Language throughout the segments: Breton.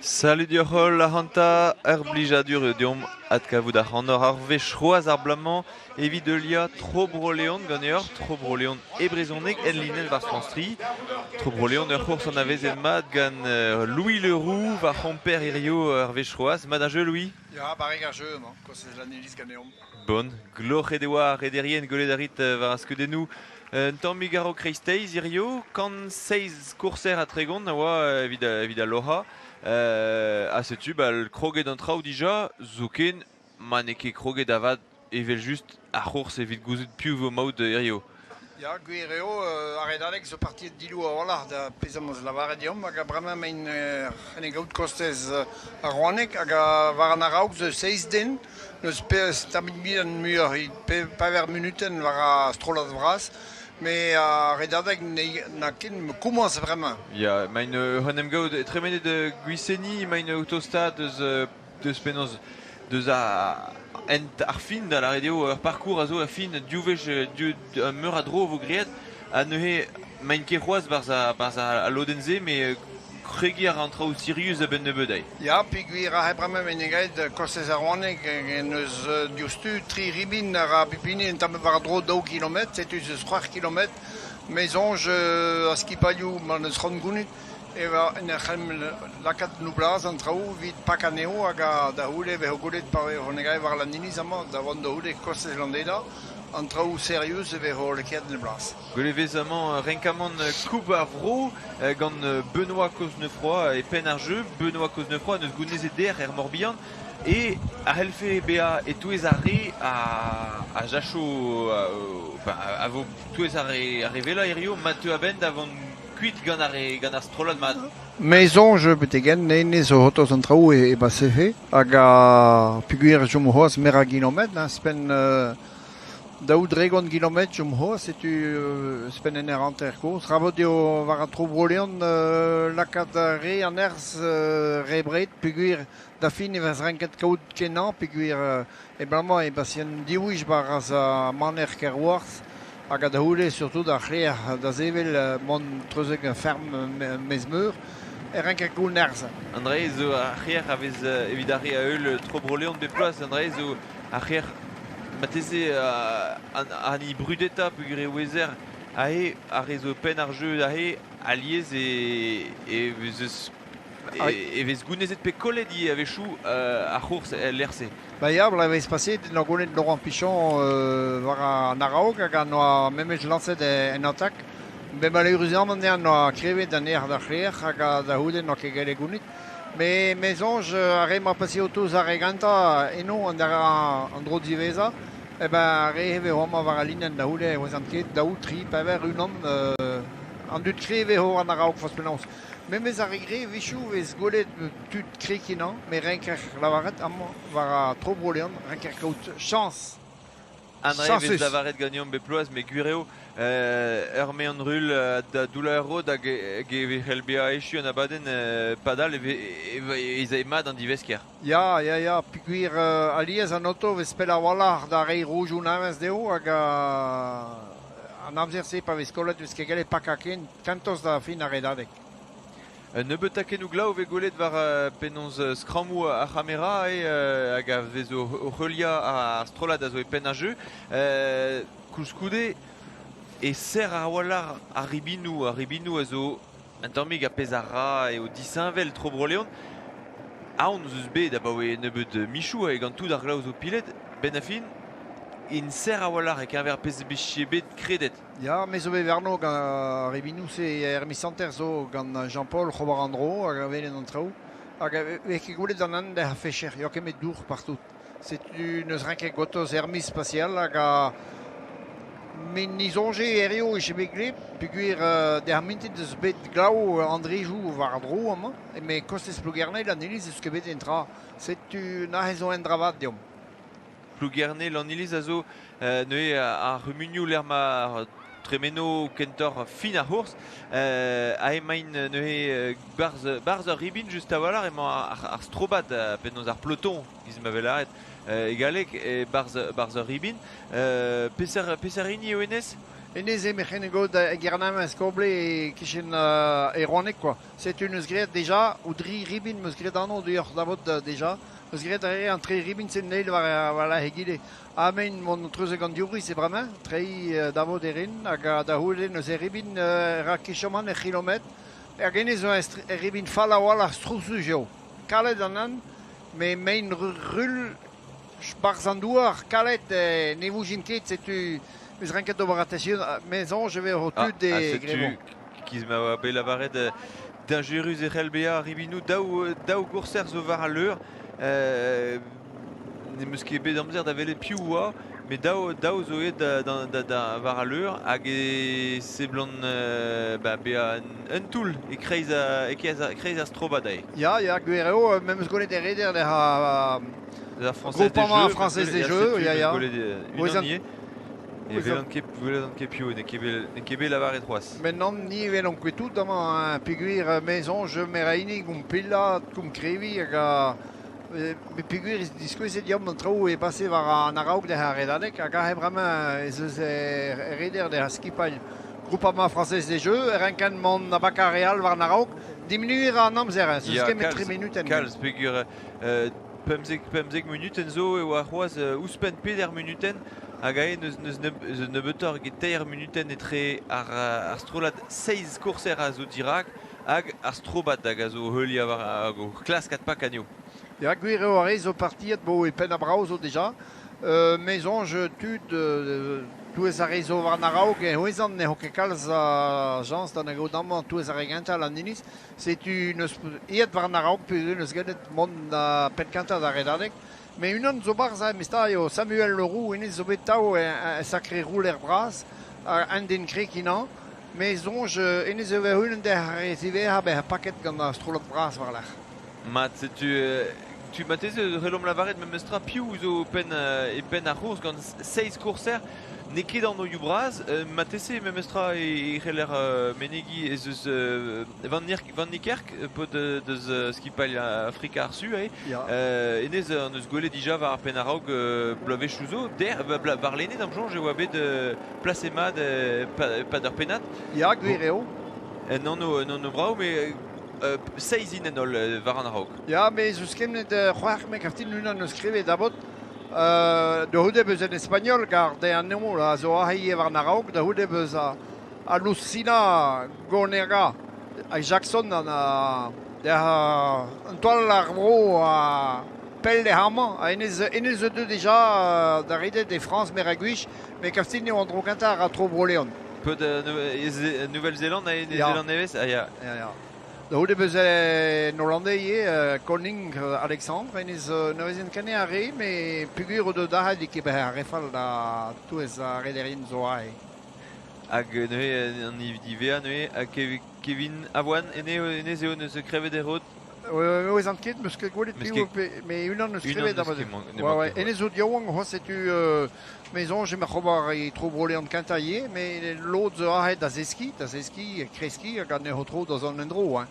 Salud deoc'h-holl, ac'hanta, ur blijadur eo deomp adkavout ac'hanoc'h ar wech c'hoazh ar bloaz-mañ evit heuliañ Tro Bro-Leon ganeoc'h, Tro Bro-Leon e brezhoneg enlinenn war France 3. Tro Bro-Leon ur c'hours anavezet mat gant Louis Le Roux, va c'homper hirio ur wech c'hoazh. Mat ar jeu, Louis? Ya, barrek ar jeu emañ, kostez Lanniliz ganeomp. Bon, gloc'het e oa ar rederien gwelet a rit war ar skeudennoù. Un tammig a-raok kreisteiz hirio, kant seizh kourser ha 30 a oa evit, evit al loc'hañ. Ha setu ba, kroget an traoù dija, zoken ma n'eo ket kroget avat evel-just ar c'hours evit gouzout piv vo maout hirio. Ya, gwir eo, ar redadeg zo partiet dilou a-walc'h da pezh am eus lavaret deomp hag bremañ emaint en e gaout kostez ar Rouaneg hag war an a-raok zo seizh den. N'eus pezh tammig bihan muioc'h pevar munutenn war ar strollad vras, met ar redadeg n'a ket komañs bremañ. Ya, emaint en em gaout tremenet Gwiseni, emaint o tostaat eus deus penaos deus a hent ar fin da lâret eo ur parkour a zo er fin div wech div meur a dro a vo graet ha neuze 'maint ket c'hoazh 'barzh 'barzh al lodenn-se met kregiñ a ra an traoù sirius a-benn nebeut eo. Ya, peogwir aze bremañ emaint graet kostez ar Rouaneg en deus diouzhtu tri ribin a ra pep hini un tamm war-dro daou kilometr, setu ez eus c'hwec'h kilometr. Me soñj ar skipailhoù ma n'eus c'hoant gounit e en ur c'hemm lakaat noublaz an traoù evit pakañ anezho hag da c'houde e vezo gwelet pa vezo gae war Lanniliz amañ da vont da c'houde kostez Landeda an traoù serius e vezo lakaet en e blas. Gwelet e vez amañ renkamant Koub ar Vro gant Benoît Cosnefroy e penn ar jeu. Benoît Cosnefroy n'eus gounezet dec'h er Morbihan e a c'hellfe bezañ e-touez ar re a jacho enfin, a vo touez ar re, ar re wellañ hirio ma teu a-benn da vont kuit gant ar re, gant ar strollad mat. Me soñj betek-henn ene zo c'hortoz an traoù e, e basefe hag a peogwir e chomo c'hoazh meur a gilometr, hein, ouzhpenn daou dregont gilometr chom c'hoazh, setu ouzhpenn en ur hanter-kozh. Ravot eo war an tro Bro-Leon lakaat re an nerzh re bred peogwir da fin e vez renket kaout kenañ peogwir E bremañ e basient div wech 'barzh ar maner Kerwars hag da c'houde surtout ar c'hleer da sevel mont treuzek ferm Maez-Meur e renker kaout nerzh. An dra-se zo ar c'hêr a vez evit ar re a heul tro Bro-Leon bep bloaz. An dra-se zo ar c'hêr marteze an hini brudetañ peogwir e ouezer aze ar re zo penn ar jeu aze alies e e vez eus E vez gounezet pe kollet ivez a-wechoù ar c'hours el lec'h-se. Ba ya, bloavezh paseet en doa gwelet Laurent Pichon war an a-raok hag en doa memes lañset en atak. Bet maleüruzamant en doa krevet an aer d'ar c'hrec'h hag da c'houde n'oa ket gallet gounit. Me, me soñj ar re-mañ pase otoz ar re gentañ eno an, an dro diwezhañ, eh ben ar re e vezo amañ war al linenn da c'houde e ouezan ket, daou, tri, pevar, unan, an dud krev eo an a-raok forzh penaos. Memes ar re greñv a-wechoù 'vez gwelet tud kreñv-kenañ, met renker lavaret amañ war ar tro Bro-Leon, renker kaout chañs. An dra e vez lavaret ganeomp bep bloaz, met gwir eo, ur mean-rull da doullañ ur rod hag e c'hell bezañ echu an abadenn padal ez eo mat an divesker. Ya, ya, ya, peogwir alies an oto 'vez pell a-walc'h da reiñ rojoù nevez dezho hag an amzer-se pa vez kollet 'vez ket gallet pakañ ken kentoc'h da fin ar redadeg. Un nebeut takennoù glav 'vez gwelet war penaos skrammoù ar c'hamera eo hag a vez o heuliañ ar strollad a zo e penn ar jeu. Koulskoude e serr a-walc'h ar ribinoù. Ar ribinoù a zo un tammig ar pezh a ra eo disheñvel tro Bro-Leon. Aon 'z eus bet abaoe nebeut michoù gant tout ar glav zo pilet. 'Benn ar fin, int serr a-walc'h e-keñver pezh 'vije bet kredet. Ya, me zo bet warno gant ar ribinoù-se er miz hanter zo gant Jean-Paul C'hobar-Andro hag a welen an traoù. Hag e vez ket gwelet an hent er fecher, ya ket met dour partout. Setu n'eus ket gortoz er miz spatial hag a met ni soñje hirio e bet gleb peogwir dec'h mintin eus bet glav an drejou war-dro amañ met kostez Plougerne an iliz eus ket bet en tra. Setu neuze zo un dra vat deomp. Plougerne, Lanniliz a zo neuze ar c'humunioù lec'h ma tremeno kentoc'h fin ar c'hours. Ha emaint neuze barzh, barzh ur ribin just a-walc'h emañ ar, ar strobad, penaos ar peloton, giz ma vez lâret e galleg, e barzh, barzh ur ribin. Peseurt, peseurt hini eo hennezh? Enez eo mec'hen god e Gernamez koble e kichen e Rouanek quoi. Setu neus graet deja, o dri ribin meus graet anv deoc'h davot deja. Meus graet re an tri ribin sen neil war la hegile. Amen mont treuzek an diouvriz e bremañ, trei davot e rin, hag da c'houde neus e ribin ra kichoman e kilometr. Hag enez zo e ribin fall a-walc'h strousuz eo. Kalet an an, me mein rul barzh an douar, kalet ne voujin ket, setu... Meus ranket d'ober attention, maison, je vais au tud e grevon. Kiz ma oa bet lavaret dañjerus e c'hell bezañ ribinoù daou gourser zo war al leur. Ne meus ket bet amzer da welet piv oa, met daou zo aet da war al leur hag e seblant bezañ un toull e-kreiz ar strobad aze. Ya, ya, gwir eo, me meus gwelet e reder lec'h La Française des Jeux. Française des Jeux, ya, ya. Unan ivez. Ne welan ket piv, n'eo ket bet lavaret c'hoazh. Maintenant, ni welomp ket tout amañ, peogwir me soñj meraini gomp pellaat, gomp kreviñ hag peogwir diskouezet deomp an traoù e pase war an araok d'ar redadeg hag aze bremañ ez eus reder d'ar skipailh Groupama Française des Jeux, renkan mont a baka re all war an araok, diminuer an amzer, ez eus ket tri minuten. Kalz, peogwir 15 minuten zo e oa c'hoazh ouzhpenn peder minuten hag aze n'eus nebeutoc'h eget teir minuten etre ar strollad seizh kourser a zo dirak hag ar strobad hag a zo heuliañ war hag o klask adpak anezho. Ya, gwir eo ar re zo partiet bo e penn a-brav zo deja. Me soñj tud touez ar re zo war an araok e c'hwezan ne c'ho ket kalz a jañs da gaout amañ touez ar re gentañ an iliz. Setu n'eus aet war an araok peogwir n'eus gellet mont da penn-kentañ d'ar redadeg. Mais unan zo barzh mesta eo Samuel Leroux, hennezh zo bet tav un sacré rouler bras, un den krekinañ. Me soñj hennezh eo unan d'ar re ziwezhañ bezañ paket gant ar strollad bras war-lerc'h. Mat, setu tu mateze c'hellomp lavaret memes tra piv zo e penn ar c'hourz gant seizh kourser. N'eo ket anvioù bras, mateze memes tra e c'heller menegiñ ez eus Van Niekerk, paotr deus skipailh Afrika ar Su, hennezh an eus gwelet dija war ar penn a-raok bloavezhioù zo. Der, warlene d'am soñj e oa bet plaset mat e-pad ur pennad. Ya, gwir eo. En anv brav, met seizh int en holl war an a-raok. Ya, met ez eus kemmet c'hoar me kaftin unan eus skrivet abot. Da c'houde beus en espagnol, gar de an eo a zo aze war an a-raok, da c'houde beus a Lucina Gonerga hag Jackson an an toal ar vro a pell e amañ. Hennezh zo deuet deja da redet e Frañs Meraguich, met kaftin eo an dro kentañ a ra tro Bro-Leon. Peut Nouvelle-Zélande ha Zélande nevez? Ah ya. Ya, ya. Da c'houde beus en Hollandais ivez, Koning Alexandre, hennezh n'avezen ket ar re, met peogwir o deus dac'het eo ket bet ar re fall da touez ar rederien zo aze. Hag neuze an diwezhañ neuze ha Kevin Avoine hennezh eo neus krevet e rod. Ouezan ket, meus ket gwelet piv, met unan neus krevet avat. Hennezh zo diaouank c'hoazh setu me soñj emañ ober e tro Bro-Leon kentañ ivez, met lod zo aet da zeskiñ, kreskiñ hag anezho tro da zont en-dro. Hein.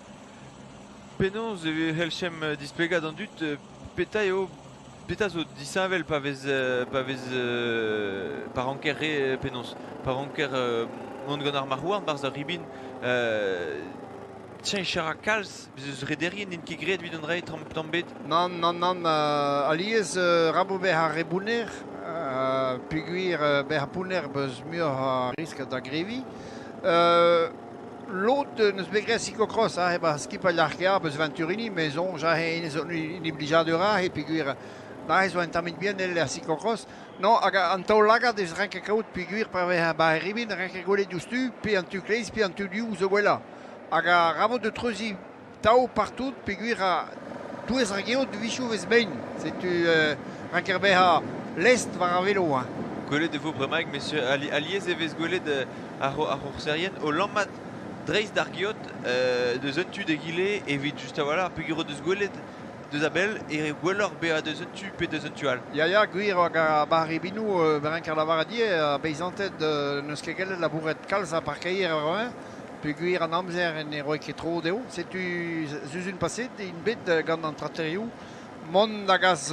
Penaos e c'hellchemp displegañ d'an dud petra eo petra zo disheñvel pa vez pa ranker re penaos pa ranker mont gant ar marc'h-houarn barzh ar ribin cheñch a ra kalz bez eus rederien n'int ket graet evit an dra tamm bet. Nann, nann, nann, alies rabo bezañ re bounner, peogwir bezañ pounner beus muioc'h a risk da greviñ. Lod n'eus bet graet cyclocross aze 'ba skipailh Arkea beus Venturini, me soñj aze hennezh zo un blijadur aze peogwir aze zo un tammig bihan el er cyclocross. Non, hag an taol-lagad ez renk kaout peogwir pa vez 'ba ar ribin renk gwelet diouzhtu pe an tu kleiz pe an tu du zo gwellañ. Hag a rabo de treuziñ tav partout peogwir touez ar geot vichoù vez mein. Setu renker bezañ lest war ar velo. Hein. Gwelet e vo bremaik, monsieur alies e vez gwelet ar c'hourserien o lammat dreist d'ar geot deus un tu d'egile evit just a-walc'h peogwir o deus gwelet deus a-bell e gwelloc'h bezañ deus un tu pe deus un tu all. Ya, ya, gwir hag ar barribinoù berenk ar lavaret ivez, ar beizanted n'eus ket gellet labourat kalz a parkeier ar peogwir an amzer ne roe ket tro dezho. Setu zuzun paset int bet gant an traktorioù mont da gas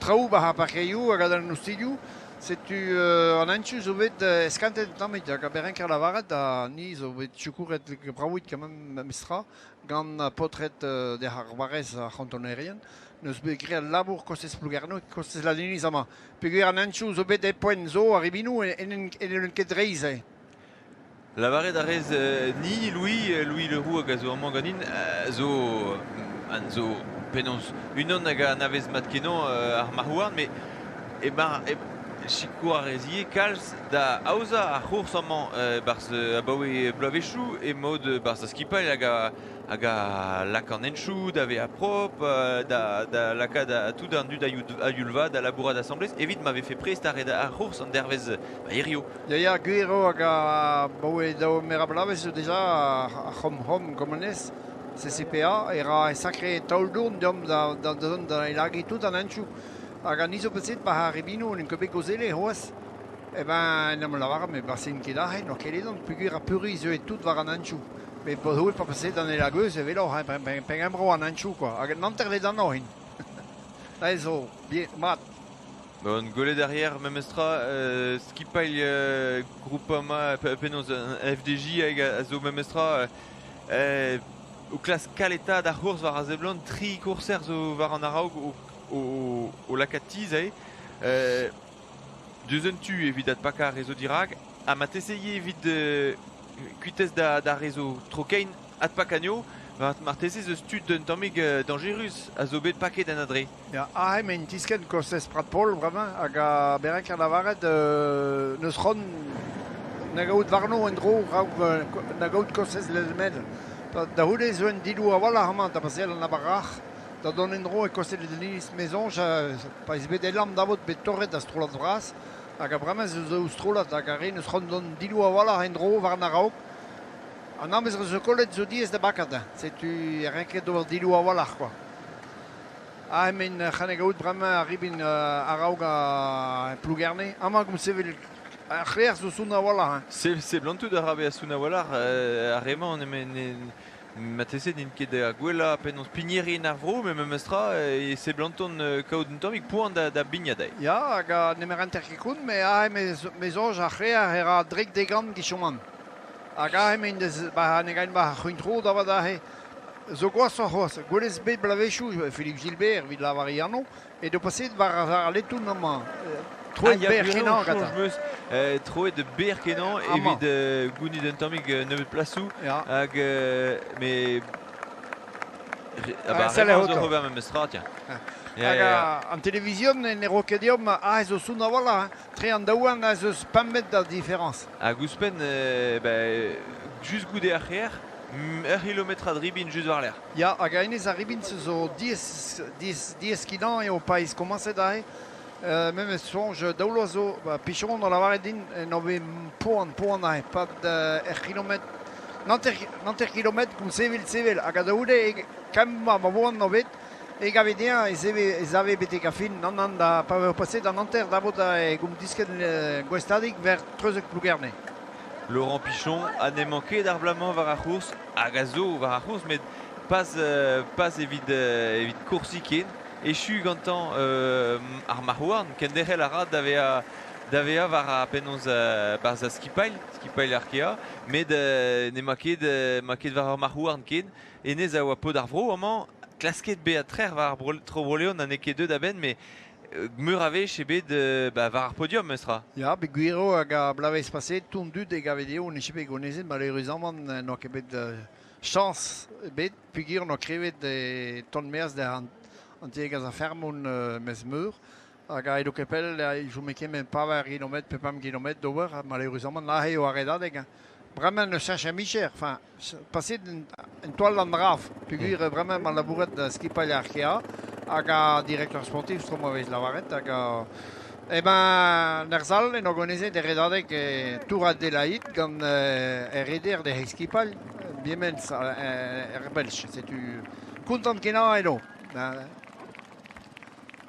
traoù war ar parkeioù hag an ostilhoù. Setu an hentchou zo bet eskantet tammig hag a berenker lavaret da ni zo bet chukouret braouit quand même mestra gant potret de ar barrez ar c'hantonerien. Neus bet graet labour kostez Plouguerneau, kostez Ladiniz amañ. Peogwir an hentchou zo bet e poent zo ar ribinou en en ket reizh eo. Lavaret a rez ni, Louis, Louis Leroux hag a zo amañ ganin, zo, an zo penaos unan hag a anavez mat-kenañ ar marc'h-houarn, met emañ sikour ar rez ivez kalz da aozañ ar c'hours amañ barzh abaoe bloavezhioù emaout barzh ar skipailh hag a hag a lak an henchoù da vezañ propr, da lakaat tout an dud a-youl vat da labourat asambles evit ma vefe prest ar ar c'hours an dervezh hirio. Ya, ya, gwir eo hag abaoe daou meur a bloavezh zo deja ar c'hom-c'hom komunez CCPA e ra sakre taol-dourn deomp da da dont da elagiñ tout an henchoù. Hag an izo peset ba ar ribinoù n'int ket bet gozele c'hoazh. Eh ben, en em lavaret, met basin ket aze, n'oa ket edon, peogwir ar peuriñ zeuet tout war an henchoù. Met pa pa paset an elageus e veloc'h, hein, pegembro an henchoù, quoi. Hag an hanter ledanoc'h int. Aze zo, bien, mat. Bon, gwelet arrière memestra skipailh Groupama penaos FDJ hag a zo memestra o klask kaletaat ar c'hours war a seblant tri kourser zo war an araok o lakaat tizh aze. Deus un tu evit adpakañ ar re zo dirak ha ma teseye evit kuitez da re zo tro-kein adpakañ marteze eus tud un tammig dañjerus a zo bet paket en adre. Ya, aze emaint tiskenn kostez Prat-Pol bremañ hag a berak a lavaret n'eus c'hoant na gaout warno en-dro raok na gaout kostez Lezmel. Da c'houde zo un diloù a-walc'h amañ da baseal an abarrac'h da dont en-dro e kostez Lezmel Mezoñj pa ez bet elamp davot bet torret da strollad vras hag a bremañ zo daou strollad hag ar re n'eus c'hoant dont diloù a-walc'h en-dro war an a-raok. An amzer zo kollet zo diaes da bakat. Setu e renket d'ober diloù a-walc'h quoi. Ah, emaint c'han gaout bremañ ar ribin a-raok a Plougerne. Amañ gomz sevel ar c'hler zo soun a-walc'h. Hein. Seblantout a ra bezañ soun a-walc'h ar re-mañ marteze n'int ket da gwellañ penaos pignerien ar vro, met memestra e seblantont kaout un tammig poan da bignat dezhe. Ya, hag a nemer enter ket kont, met aze me soñj ar c'hler e ra drek degant gichoman. Hag aze emaint ba ne gaint ba ar c'huntro da vat aze. Zo gwashoc'h c'hoazh. Gwelez bet bloavezhioù Philippe Gilbert evit lavar e anv, edo paseet war ar letoun amañ. Troet berr-kenañ gantañ. Meus troet berr-kenañ evit gounit un tammig nebeut plasoù. Hag mais ah bah, zo ober memes tra, tiens. Hag an televizion ne ro ket deomp ah zo soun a-walc'h, tre an daouarn ez eus pemp da diferañs. Hag ouzhpenn, just goude ar c'hêr, ur c'hilometrad ribin just war-lerc'h. Ya, hag hennezh ar ribin zo diaes, diaes, diaes-kenañ eo pa ez komañset aze. Memes soñj daou vloaz zo, ba, Pichon a lavaret din en ove poan, poan aze, pad ur kilometr, hanter kilometr koulz sevel, sevel. Hag a-daoude, e kemmañ ma oan o bet, e gave dezhañ ez ave betek ar fin, nann, nann, da, pa vo paset an hanter da vot e gomp diskenn gouestadig ver Treuzeg Plougerne. Laurent Pichon ha n'emañ ket ar bloaz-mañ war ar c'hours, hag a zo war ar c'hours, met pas evit, evit koursiñ ken. Echu gantañ ar marc'h-houarn, kenderc'hel a ra da vezañ da vezañ war ar penaos barzh ar skipailh, skipailh Arkea, met n'emañ ket, emañ ket war ar marc'h-houarn ken. Hennezh a oa paotr ar vro amañ, klasket bezañ trec'h war ar Tro-Bro-Leon ha n'eo ket deuet a-benn, met meur a wech eo bet war ar podium memestra. Ya, bet gwir eo hag ar bloavezh paseet, tout an dud e gave dezho ne bet gonezet maleüruzamant n'oa ket bet chañs ebet peogwir n'oa krevet e taol maez da an tiegezh a fermont mez-meur hag aet eo ket pell e chome ket pevar kilometr pe pemp kilometr d'ober maleüruzamant aze eo ar redadeg. Bremañ n'eus cheñch a micher, enfin paseet en toal an draf peogwir bremañ ma labouret da skipailh Arkea hag a directeur sportif tro ma vez lavaret hag eh ben er sal en organizet e redadeg Tour Adelaide gant er reder de skipailh Biemens er Belch. Setu kontant kenañ eno.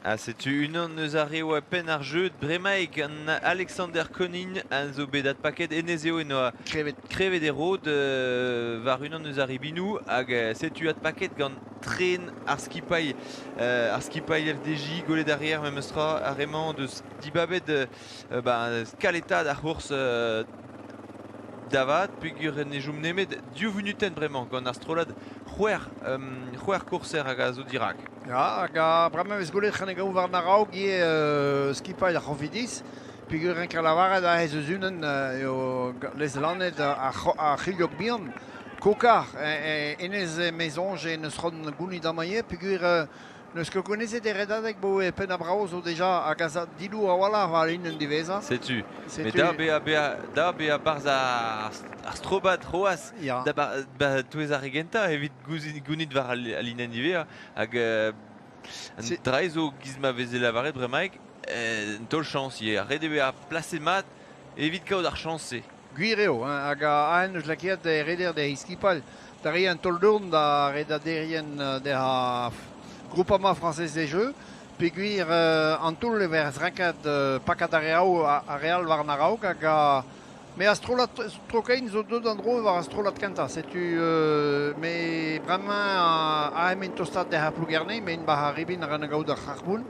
Ha setu unan eus ar re oa penn ar jeu bremaik gant Alexander Konin a zo bet adpaket hennezh eo en oa krevet krevet e rod war unan eus ar ribinoù hag setu adpaket gant tren ar skipailh ar skipailh FDJ gwelet arrière memes tra ar re-mañ deus dibabet ba, kaletaat ar c'hours da vat peogwir ne chom nemet div vunutenn bremañ gant ar strollad c'hwec'h c'hwec'h kourser hag a zo dirak. Ya, hag bremañ e vez gwelet c'hannegaoù war an araok ivez skipailh ar C'hofidis peogwir renker lavaret aze eus unan eo lez-lannet ar c'hilhog bihan Kokar, hennezh me soñj en deus c'hoant gounit amañ ivez peogwir n'eus ket gounezet e redadeg bo e penn a-brav zo deja hag a za dilour a-walc'h war linenn diwezhañ. Setu. Met da bezañ bezañ da bezañ 'barzh ar ar strobad c'hoazh Ya. da ba touez ar re gentañ evit gounit war al linenn diwezhañ hag an dra zo giz ma veze lavaret bremaik un taol chañs ivez. Ret eo bezañ plaset mat evit kaout ar chañs-se. Gwir eo, hein, hag ahen eus lakaet e reder d'e skipailh da reiñ un taol-dourn da redaderien dezhañ Groupama Française des Jeux peogwir an toull e vez renket pakat ar reoù ar re all war an a-raok hag me ar strollad tro-kein zo deuet an-dro war ar strollad kentañ. Setu me bremañ aze emaint tostaat dezhañ Plougerne, me int 'ba ar ribin a ran gaout ar c'harr-boull.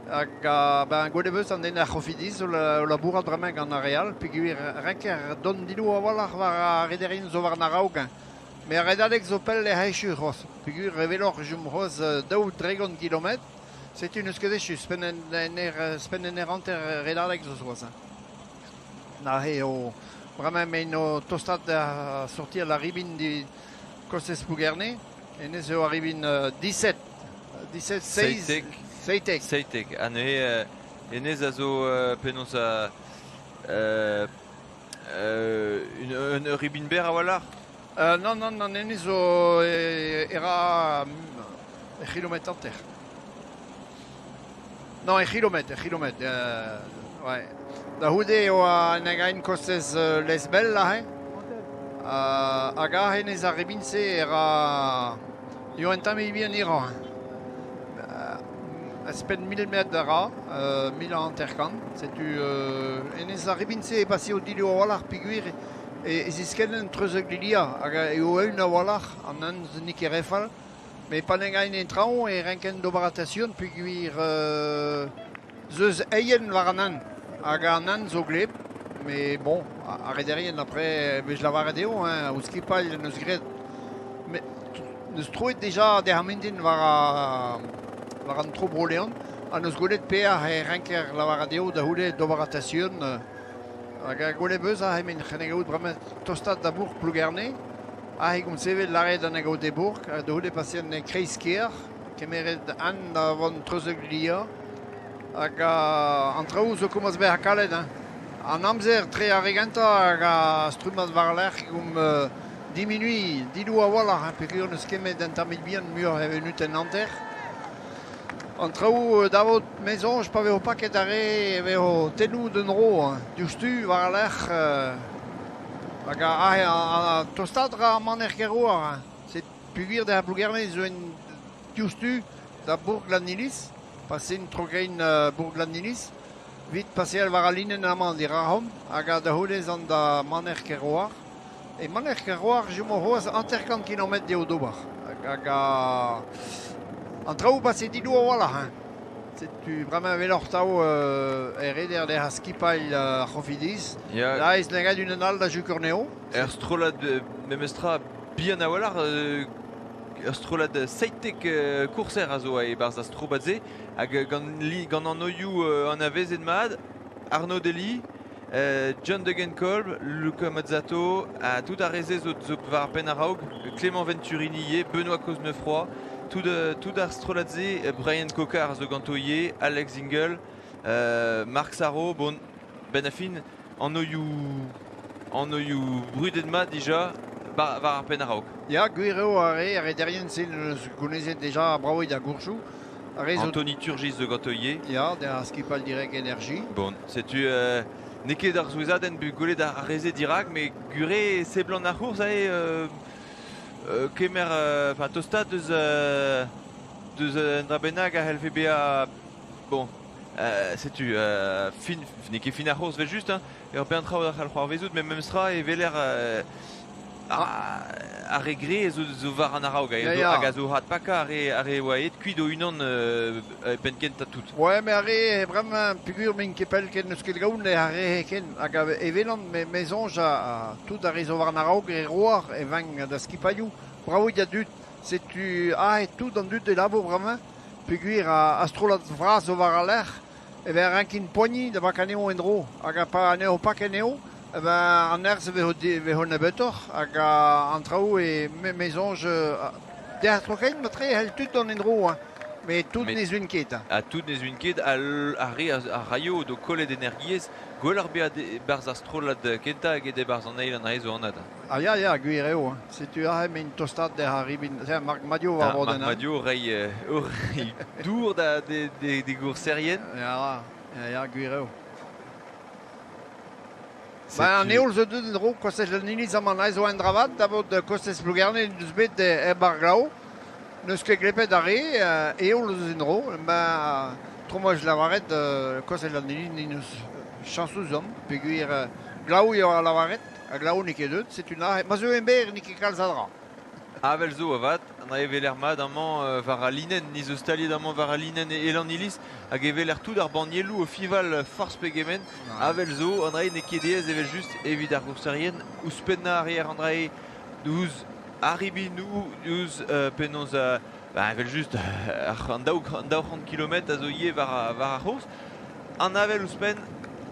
Hag ben gwelet 'veus an den ar c'hofidis o labourat bremañ gant ar re all peogwir renker dont dillo a-walc'h war ar rederien zo war an a-raok. Met ar redadeg zo pell ec'h echu c'hoazh peogwir e weloc'h e chom c'hoazh 32 kilometr. Setu n'eus ket echu, ouzhpenn en ur hanter redadeg zo c'hoazh. Neuze eo bremañ emaint o tostaat da sortial ar ribin di kostez Plougerne. Hennezh eo ar ribin 17, 17, 17. 17. 17. Ha neuze hennezh a zo penaos un ur ribin berr a-walc'h? Nann, nann, nann, hennezh zo e ra ur c'hilometr hanter. Non, ur c'hilometr, ouais. Da c'houde e oa en again kostez Lesbel aze. Hag aze hennezh ar ribin-se e ra eo un tamm bihan hirañ. Ouzhpenn 1000 metr a ra, 1050. Setu hennezh ar ribin-se e paseo dillo a-walc'h peogwir e ziskennen treuzek Lilia hag eo eeun a-walc'h an hent n'eo ket re fall. Met pa n'en gain en traoñ e renken d'ober atasion peogwir 'z eus eien war an hent hag an hent zo gleb. Mais bon, ar rederien après 'vez lavaret dezho hein, o skipailh en deus graet. Met n'eus troet dija dec'h mintin war war an tro Bro-Leon ha n'eus gwelet peoc'h e renker lavaret dezho da c'houde d'ober atasion. Hag gwelet 'meus aze emaint c'hennegaout bremañ tostaat da bourk Plougerne. Aze gomz sevel lâret an Gaodebourg ha da c'houde pasean e kreiz-kêr, kemeret Anne da vont treuzek-lia. Hag an traoù zo komañs bezañ kalet hein. An amzer tre ar re gentañ hag a strummas war-lerc'h gomp diminuiñ diloù a-walc'h hein, peogwir n'eus ket un tammig bihan muioc'h e venutenn hanter. An traoù davot me soñj pa vezo paket ar re e vezo tennoù d'un dro hein, diouzhtu war-lerc'h Hag aze tostaat ra ar maner Kerouar hein. C'est peogwir da Plougerne zo en diouzhtu da bourk Lanniliz, pasein tro-kein bourk Lanniliz, evit paseal war al linenn amañ diraomp hag da c'houde ez an da maner Kerouar. E maner Kerouar chom c'hoazh 50 kilometr dezho d'ober. Hag an traoù paset dilour a-walc'h hein. Setu bremañ weloc'h tav e reder dezhañ skipailh ar C'hofidiz. Ya. Da ez lakaat unan all da Jukorneo. Er strollad memestra bihan a-walc'h, ur strollad 17 kourser a zo e-barzh ar strobad-se hag gant, gant anvioù anavezet mat, Arnaud Dely, John Degenkolb, Luca Mazzato, ha tout ar re-se zo, zo war ar penn a-raok, Clément Venturini ivez, Benoît Cosnefroy, tout, tout ar strollad-se, Brian Cocard zo ganto ivez, Alex Zingle, Marc Sarro, bon, ben a fin, anvioù anvioù brudet mat dija war ar penn a-raok. Ya, gwir eo ar re, ar rederien-se n'eus gounezet deja braoik da gourchoù. Anthony Turgis zo ganto ivez. Ya, da skipailh Direct Energie. Bon, setu n'eo ket ar souezhadenn gwelet ar re-se dirak, met gure seblant ar c'hourz aze kemer, enfin tostaat deus, deus un dra bennak a c'hellfe bezañ bon, setu fin, n'eo ket fin ar c'hourz evel-just, hein, ur bern traoù a c'hall c'hoarvezout, met memes tra e weler Ar re gre zo war an araog hag a zo hadpakañ ar re oa aet kuit o-unan e penn kentañ tout. Ouais, mais ar re bremañ peogwir m'int ket pell ken n'eus ket gaon ar re ken hag e welan me me soñj a tout ar re zo war an araog e roar e vank da skipailhoù. Bravo da dud. Setu aet tout an dud e labour bremañ peogwir ar strollad vras zo war al lec'h e vez rankin poaniñ da bakañ anezho en-dro hag pa anezho pak anezho eh ben an nerzh e vezo nebeutoc'h hag an traoù e me soñj derc'h tro-kein matre e c'hell tud dont en-dro hein. Met tout ne zuint ket. Ha tout ne zuint ket ar re a raio o do kollet energiezh gwelloc'h bezañ e-barzh ar strollad kentañ eget e-barzh an eil an re zo anat. Ah ya, ya, gwir eo. Setu aze m'int tostaat d'ar arrivin. Marc Madio war Marc Madio reiñ dour da d'e gourserien. Ya, ya, ya, gwir eo. Ba, an heol zo deuet en-dro kostez Lanniliz amañ aze zo un dra vat da vot kostez Plougerne deus bet hep ar glav. N'eus ket glepet ar re, heol zo en-dro. Ba, tro 'm eus lavaret kostez Lanniliz n'int eus chañsoù zomp peogwir glav eo a lavaret ha glav n'eo ket deuet. Setu neuze ma zeu emberr n'eo ket kalz a dra. Avel zo avat, an dra e weler mat amañ war al linenn, ni zo staliet amañ war al linenn e Lanniliz hag e weler tout ar bannieloù o fiñval forzh pegement. Avel zo, an dra n'eo ket aes evel-just evit ar gourserien ouzhpennañ a reer an dra ouzh ar ribinoù, ouzh penaos ba, evel-just an 200 kilometr a zo ivez war ar c'hourz. An avel ouzhpenn,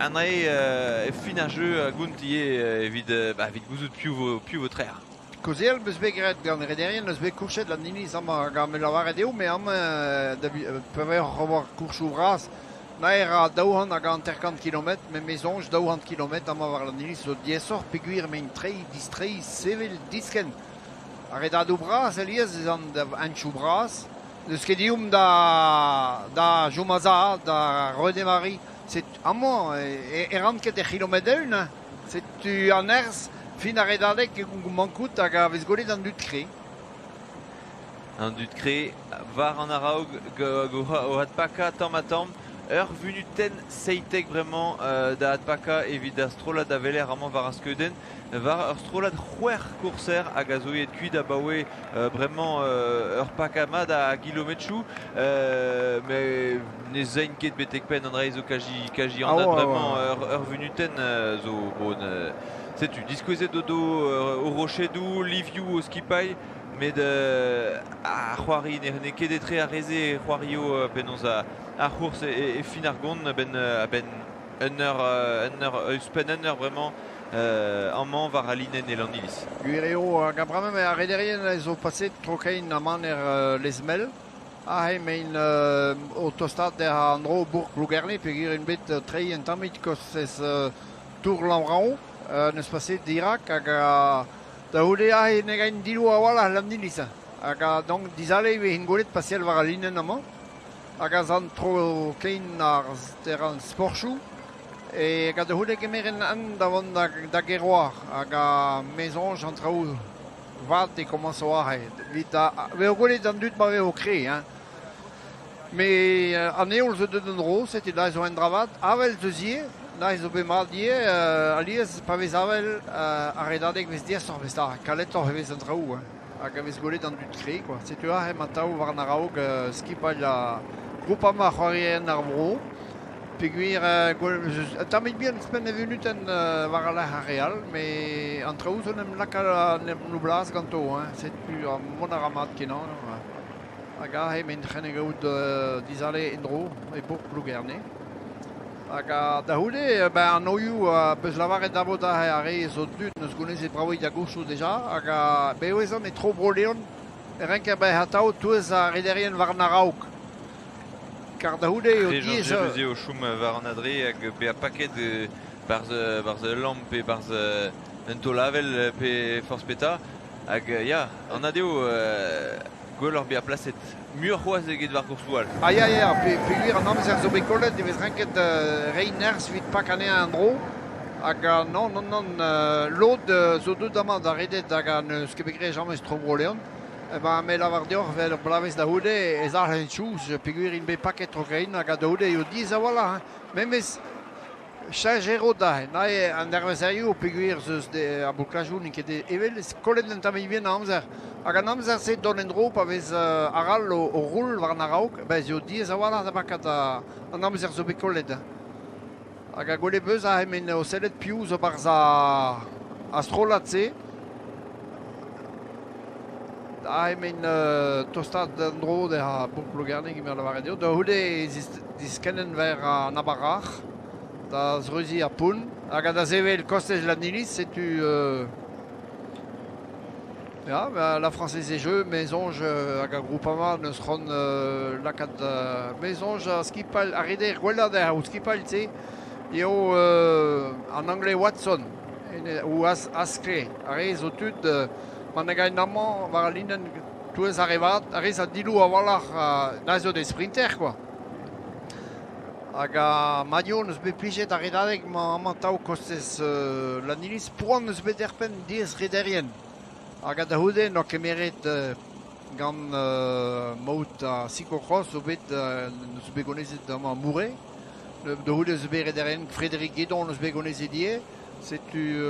an dra e fin ar jeu a gont ivez evit, ba, evit gouzout piv vo trec'h. Kaozeal 'm eus bet graet gant rederien eus bet kourchet an iliz amañ hag me lavaret eo me amañ da pevar ober kourchoù bras naer a 250 kilometr met me soñj 200 kilometr amañ war an iliz zo diaesoc'h peogwir emaint treiñ, distreiñ, sevel, diskenn. Ar redadoù bras alies ez an da henchoù bras. N'eus ket ezhomm da da chom a-sav, da redemariñ. Setu amañ e ran ket er c'hilometr eeun hein. Setu an nerzh fin ar redadeg mankout hag a vez gwelet an dud kre. An dud kre war an araog o adpakañ tamm-ha-tamm. Ur vunutenn 17 bremañ da adpakañ evit ar strollad a weler amañ war ar skeudenn. War ur strollad c'hwec'h kourser hag a zo aet kuit abaoe bremañ ur pakad mat a gilometroù. Met ne zeint ket betek penn an dra zo kaji, kaji anat bremañ ur vunutenn zo bon. Setu, diskouezet o do o rochedoù, livioù o skipailh, met ar c'hoari n'eo ket etre ar re-se c'hoario penaos ar c'hours e fin ar gont a-benn un eur, un eur ouzhpenn un eur bremañ amañ war al linenn e Lanniliz. Gwir eo, hag bremañ ar rederien zo paset tro-kein amañ er Lezmel. Aze emaint o tostaat an dro bourk Plougerne peogwir int bet treiñ un tammig kostez Tour Lanraon n'eus paset dirak hag da c'houde aze ne gaint dillo a-walc'h Lanniliz. Hag donc dizale e vezint gwelet paseal war al linenn amañ. Hag a zan tro kein ar ar sporchoù e hag da c'houde kemeren an da vont da Gerroar hag a me soñj an traoù vat e komañso aze. Evit vezo gwelet an dud ma vezo kre hein. Met an heol zo deuet en-dro, setu da zo un dra vat. Avel zo ivez, da zo bet mat ivez. Alies pa vez avel, ar redadeg vez diaesoc'h vez da, kaletoc'h e vez an traoù hein. Hag a vez gwelet an dud kre quoi. Setu aze emañ atav war an a-raok skipailh ar Groupama c'hoarierien ar vro. Peogwir un tammig bihan ouzhpenn e vunutenn war al lec'h ar re all, met an traoù zo en em laka en em blaz ganto. Hein. Setu mont a ra mat-kenañ. Hag aze emaint tren gaout dizale en-dro e bourk Plougerne. Hag da c'houde, ben an oioù beus lavaret da vot aze ar re zo dud n'eus gounezet bravoig da goursoù deja. Hag bewezhan e tro Bro-Leon e renker bezañ atav touez ar rederien war an a-raok. Kar da c'houde eo diaes... Re eo chom war an adre hag bezañ paket barzh barzh ul lamp pe barzh un taol-avel pe forzh petra. Hag ya, anat eo gwelloc'h bezañ plaset muioc'h c'hoazh eget war goursoù all. Ah ya, ya, peogwir an amzer zo bet kollet e vez renket reiñ nerzh evit pakañ anezhañ en-dro. Hag non, non, non, lod zo deuet amañ da redet hag n'eus ket bet graet james tro Bro-Leon. Eh ben, me lavar deoc'h, vel ur bloavezh da c'houde, ez a en chouz, peogwir int bet paket tro-kein hag da c'houde eo diaes a-walc'h. Hein. Memes Cheñch da, nae an dervezerioù peogwir ez eus ar bouklajoù n'int ket evel kollet un tamm ivez an amzer. Hag an amzer-se dont en-dro pa vez arall o roul war an a-raok, ben ez eo diaes a-walc'h da bakat an amzer zo bet kollet. Hag a gwelet beus aze men o sellet piv zo 'barzh ar strollad-se. Aze men tostaat d'an dro da bourk Plougerne, ma lavaret eo. Da c'houde e diskennen war an Abarac'h da zreuziñ ar pont hag da sevel kostez Lanniliz, setu ya, la Française des Jeux, me soñj hag ar groupamant neus c'hoant lakaat me soñj ar skipailh, ar reder gwellañ dezhañ, o skipailh-se eo an Anglais Watson ou Asclée. Ar re zo tud ma ne gaint amañ war al linenn touez ar re vat, ar re a dilou a-walc'h na zo des sprinter quoi. Hag ar Madio n'eus bet plijet ar redadeg mañ amañ tav kostez Lanniliz. Poan n'eus bet er penn diaes rederien. Hag da c'houde n'oa kemeret gant maout ar cyclocross zo bet n'eus bet gonezet amañ Mouret. Da c'houde eus bet rederien Frédéric Guédon n'eus bet gonezet ivez. Setu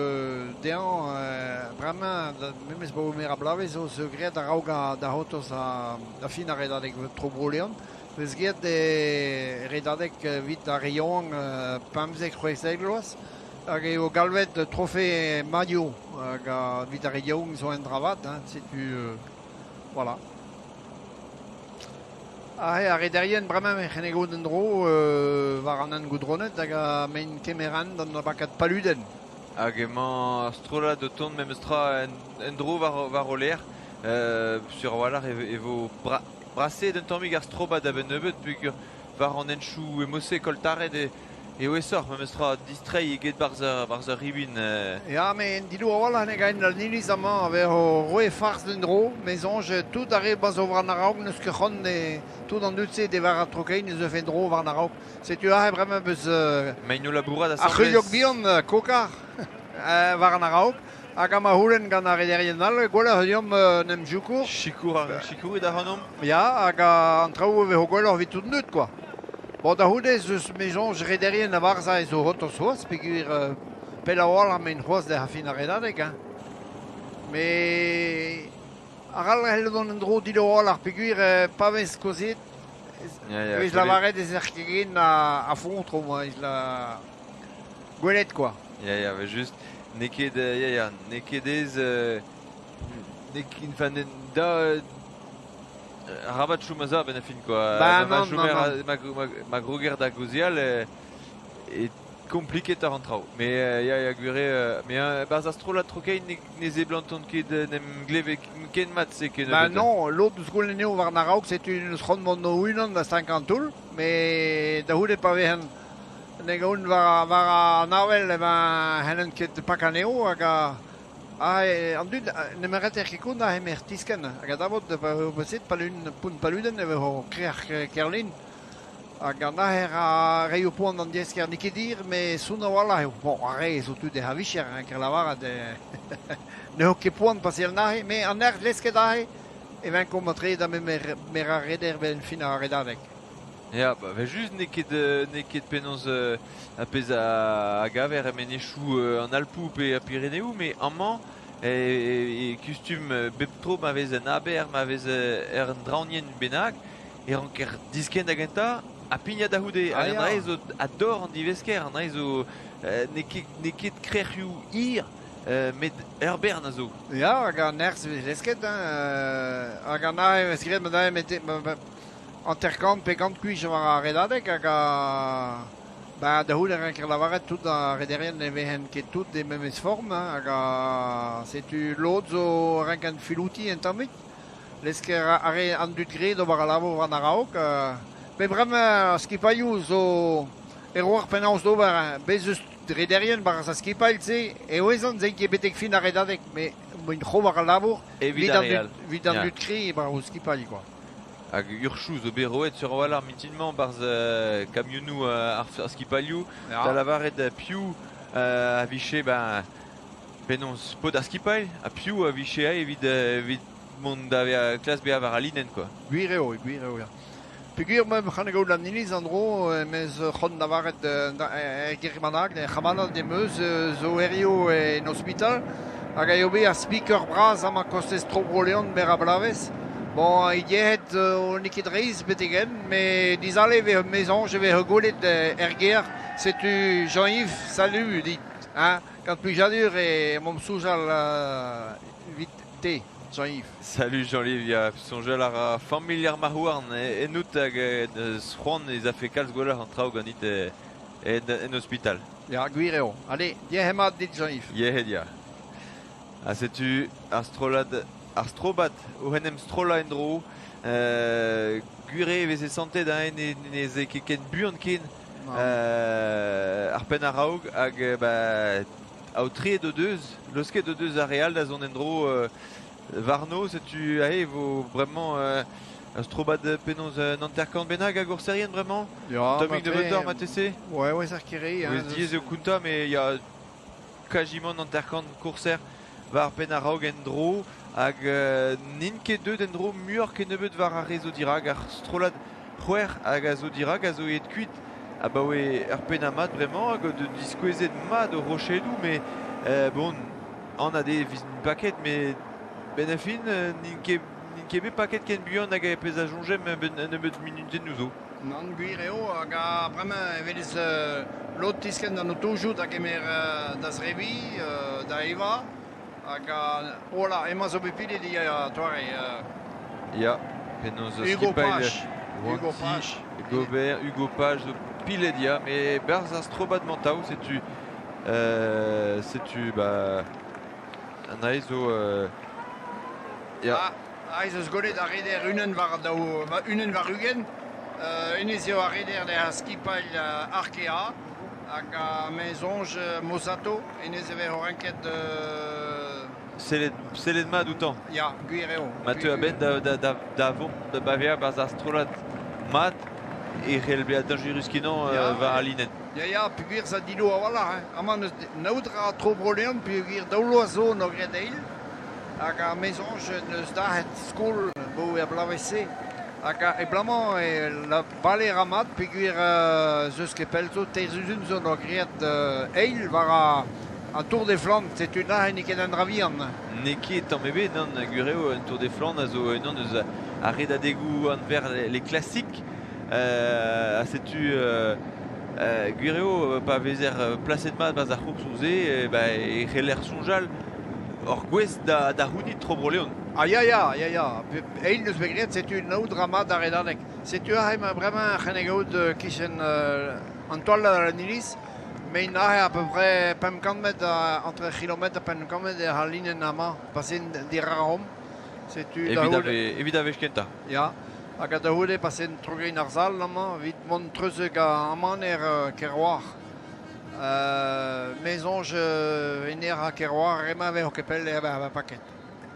dezhañ bremañ memes ba Omer a Blavezh zo zo graet a-raok da c'hortoz da fin ar redadeg tro Bro-Leon. Vez graet e redadeg evit ar re yaouank 15-16 vloaz hag eo galvet trofe Mario hag evit ar re yaouank zo un dra vat hein, setu voilà. Aze ar rederien bremañ e c'hennegot en-dro war an hent goudronet hag a maint kemeran d'an bakad paludenn. Hag emañ ar strollad o tont memes tra en-dro war o lerc'h. Sur a-walc'h e vo braseet un tammig ar strobad a-benn nebeut peogwir war an henchoù emose koltaret eo aesoc'h memestra distreiñ eget barzh ar ribin. Ya, met en dilou a-walc'h ne gaen an iliz amañ a vezo roet farz d'en-dro. Me soñj tout ar re ba zo war an a-raok n'eus ket c'hoant tout an dud-se devar ar trokein ez eus en-dro war an a-raok. Setu aze bremañ beus Maint o labourat asambles. Ar c'heuliog bihan kokar war an a-raok. Hag ama c'houlenn gant ar rederien all, gwelloc'h deomp en em sikour. Sikour, sikourit ac'hanomp. Ya, hag an traoù e vezo gwelloc'h evit tout an dud, quoi. Bon, da c'houde ez eus me soñj rederien a-barzh zo c'hortoz c'hoazh, peogwir pell a-walc'h emaint c'hoazh da fin ar redadeg. Hein. Mais arall c'hell dont en-dro dillo a-walc'h peogwir pa vez kaozeet, Ya, ya, vez lavaret ez ec'h ket ken a fond tro, moi, ez la gwelet, quoi. Ya, ya, just n'eo ket ya, ya, n'eo ket aes n'eo ket enfin da arabat chom a-sav a-benn ar fin quoi. Ba Ma non, non, chomer non. ma groger da gaozeal e kompliket an traoù. Mais ya, ya, gwir eo, mais barzh ar strollad trokein ne seblantont ket en em gleve ken mat-se ken Ba non, lod eus goulenn eo war an a-raok, setu eus c'hoant mont o-unan da stankañ an toull, met da c'houde pa vezent Ne gaout war an avel emañ c'hellent ket pakañ anezho hag an dud ne ket kont aze met tiskenn hag a-dabot pa vo bet palun pont paludenn e vo krec'h Kerlin hag an aher a reio poan d'an diesker n'eo ket dir met sonn a-walc'h eo. Bon, ar re zo tud a vicher hein, lavaret n'eo ket poan paseal aze met an aer lesket aze e venkomp tre da mer ar reder benn fin ar redadeg. Ya, ba, just n'eo ket, n'eo ket penaos ar pezh a gaver e menezioù an Alpoù pe ar Pireneoù, met amañ e kustum bep tro ma vez un aber, ma vez ur draoñienn bennak, e ranker diskenn da gentañ ha pignat da c'houde. Ah, Hag an ya. dra zo a-dor an divesker, an dra zo n'eo ket krec'hioù hir, met ur bern a zo. Ya, hag an nerzh vez lesket, hein, hag an aze vez graet ma met hanter-kant pe kant kuich war ar redadeg hag a ba da c'houde ranker lavaret tout ar rederien ne vezent ket tout e memes form hein, hag a setu lod zo rankan filouti un tammig. Lesker ar re an dud graet ober al labour war an a-raok. Met bremañ ar skipailhoù zo e roar penaos d'ober hein. Bez eus rederien barzh ar skipailh-se e ouezan se ket betek fin ar redadeg met m'int c'ho war al labour Evit ar re all. Evit an dud kri barzh o skipailh quoi. Hag urchoù zo bet roet sur a-walc'h mintin-mañ barzh kamionoù ar skipailhoù. Da lavaret piv a vije ben, penaos paotr ar skipailh ha piv a vije evit mont da vezañ klas bezañ war al linenn quoi. Gwir eo, gwir eo, ya. Peogwir meump c'hoant gaout an iliz en-dro em eus c'hoant lavaret er gêr-bennak, er c'hamalad em eus zo hiziv en ospital hag a eo bet ar speaker bras amañ kostez Tro-Bro-Leon berr a bloavezh. Bon, e yec'hed n'eo ket reizh betek-henn, met dizale e vez me soñj e vez gwelet er gêr. Setu Jean-Yves, salut dit, hein, gant plijadur emaomp soñjal evit te, Jean-Yves. Salut Jean-Yves, ya, soñjal a ra familh ar marc'h-houarn ennout hag eus c'hoant ez afe kalz gwelloc'h an traoù ganit en ospital. Ya, gwir eo. Allez, yec'hed mat dit, Jean-Yves. Yec'hed, ya. Ha setu ar strollad, ar strobad oc'h en em strollañ en-dro. Gwir eo e veze santet hein, ne 'z eo ket ken buan ken ar penn a-raok hag ba, aotreet o deus, laosket o deus ar re all da zont en-dro warno. Setu aze e vo bremañ ur strobad penaos un hanter-kant bennak a gourserien bremañ. Ya, Tammig nebeutoc'h marteze. Ouais, ouais, ça kere. Hein, diaes eo kontañ, mais ya quasiment hanter-kant kourser war penn a-raok en-dro hag n'int ket deuet en-dro muioc'h kennebeut war ar re zo dirak ar strollad c'hwec'h hag a zo dirak a zo aet kuit abaoe ur pennad mat bremañ hag o deus diskouezet mat o rochedoù met bon anat eo e vezint paket met 'benn ar fin n'int ket n'int ket bet paket ken buan hag pezh a soñjemp un nebeud munutennoù zo. Nann, gwir eo, hag bremañ e welez lod tiskenn d'an otojoù da gemer da zebriñ, da evañ, hag hola, emañ zo bet pilet ivez doare. Ya, penaos Hugo Page. Hugo Page. Gobert, Hugo Page zo pilet ya, met 'barzh ar strobad 'mañ setu setu ba an ae zo ya. Ah, ah, ez eus gwelet ar reder unan war daou, unan war ugent. Hennezh eo ar reder da skipailh Arkea hag a me soñj Mosato. Hennezh e vez renket Sellet, sellet mat outañ. Ya, gwir eo. Ma teu a-benn da, da, da, da vont da baveañ 'barzh ar strollad mat e c'hell bezañ dañjerus-kenañ war al linenn. Ya, ya, peogwir za dillo a-walc'h. Hein. Amañ n'eus naout ra tro Bro-Leon peogwir daou vloaz zo n'o graet eil. Hag ar me soñj n'eus dac'het skol bo er bloavezh-se. Hag e bloaz-mañ e la bale ra mat peogwir ez eus ket pell zo, teir sizhun zo n'o graet eil war an Tour des Flandres. Setu neuze n'eo ket un dra vihan. N'eo ket tamm ebet, nann, gwir eo, un Tour des Flandres a zo unan eus ar redadegoù anver les classiques. Ha setu gwir eo, pa vezer plaset mat 'barzh ar c'hoursoù-se, ba, e c'heller soñjal oc'h gouest da, da c'hounit tro Bro-Leon. Ah ya, ya, ya, ya. Eil neus bet graet, setu un aout dra mat d'ar redadeg. Setu aze emañ bremañ c'hennegaout kichen an toal an iliz. Mais aze à peu près 500 mètres, entre kilometr ha 500 mètres ec'h al linenn amañ, paseet diraromp. Setu Evit ar, evit ar wech kentañ. Ya, hag da c'houde paseet tro-gein ar sal amañ evit mont treuzek amañ er Kerouar. Me soñj en ha Kerouar emañ vezo ket pell eo paket.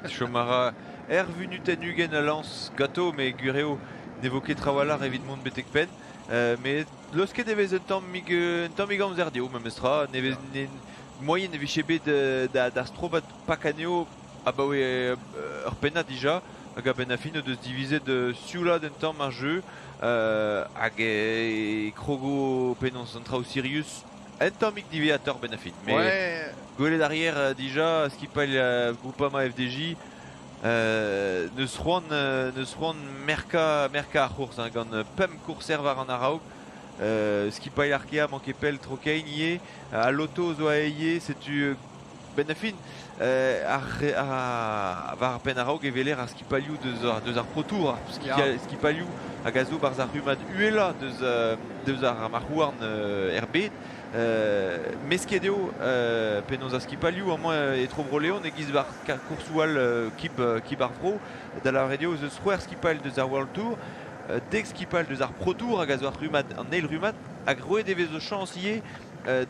Chom a ra er vunutenn 20 a lañs ganto, met gwir eo ne vo ket trawalc'h evit mont betek penn. Met laosket e vez un tammig amzer dezho memestra. Ne vez moaien e vije bet da, da strobad pak anezho abaoe ur pennad dija hag a-benn ar fin o deus divizet sioulaat un tamm ar jeu hag e krogo penaos an traoù sirius un tammig diwezhatoc'h benn ar fin. Mais Ouais. gwelet arrière dija skipailh Groupama FDJ neus c'hoant neus c'hoant merkañ merkañ ar c'hourz hein, gant pemp kourser war an a-raok. Skipailh Arkea manke pell tro-kein ivez. Al loto zo ivez, setu benn ar fin ar, ar, war ar penn a-raok e weler ar skipailhoù deus ar, deus ar Pro Tour, ar skipailhoù hag a zo 'barzh ar rummad uhelañ deus, deus ar marc'h-houarn er bed. Mesket eo penaos ar skipailhoù amañ e tro Bro-Leon e-giz war koursoù all kib, kib ar vro. Da lavaret eo ez eus c'hwec'h skipailh deus ar World Tour, dek skipailh deus ar Pro Tour hag a zo ar rummad, an eil rummad, hag roet e vez o chañs ivez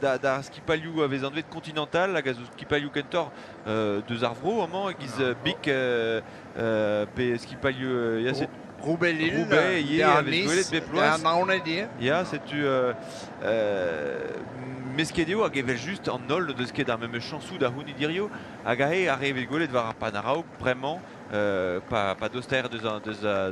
da, da skipailhoù a vez anvet Continental hag a zo skipailhoù kentoc'h deus ar vro amañ e-giz Big pe skipailhoù ya, c'est Roubaix-Lille, Roubaix ivez a vez gwelet bep bloaz. Naoned ivez. Ya, setu Mesket eo hag evel-just an holl n'o deus ket ar memes chañsoù da c'hounit hirio hag aze ar re vez gwelet war ar pan-araok bremañ pa dostaer deus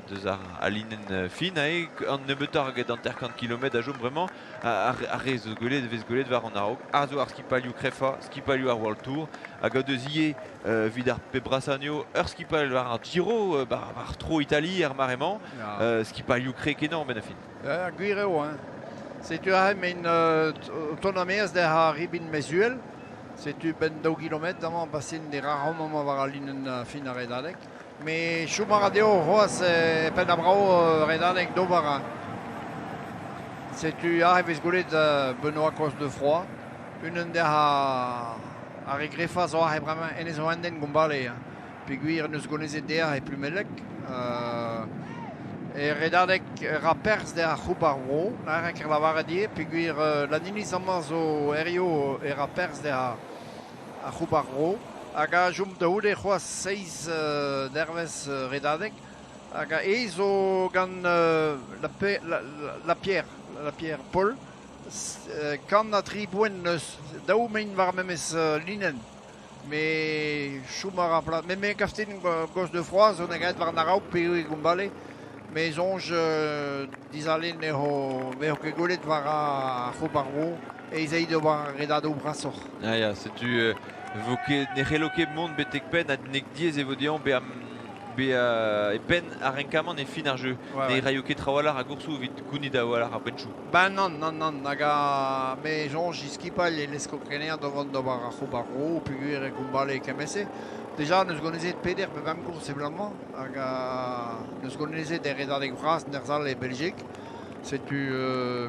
deus ar linenn fin aze an nebeutoc'h eget 50 kilometr a chom bremañ ar re zo gwelet vez gwelet war an a-raok a zo ar skipailhoù krefañ skipailhoù ar World Tour hag o deus ivez evit ar pep brasañ anezho ur skipailh war ar Giro war tro Itali er mare-mañ skipailhoù kreñ-kenañ a-benn ar fin. Ya, gwir eo. Hein. Setu aze mein o tont a-maez d'ar ribin Mezuel. Setu benn daou gilometr amañ basin e raromp amañ war al linenn fin ar redadeg. Me chom a ra dezho c'hoazh e penn ar brav redadeg d'ober. Hein. Setu aze e vez gwelet Benoît Cosnefroy. Unan der ar re grefañ zo aze bremañ. Hennezh zo un den gombale. Hein. Peogwir n'eus gonezet dezhañ e Plumelec. E redadeg ra perzh d'ar c'houp ar vro, na ranker lavaret ivez, peogwir Lannilis amañ zo hiziv e ra perzh d'ar c'houp ar vro. Hag a chom da c'houde c'hoazh seizh dervezh redadeg. Hag aes zo gant la, Pierre, la Pierre Paul, 103 boent neus daou mein war memes linenn. Me chom a ra plat. Me me gav din Cosnefroy zo graet war an a-raok pe gombale. Me soñj dizale n'eo ket gwelet war ar c'hob ar vro ez eit d'ober ar redadoù brasoc'h. Ah ya, setu vo ket ne c'hello ket mont betek penn ha nek diaes e vo dezhañ bezañ e penn ar renkamant e fin ar jeu. Ne raio ket trawalc'h a goursoù evit gounit a-walc'h ar benchoù. Ben nann, nann, nann. Hag a, me soñj iskipal e lesko keneñ da vont d'ober ar c'houb ar vro peogwir e gombale kement-se. Deja n'eus gonezet peder pe bemp kourz e bloaz-mañ hag n'eus gonezet er redadeg vras nerzhal e Beljik. Setu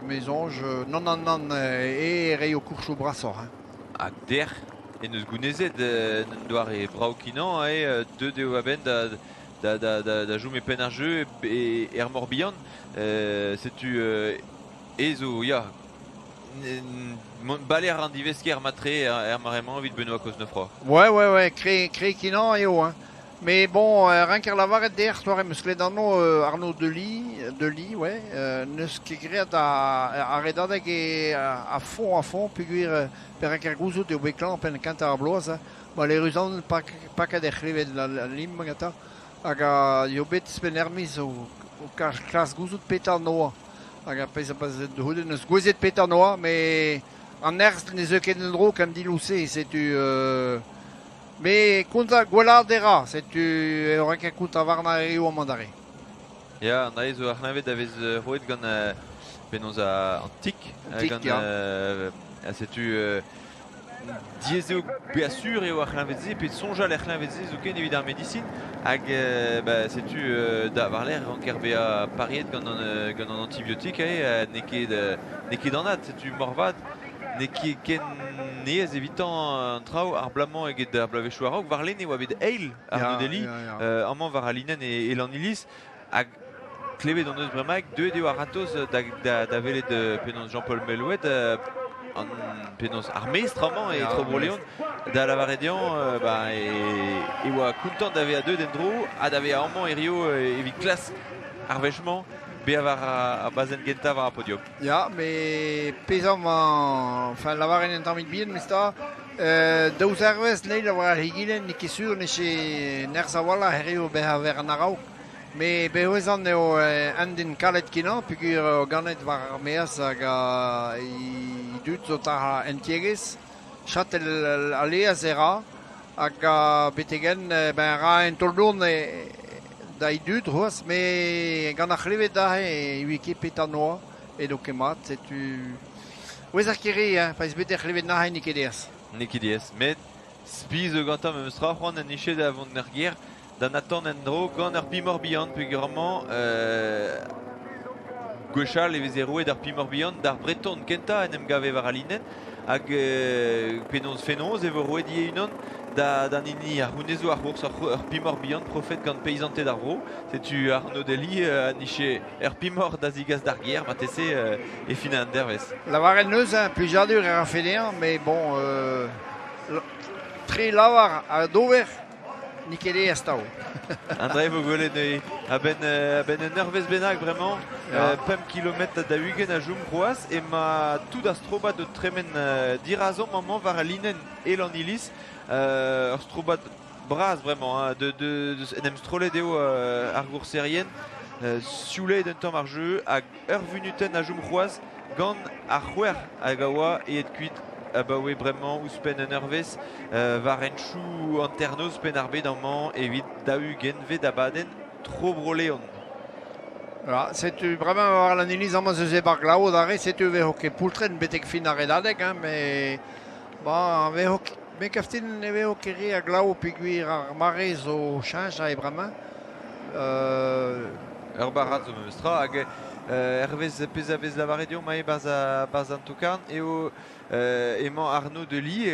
me soñj nann, nann, nann, e reio koursoù brasoc'h. Hein. Ha dec'h en deus gounezet un doare brav-kenañ eo deuet eo a-benn da da chom e penn ar jeu er Morbihan. Setu ez zo ya bale a ran divesker matre er mare-mañ evit Benoît Cosnefroy. Ouais, ouais, ouais, kré-kenañ eo. Hein. Mais bon, ranker lavaret dec'h, toare 'm eus klevet anv Arnaud Delis, Delis, ouais, n'eus ket graet ar redadeg e a fond a fond peogwir perak gouzout eo bet klañv penn kentañ ar bloaz. Hein. Maleüruzamant paket er c'hlevet al lim gantañ hag eo bet ouzhpenn er miz o klask gouzout petra 'noa. Hag ar pezh a da c'houde n'eus gouezet petra 'noa, met an nerzh ne zeu ket en-dro ken dilous-se, setu me kontañ gwellaat e ra, setu e ranker kontañ warnañ eo amañ dare. Ya, an dra-se zo ar c'hleñved a vez roet gant penaos an tik. Gant, ha setu Diaes eo bezañ sur eo ar c'hleñved-se pe soñjal er c'hleñved-se zoken evit ar medisin hag ba setu da war-lerc'h ranker bezañ pareet gant an antibiotik eo n'eo ket n'eo ket anat setu moarvat n'eo ket ken aes evitañ an traoù ar bloaz-mañ eget ar bloavezhioù a-raok. Warlene e oa bet eil Arnaud Dely amañ war al linenn e Lanniliz hag klevet hon eus bremaik, deuet eo a-ratozh da welet penaos Jean-Paul Mellouet, an, penaos ar mestr amañ e Tro-Bro-Leon, da lavaret dezhañ ba, e oa kontant da vezañ deuet en-dro ha da vezañ amañ hirio evit klask ar wech-mañ bezañ war ar bazenn gentañ war ar podium. Ya, met pezh amañ, enfin lavaret un tammig bihan, mes 'ta, daou zervezh neil war ar egile n'eo ket sur ne nerzh a-walc'h hirio bezañ war an a-raok. Me bevezan eo un den kalet-kenañ peogwir eo ganet war ar maez hag e dud zo ta en tiegezh. Chatel al laezh e ra hag betek-henn ben ra un taol-dourn da e dud c'hoazh met gant ar c'hlevet aze e oe ket petra 'noa edo ket mat setu 'ouezer ket re hein pa ez bet er c'hlevet neuze n'eo ket aes. N'eo ket aes met spi zo gantañ memes tra c'hoant en dije da vont er gêr da Nathan en-dro gant ur pimoc'h bihan peogwir amañ gwechall e veze roet ar pimoc'h bihan d'ar Breton kentañ en em gave war al linenn hag penaos fenoz e vo roet ivez unan d'an hini a c'hounezo ar c'hours ur pimoc'h bihan profet gant peizanted ar vro. Setu Arnaud Dely a nije ur pimoc'h da zigas d'ar gêr marteze e fin an dervezh. Lavaret neuze plijadur e rafe dezhañ, mais bon, tre lavar ha d'ober. N'eo ket aes tav. An dra vo gwelet neuze a-benn un eurvezh bennak bremañ, 5 kilometr da 20 a chom c'hoazh, emañ tout ar strobad o tremen dirazomp amañ war al linenn e Lanniliz. Ur strobad bras bremañ, hein, en em strollet eo ar gourserien, sioulaet un tamm ar jeu hag ur vunutenn a chom c'hoazh gant ar c'hwec'h hag a oa aet kuit abaoe bremañ ouzhpenn un eurvezh war henchoù hanternoz Penn-ar-Bed amañ evit 40vet abadenn Tro Bro-Leon. Voilà, setu bremañ war an iliz amañ eus e bar-glav adarre, setu e vezo ket poultrenn betek fin ar redadeg, hein, met bon, vezo me gav din ne vezo ket re a glav peogwir ar mare zo cheñch aze bremañ. Ur barrad zo memes tra hag hervez pezh a vez lavaret deomp eo barzh an tokarn eo emañ Arnaud Delis,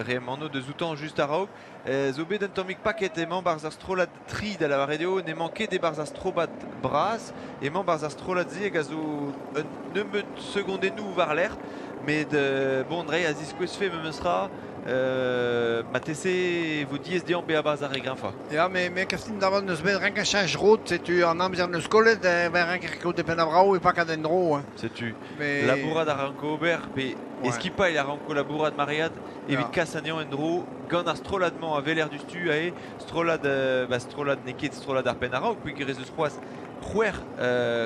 re emañ deus outañ just a-raok, zo bet un tammig paket emañ barzh ar strollad tri da lavaret eo n'emañ ket e-barzh ar strobad bras, emañ barzh ar strollad-se hag a zo un nebeud segondennoù war-lerc'h, met bon, dre a ziskouezfe memes tra marteze e vo diaes dezhañ bezañ barzh ar re greñvañ. Ya, me gav din davat n'eus bet renkañ cheñch rod, setu an amzer n'eus kollet, ben renker kaout e penn a-vrav e pakad en-dro. Hein. Setu, labourat a ranko ober, pe eskipailh a ranko labourat maread evit kas anezhañ en-dro gant ar strollad-mañ a weler diouzhtu aze, strollad, ba strollad n'eo ket strollad ar penn a-raok, peogwir ez eus c'hoazh c'hwec'h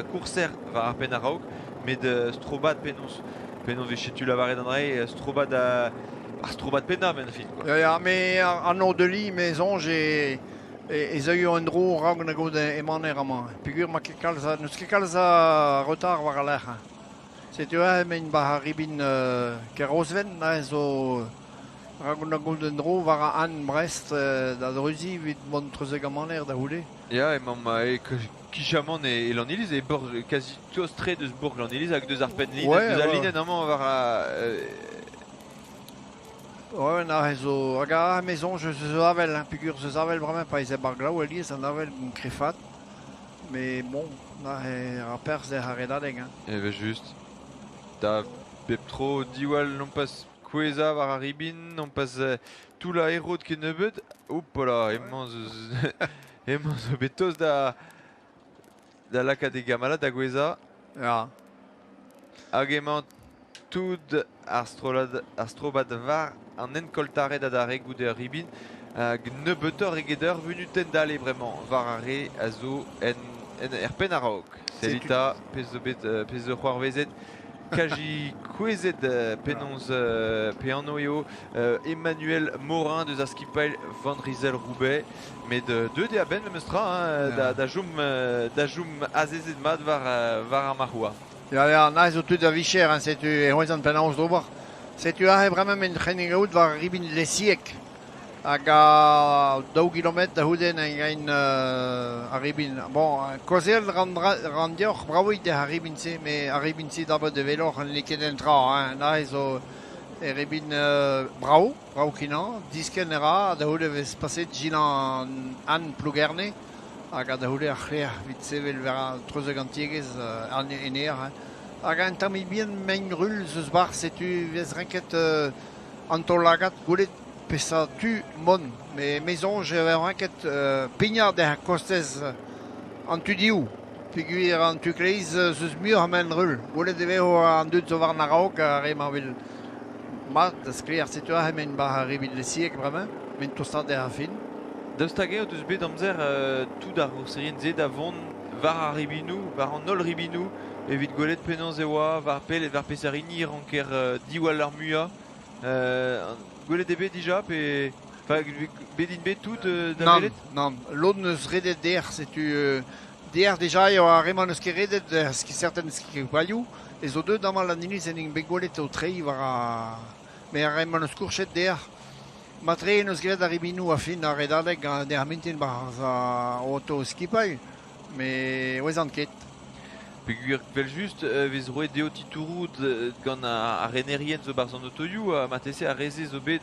kourser war ar penn a-raok, met strobad penaos penaos e setu lavaret an dra strobad ar strobad pennañ benn ar fin quoi. Ya, ya, mais an Odeli, me soñj e ez aio en-dro raok na gaout emaner amañ. Peogwir ma ket kalz a, n'eus ket kalz a retard war al lec'h. Setu aze emaint war ar ribin Kerozven, aze zo raok na gaout en-dro war an Brest da dreuziñ evit mont treuzek an maner da c'houde. Ya, emaomp e Kichamant e Lanniliz, e bord quasi tost-tre deus bourg Lanniliz hag deus ar penn-linenn, deus al linenn amañ war Ouais, na zo hag a me soñj eus avel, hein, peogwir eus avel bremañ pa ez eo ar glav alies an avel krefat. Mais bon, na ar perzh er redadeg. Hein. Evel-just. Da bep tro diwall nompas kouezhañ war ar ribin, nompas toullañ e rod kennebeut. Hopola, emañ emañ zo bet tost da da lakaat e gamalad da gouezhañ. Ya. Hag emañ tout ar strollad ar strobad war an hent koltaret adarre goude ar ribin hag nebeutoc'h eget ur vunutenn dale bremañ war ar re a zo en, en, er penn a-raok. Sellita pezh zo bet pezh zo c'hoarvezet kaji kouezhet penaos pe anv eo Emmanuel Morin deus ar skipailh Van Riesel Roubaix met deuet eo a-benn memes tra hein, da, da chom da chom azezet mat war war ar marc'h-houarn. Ya, ya, na zo tud a vicher, hein, setu e c'hwezan penaos d'ober. Setu aze bremañ men c'hennig out war ribin Lesieg hag a daou gilometr da c'houde en gain ar ribin. Bon, kaozeal ran deoc'h bravoik d'ar ribin-se, met ar ribin-se d'abord de veloc'h n'eo ket un tra, hein. Aze zo e ribin brav, brav-kenañ, diskenn a ra, da c'houde e vez paset Gilles Anne Plougerne hag da c'houde ar c'hlec'h evit sevel war treuzek an tiegezh an en aer. Hein. Hag un tammig bihan mein-rull eus bar, setu e vez renket an taol-lagad gwelet peseurt tu mont. Mais me soñj e vez renket pignat er kostez an tu div. Peogwir an tu kleiz eus muioc'h a mein-rull. Gwelet e vezo an dud zo war an a-raok ar re-mañ vil mat da sklaer setu aze emaint war ar ribin lesiek bremañ, ment tostaat ar fin. Daoust hag-eñ o deus bet amzer tout ar gourserien-se da vont war ar ribinoù, war an holl ribinoù, evit gwelet penaos e oa, war pel, war peseurt hini e ranker diwall ar muiañ. Gwelet eo bet dija pe... Enfin, bet int bet tout da Nann, welet? nann. Lod n'eus redet dec'h, setu dec'h dija eo ar re-mañ n'eus ket redet certain skipailhoù ez zo deuet amañ an iliz en int bet gwelet o treiñ war ar... Met ar re-mañ n'eus kourchet dec'h. Matre n'eus graet ar ribinoù a fin ar redadeg dec'h mintin 'barzh oto skipailh, met 'ouezan ket. Peogwir evel-just e vez roet dezho titouroù gant ar renerien zo 'barzh an otoioù ha marteze ar re-se zo bet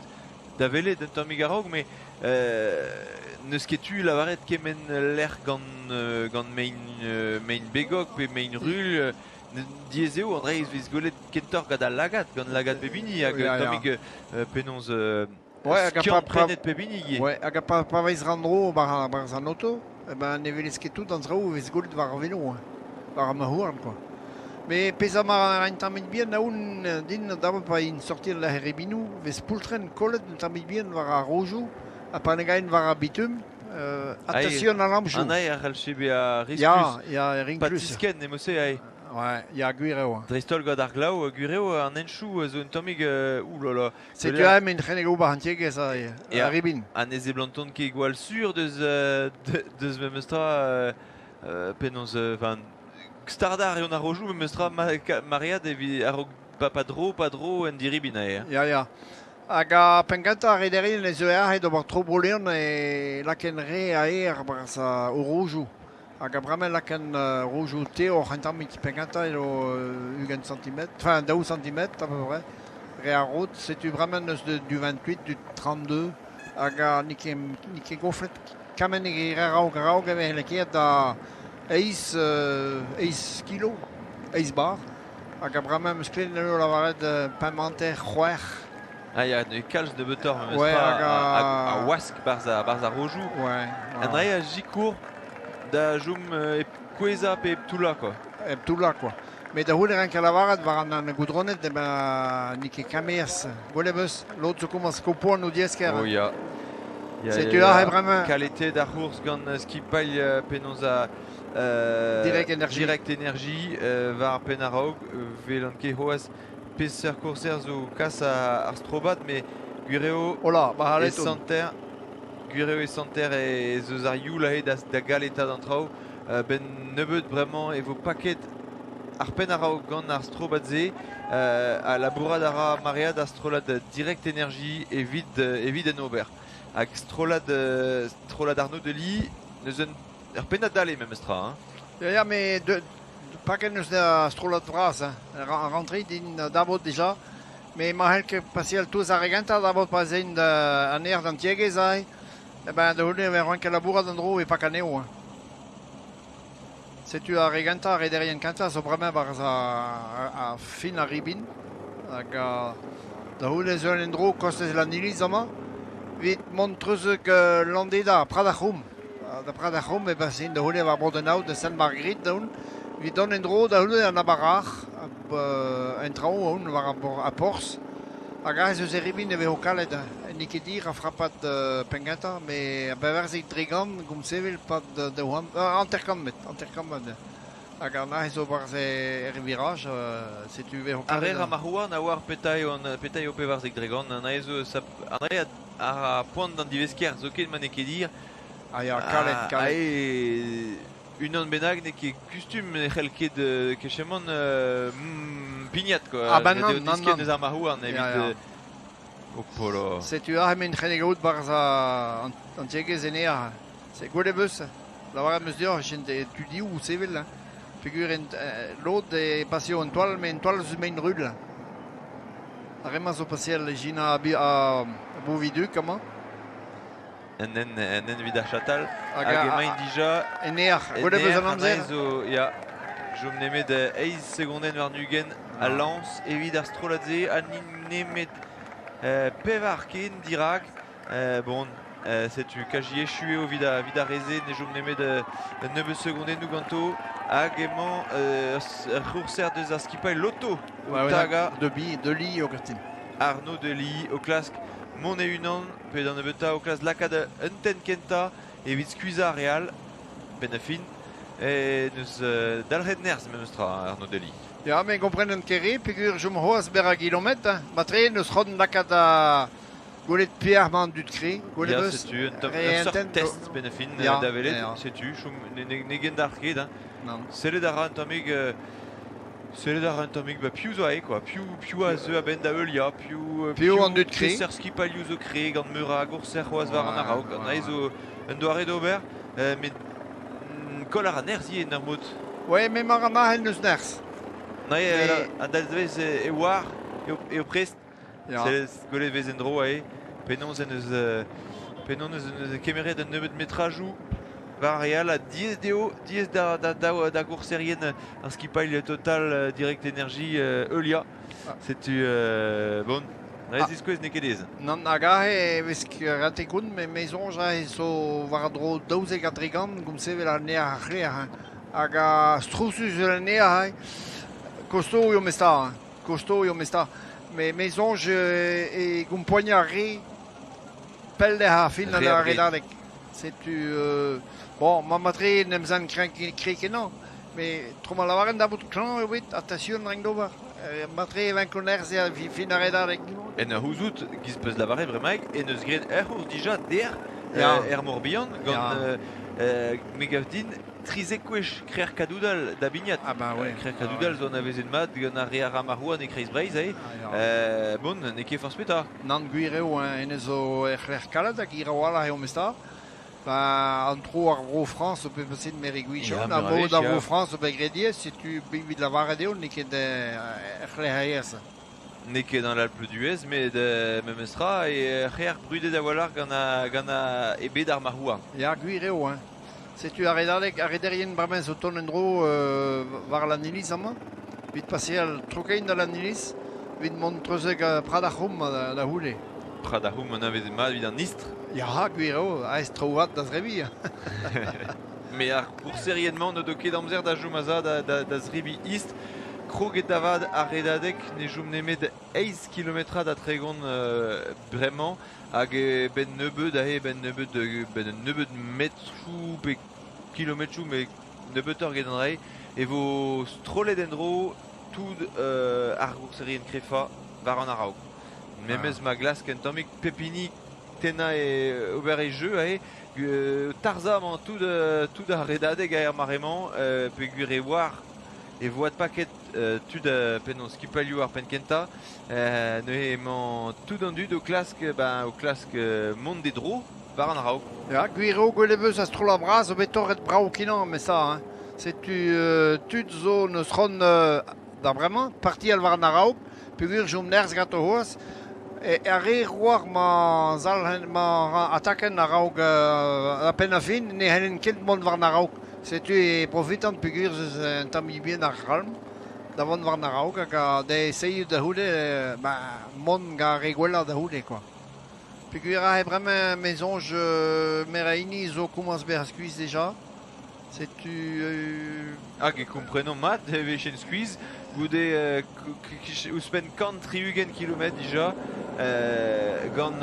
da welet un tammig a-raok met n'eus ket tu lavaret kement lec'h gant gant mein mein begok pe mein rull diaes eo an dra-se vez gwelet kentoc'h gant al lagad gant lagad pep hini hag un tammig penaos Ouais, hag a skiant pa- pa- prenet pep hini ivez. Ouais, hag a pa, pa vez randro bar, bar an auto, eh ben ne velez ket tout an traoù e vez gwelet war ar velo, hein. War ar mahouarn, quoi. Me pezh ma un tammig bihan aoun din d'abord pa in sortir la heribinoù, vez poultren kollet un tammig bihan war ar rojoù, ha pa ne gaen war ar bitum, attention an lamjoù. An aer a c'hallfe bezañ risklus. Ya, ya, rinklus. Pa tiskenn emo-se ae. Ouais, ya, gwir eo. Dreist-holl gant ar glav, gwir eo an henchoù zo un tammig... Ouh là là. Setu aem en c'hennek ober an tiegezh a ribin. Ha ne seblantont ket gwall sur deus, deus memestra penaos... Enfin, stardar eo an arrojoù memestra maread evit a-raok pa dro, pa dro en diribin ae. Ya, ya. Hag a penn-kentañ ar rederien ez eus aet d'ober tro Bro-Leon e lakaen re a aer barzh o rojoù. Hag a bremañ lakaen rojoù te oc'h un tammig penn-kentañ eo 20 centimetr, enfin 2 centimetr à peu près. Re ar rod, setu bremañ eus du 28, du 32, hag a n'eo ket, n'eo ket goflet kement e raok raok e vez lakaet da eizh, eizh kilo, eizh bar. Hag a bremañ em eus klevet eo lavaret pemp hanter, c'hwec'h. Ah ya, ne kalz nebeutoc'h memes Ouais, tra hag a, a wask barzh ar, barzh ar rojoù. Ouais, An dra a zikour da chom hep kouezhañ pe hep toullañ, quoi. Hep toullañ, quoi. Met da c'houde rank lavaret war an, an goudronet, eh ben, n'eo ket kameas. Gwelet eus, lod zo komañs kopoan o diesker. Oh ya. Ya, Setu ya, aze bremañ. Kaleted ar c'hourz gant skipailh penaos a Direct Energie. Direct Energie war ar penn a-raok, welan ket c'hoazh peseurt kourser zo kas ar strobad, met gwir eo Hola, ba e santer, gwir eo e santer ez eus ar youl aze da, da galetat an traoù. Ben nebeut bremañ e vo paket ar penn a-raok gant ar strobad-se. A labourat a ra maread ar strollad Direct Energie evit, evit en ober. Hag strollad, strollad Arnaud Delis n'eus un ur pennad dale memes tra. Hein. Ya, ya, mais de, paket eus da strollad vras, hein. Rentré din dabot dija. Mais ma c'hell ket paseal tous ar re gentañ dabot pa 'z int an aer d'an tiegezh aze. Eh ben, da c'houde e rank labourat an dro e pak anezho. Hein. Setu ar re gentañ, ar rederien kentañ zo bremañ barzh ar fin ar ribin. Hag da c'houde ez eus en-dro kostez Lanniliz amañ. Evit mont treuzek Landeda, Prad ar C'hromm. Da Prad ar C'hromm e basin da c'houde war bord an aod da Sainte-Marguerite da hont. Evit dont en-dro da c'houde an Abarac'h, en traoñ aon war ar porzh. Hag aze eus e ribin e vezo kalet, n'eo ket hir a frapad penn-gentañ, met a bevarzek dre gant gomsevel pad daou c'hant, hanter-kant met, hanter-kant met. Hag an aze zo barzh er viraj, setu vezo Ar kalet. re ma houarn a oar petra eo an petra eo 94%, an aze zo sap, an aze a ra poan d'an divesker zoken ma n'eo ket hir. Ah ya, kalet, kalet. Ae, unan bennak n'eo ket kustum ne c'hell ket kechemant pignat, quoi. Ah ben Ret non, eo non, diskenn non. eus ar marc'houarn evit... Ya, ya. Oh, polo. Setu aze men c'hell gaout barzh an, an tiegezh en aer. C'est gwelet eus. Lavaret em eus deoc'h, jent tudioù o sevel. Hein. Peogwir en, lod e paseo an toal, met en toal zo mein rul. Ar re-mañ zo paseal Gina a, a Beauviduk amañ. En en, en en evit ar chatal. Hag Hag a- emaint dija En aer. en Gwelet eus aer, an amzer. an aer zo, ya, jom nemet eizh segondenn warn-ugent a lañs evit ar strollad-se ha n'int nemet pevar ken dirak. Bon, setu kaji echu eo evit ar, evit ar re-se, ne jom nemet un nebeud segondennoù ganto. Hag emañ ur c'hourser deus ar skipailh Lotto o Ouais, ouais, tagañ. De bi, de li o gatin. Arnaud Delis o klask mont e-unan, pe d'an nebeutañ o klask lakaat un tenn kentañ evit skuizhañ ar re all, benn ar fin. E neus dalc'het nerzh memes tra, Arnaud Delis. Ya, me gomprenan ket re, peogwir chom c'hoazh berr a gilometr. Hein. Matre neus c'hoant lakaat a gwelet pear ma an dud kre, gwelet Ya, eus. setu un tamm Re ur seurt enten- test benn ar fin Ya, da welet, ya. setu, chom ne, ne, ne gendalc'h ket. Hein. Non. Sellet a ra un tammig sellet a ra un tammig ba piv zo ae, quoi. Piv, piv a zeu a-benn da heuliañ, piv, Piv an dud kre. peseurt skipailhoù zo kre gant meur a gourser c'hoazh war an Ouais, a-raok. An ouais, ae zo un doare d'ober, met koll a ra nerzh ivez en ur mod. Ouais, met mar an ahel neus nerzh. Na eo, Mais- a dalvez e oar, eo, eo prest. Ya. C'est gwelet vez en-dro ae. Penaos en eus, penaos en eus kemeret un nebeud metrajoù war ar re all a diaes dezho, diaes da, da, da, da gourserien ar skipailh Total Direct Energie heuliañ. Ah. Setu bon, Rez diskouez n'eo ket aes. Nann, hag aze e vez rate kont, met me soñj aze zo war-dro 92 gomp sevel anezhañ ar c'hrec'h. Hein. Hag a strousus anezhañ, hein. Kosto eo mesta, hein. Kosto eo mesta. Me, me soñj e gompoagnañ ar re pell ar fin an ar redadeg. Setu, bon, ma matre n'em zan krekenañ, met tro ma lavaren da bout klañv eo bet, attention renk d'ober. Matre e venko nerzh er fin ar redadeg. En ur c'houzout, giz peus lavaret bremaik, en deus graet ur c'hourz dija der er Morbihan gant me gav din 13 kwech Krec'h Kadoudal da bignat. Ah bah ouais. Krec'h Kadoudal zo anavezet mat gant ar re a ra marc'houarn e kreiz Breizh eh. Bon, n'eo ket forzh petra. Nann, gwir eo, hein, hennezh zo er c'hlec'h kalet hag hir a-walc'h eo memes-tra. Ba, an tro ar Vro Frañs zo bet paseet Mary Gwichon, ar vro da Vro Frañs zo bet graet ivez, setu evit lavaret eo n'eo ket er c'hlec'h aes. N'eo ket an Alpes d'Huez, met memestra e c'her brudet a-walc'h gant e bed ar marc'houarn. Ya, gwir eo, hein. Setu ar redadeg, ar rederien bremañ zo tont en-dro war Lanniliz amañ, evit paseal tro-kein da Lanniliz, evit mont treuzek Prad ar C'houmm da c'houde. Prad ar C'houmm anavezet mat evit an istr. Ya, gwir eo, aes traoù vat da zrebiñ. Mais ar gourserien-mañ n'o do ket amzer da chom a-za da zrebiñ istr. Kroget da vat ar redadeg ne chom nemet eizh kilometrad ha 30 bremañ hag benn nebeut aze benn nebeut benn un nebeud metroù pe kilometroù met nebeutoc'h get an dra e vo strollet en-dro tout ar gourserien krefañ war an a-raok. Memes ma glask un tammig pep hini tennañ e ober e jeu aze tarzhañ amañ tout ar redadeg er mare-mañ peogwir e oar e voad paket tud penaos skipailhoù ar penn-kentañ. Neuze emañ tout an dud o klask ben, o klask mont d'e dro war an a-raok. Ya, gwir eo gwelet eus ar strollad bras zo bet torret brav-kenañ met ça, hein. Setu tud zo n'eus c'hoant da bremañ partial war an a-raok peogwir chom nerzh ganto c'hoazh. Ar re c'hoar ma zalc'hen ma atakenn a-raok a penn ar fin ne c'hellent ket mont war an a-raok. Setu e profitan peogwir eus un tammig bihan ar c'halm da vont war an a-raok hag da essayer da c'houde ba, mont gant ar re gwellañ da c'houde quoi. Peogwir aze bremañ me soñj meur a hini zo komañs bezañ skuizh dija. Setu Hag e komprenomp mat e vechen skuizh goude ouzhpenn 160 kilometr dija gant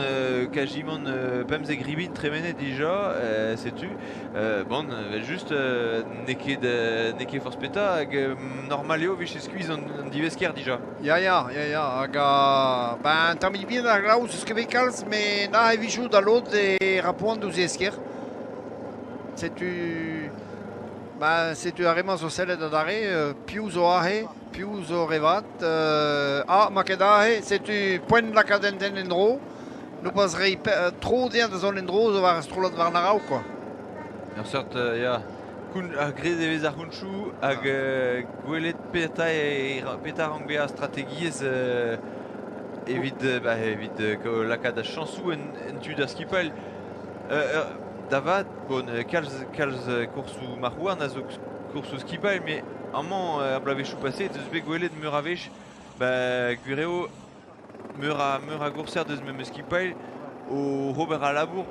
kajimant 15 ribin tremenet dija setu bon evel-just n'eo ket n'eo ket forzh petra hag normal eo 'vije skuizh an divesker dija. Ya, ya, ya, ya, hag ben tammig bihan ar glav 'zeus ket bet kalz, met na e-vijoù da lod e ra poan douzh esker. Setu ba, setu ar re-mañ zo sellet adarre, piv zo aze, piv zo re vat. Ah, ma ket aze, setu poent lakaat an den en-dro. No pas reiñ tro dezhañ da zont en-dro zo war ar strollad war an a-raok, quoi. Ur seurt, ya, koun, ar graet e vez ar c'hounchoù hag gwelet petra e, petra rank bezañ strategiezh evit, bah, evit lakaat ar chañsoù en, en tu da skipailh. Da vat, bon, kalz, kalz koursoù marc'h-houarn a zo koursoù skipailh, met amañ ar bloavezhioù paseet ez eus bet gwelet meur a wech, ba, gwir eo, meur a gourser deus memes skipailh o ober al labour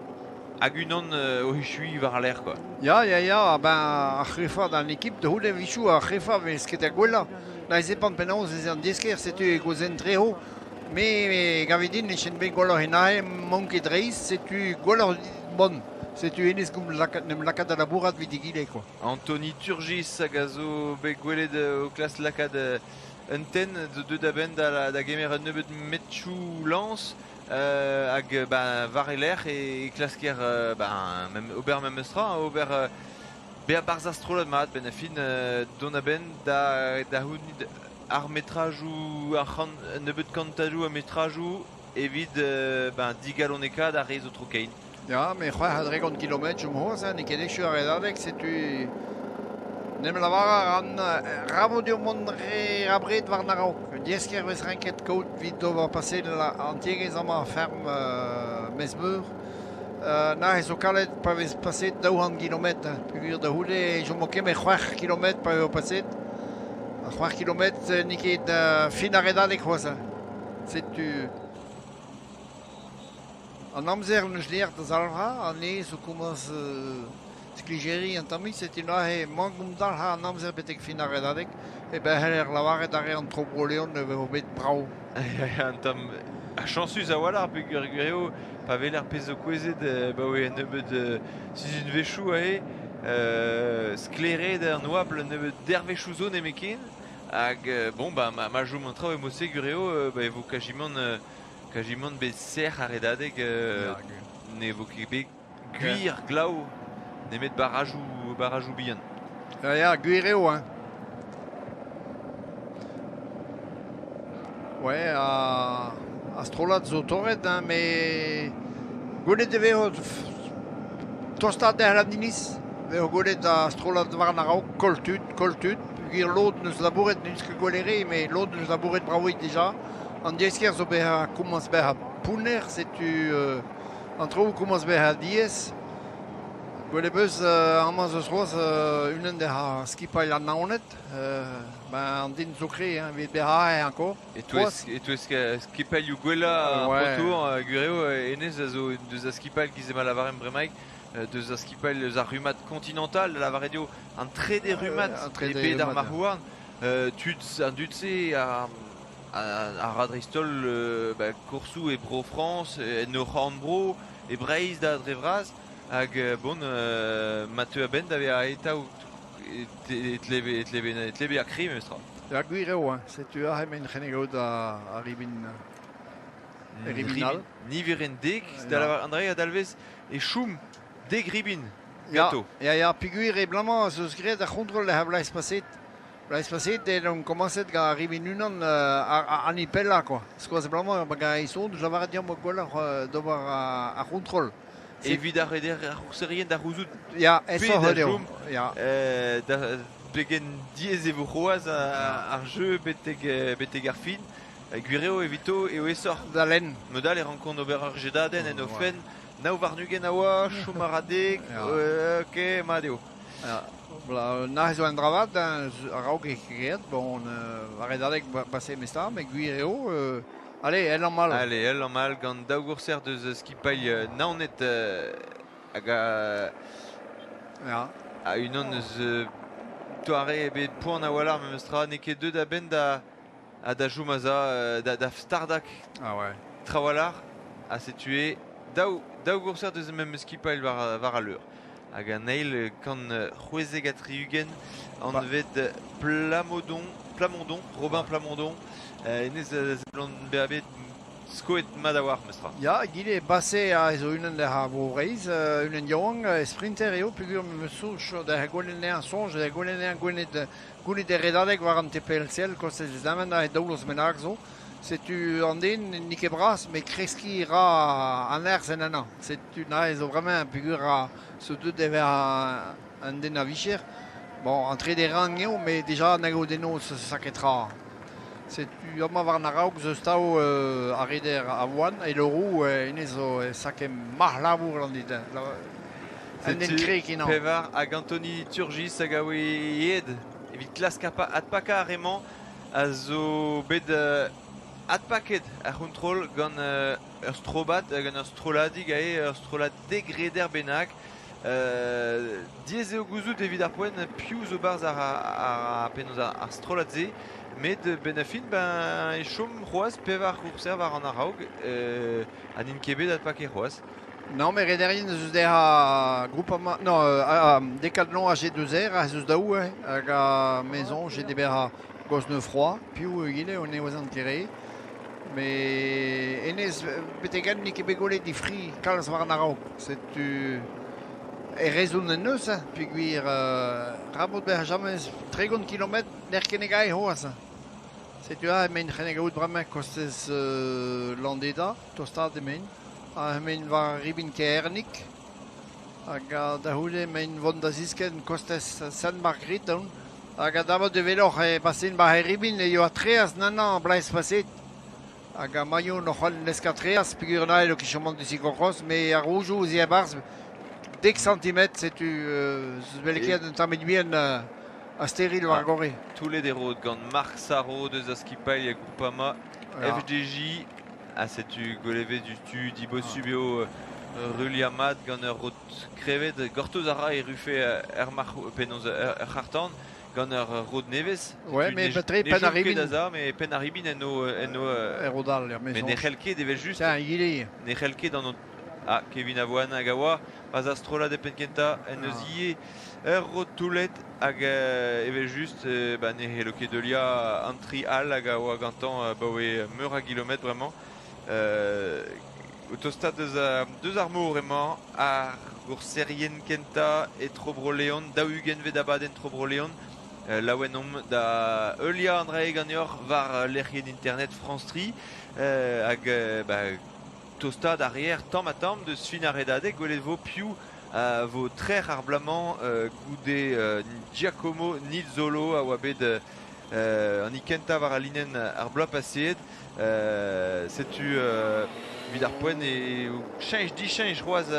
hag unan o echuiñ war-lerc'h quoi. Ya, ya, ya, ben ar c'hrefañ d'an ekip da c'houde a-wechoù ar c'hrefañ vez ket ar gwellañ. Na zepant penaos ez an desker, setu e gozen treho. Me gave din e chen bet gwelloc'h en aze, m'on ket reizh, setu gwelloc'h bon. Setu hennezh n'em lakaat da labourat evit egile quoi. Anthony Turgis hag a zo bet gwelet o klask lakaat un tenn zo deuet a-benn da gemer un nebeud metroù lañs hag ben, war e lerc'h e klasker ben, mem, ober memes tra, ober bezañ barzh ar strollad mat benn ar fin dont a-benn da c'hounit ar metrajoù, ar c'hant, un nebeud kantadoù a metrajoù evit ben, digalonekaat ar re zo tro-kein. Ya, met 36 kilometr chom c'hoazh, hein, n'eo ket echu ar redadeg, setu n'em lavar a ran ra vo deomp mont re abred war an a-raok. Diaes-kaer 'vez renket kaout evit ober paseal an tiegezh amañ ferm Mezmeur. Neuze zo kalet pa vez paseet 200 kilometr, hein, peogwir da c'houde e chomo ket met 6 kilometr pa eo paseet. Ar 6 kilometr n'eo ket fin ar redadeg c'hoazh. Hein. Setu... An amzer n'eus lec'h da zalc'hañ, an aez o komañs sklijeriñ an tammig, setu neuze emañ dalc'hañ an amzer betek fin ar redadeg, e ben c'heller lavaret ar re an tro Bro-Leon e vezo bet brav. Un tamm chañsus a-walc'h peogwir gwir eo pa weler pezh zo kouezhet abaoe un nebeud sizhunvezhioù aze, sklaeraet an oabl un nebeud dervezhioù zo nemetken hag bon bah ma chom an traoù e mod-se gwir eo bah e vo kazimant kazimant bet sec'h ar redadeg ne vo ket bet gwir glav nemet barrajoù barrajoù bihan. Ya, ya, gwir eo, hein. Ouais, ar strollad zo torret, hein, met gwelet e vezo tostaat derc'hel an iliz. Vezo gwelet ar strollad war an a-raok, koll tud, koll tud. Peogwir lod 'neus labouret, n'eus ket gwelet re, met lod 'neus labouret bravik dija. An desker zo bezañ komañs bezañ pounner, setu an traoù komañs bezañ diaes. Gwelet 'peus amañ 'z eus c'hoazh unan deus ar skipailh an Naoned. Ben an den zo kre hein, evit bezañ aze encore. E-touez skipailhoù gwellañ ar Pro Tour, gwir eo, hennezh a zo deus ar skipailh giz ema lavaremp bremaik, deus ar skipailh eus ar rummad Continental, da lavaret eo an trede rummad e bed ar marc'h-houarn. Tud an dud-se a a ra dreist-holl ba, koursoù e Bro-Frañs, en o c'horn-bro, e Breizh da dre vras. Hag bon, ma teu a-benn da vezañ atav e tle bezañ kri memestra. Ya, gwir eo, hein. Setu aze emaint c'hennegaout ar ribin, ar ribin all. Niverenn dek, da lavar an dra a dalvez e chom dek ribin ganto. Ya, ya, peogwir e blamañ ez eus graet ar c'hontrol er bloaz paset. Bloaz paset eo on komañset gant ar ribin unan an hini pellañ quoi. Skoaz blamañ gant e son, lavaret deomp gwelloc'h d'ober ar c'hontrol. Evit ar reder ar c'hourserien da c'houzout Ya, pe aesoc'h da eo. chom Ya. Da pegen diaes e vo c'hoazh ar jeu betek betek ar fin. Gwir eo evito eo aesoc'h. Da lenn. Mod all e rankont ober ur jedadenn en o fenn. 29 a oa, chom a ra dek, ok, mat eo. Ya. Nac'h zo un dra vat, a-raok e graet, bon, ar redadeg pase memestra, met gwir eo, allez, el amal. Allez, el amal gant daou gourser deus skipailh Naoned hag Ya. a unan eus doare ebet poan a-walc'h memestra, n'eo ket deuet a-benn da ha da chom a-za da stardak Ah ouais. trawalc'h ha setu eo daou, daou gourser deus memes skipailh war, war al leur. Hag an eil kant 76 anvet Plamodon, Plamondon, Robin Plamondon, hennezh a seblant bezañ bet skoet mat a-walc'h mestra. Ya, egile base a zo unan der ar Vro-Vreizh, unan yaouank, sprinter eo, peogwir me soñj da gwelet anezhañ soñj da gwelet anezhañ gwelet gounit er redadeg war an TPLCL kostez Zemen ha daou vloaz bennak zo. Setu an den n'eo ket bras, met kreskiñ ra an nerzh en ennañ. Setu neuze zo bremañ peogwir a zo deuet evel un den a vicher. Bon, an trede rang eo, met deja nag o deno saketra. Setu amañ war an a-raok zo stav ar reder a-voan, e loroù hennezh zo sake marc'h-labour an dit. Un den kre kenañ. Pevar hag Anthony Turgis hag a oe aet evit klask adpakañ ar re-mañ a zo bet adpaket ar c'hontrol gant ur strobad, gant ur strolladig aze, ur strollad dek reder bennak. Diaes eo gouzout evit ar poent piv zo 'barzh ar penaos ar strollad-se, met benn ar fin ben e chom c'hoazh pevar c'hourser war an a-raok ha n'int ket bet adpaket c'hoazh. Non, mais rederien eus dezhañ Groupama, non, Decathlon AG2R, ez eus daou hag a maison GDBH Gosnefroid, piv egile on eo an ket Met hennezh betek-henn n'eo ket bet gwelet e fri kalz war an a-raok. Setu e rezon en deus, hein, peogwir rabot bezañ james 30 kilometr n'er ket ne gae c'hoazh. Setu aze emaint c'hennegaout bremañ kostez Landeda, tostaat emaint. Ha emaint war ribin Kernig. Hag da c'houde emaint vont da ziskenn kostez Sainte-Marguerite aon. Hag a-damat e weloc'h e pasin 'ba he ribin e yoa treaz nannañ blez paset. Hag ar mailhoù n'oc'h c'hoant leskañ treaz peogwir an ael o ket chomant du-sikoc'h met ar roujoù 'ziabarzh dek santimetr setu 'z un tammig bihan a steril war gorre. Toullet e rod gant Marc Sarro deus ar skipailh Groupama FDJ. Ha setu goleve du tu dibosub eo rulia mat gant ur rod krevet gortoz a ra e rufe er mar penaos ur c'hartan gant ur rod nevez. Ouais, mais petre pen ar ribin. Mais pen ar ribin en o en o er rodal, er Mais ne c'hell ket evel just. Tiens, il Ne c'hell ket an Ah, Kevin Avoine hag a oa pas a strollad e penn kentañ en eus ivez ur rod toullet hag evel just ba ne c'hello ket heuliañ an tri all hag a oa gantañ abaoe meur a gilometr bremañ. O tostaat deus ar mor emañ ar gourserien kentañ e Tro-Bro-Leon, 40vet abadenn Tro-Bro-Leon. Laouen omp da heuliañ an dra-se ganeoc'h war lec'hienn internet France 3 hag ba, tostaat a reer tamm-ha-tamm deus fin ar redadeg. Gwelet vo piv a vo trec'h ar bloaz-mañ goude Giacomo Nizzolo a oa bet an hini kentañ war al linenn ar bloaz paseet. Setu evit ar poent e cheñch dicheñch c'hoazh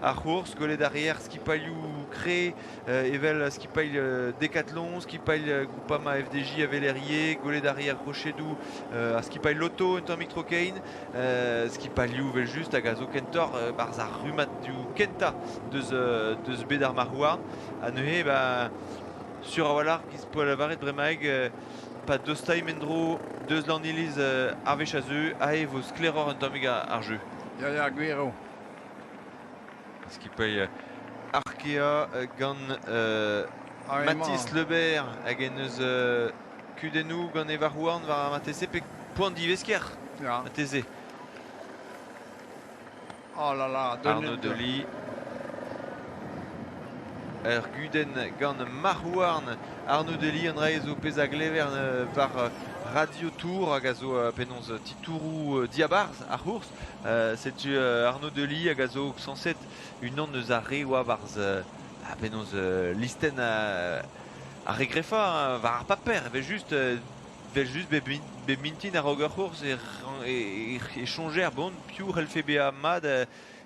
ar c'hours. Gwelet a reer skipailhoù kre evel skipailh Decathlon, skipailh Groupama FDJ a weler ivez. Gwelet a reer rochedoù ar skipailh Lotto un tammig tro-kein. Skipailhoù evel-just hag a zo kentoc'h 'barzh ar rummadoù kentañ deus bet ar marc'h-houarn. Ha neuze ba sur a-walc'h giz 'poa lavaret bremaik pa dostaimp en-dro deus Lanniliz ar wech a zeu, aze e vo sklaeroc'h un tammig ar jeu. Ya, ya, gwir eo. Skipailh Arkea gant Mathis Lebert hag en deus kudennoù gant e varc'h-houarn war ar marteze pe poan divesker Ya. marteze. Oh là là, Arnaud Delis. Ur gudenn gant marc'h-houarn Arnaud Delis, an dra zo pezh a glever war Radio Tour hag a zo penaos titouroù diabarzh ar c'hours. Setu Arnaud Delis hag a zo sañset unan eus ar re oa 'barzh penaos listenn ar re grefañ war ar paper evel-just. Evel-just bep mintin a-raok ur c'hours e soñjer bon piv c'hellfe bezañ mat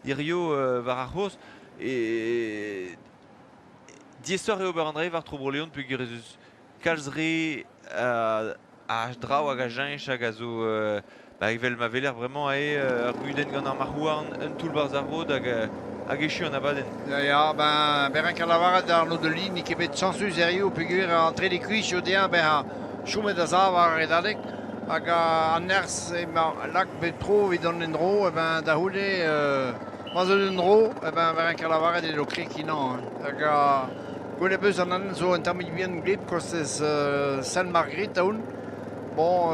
hirio war ar c'hours. E diaesoc'h eo ober an dra war tro Bro-Leon peogwir ez eus kalz re a draoù hag a cheñch hag a zo ba, evel ma weler bremañ eo ur gudenn gant ar marc'h-houarn, un toull 'barzh ar rod hag echu an abadenn. Ya, ya, ben, berenk a lavaret Arnaud Delis n'eo ket bet chañsus hiziv peogwir an trede kuich eo dezhañ bezañ chomet a-sav war ar redadeg hag an nerzh emañ lak bep tro evit dont en-dro, eh ben, da c'houde ma 'z eus un dro, eh ben, berenk a lavaret eo krekiñ hag gwelet 'peus an anv zo un tammig bihan gleb kostez Sainte-Marguerite aon. Bon,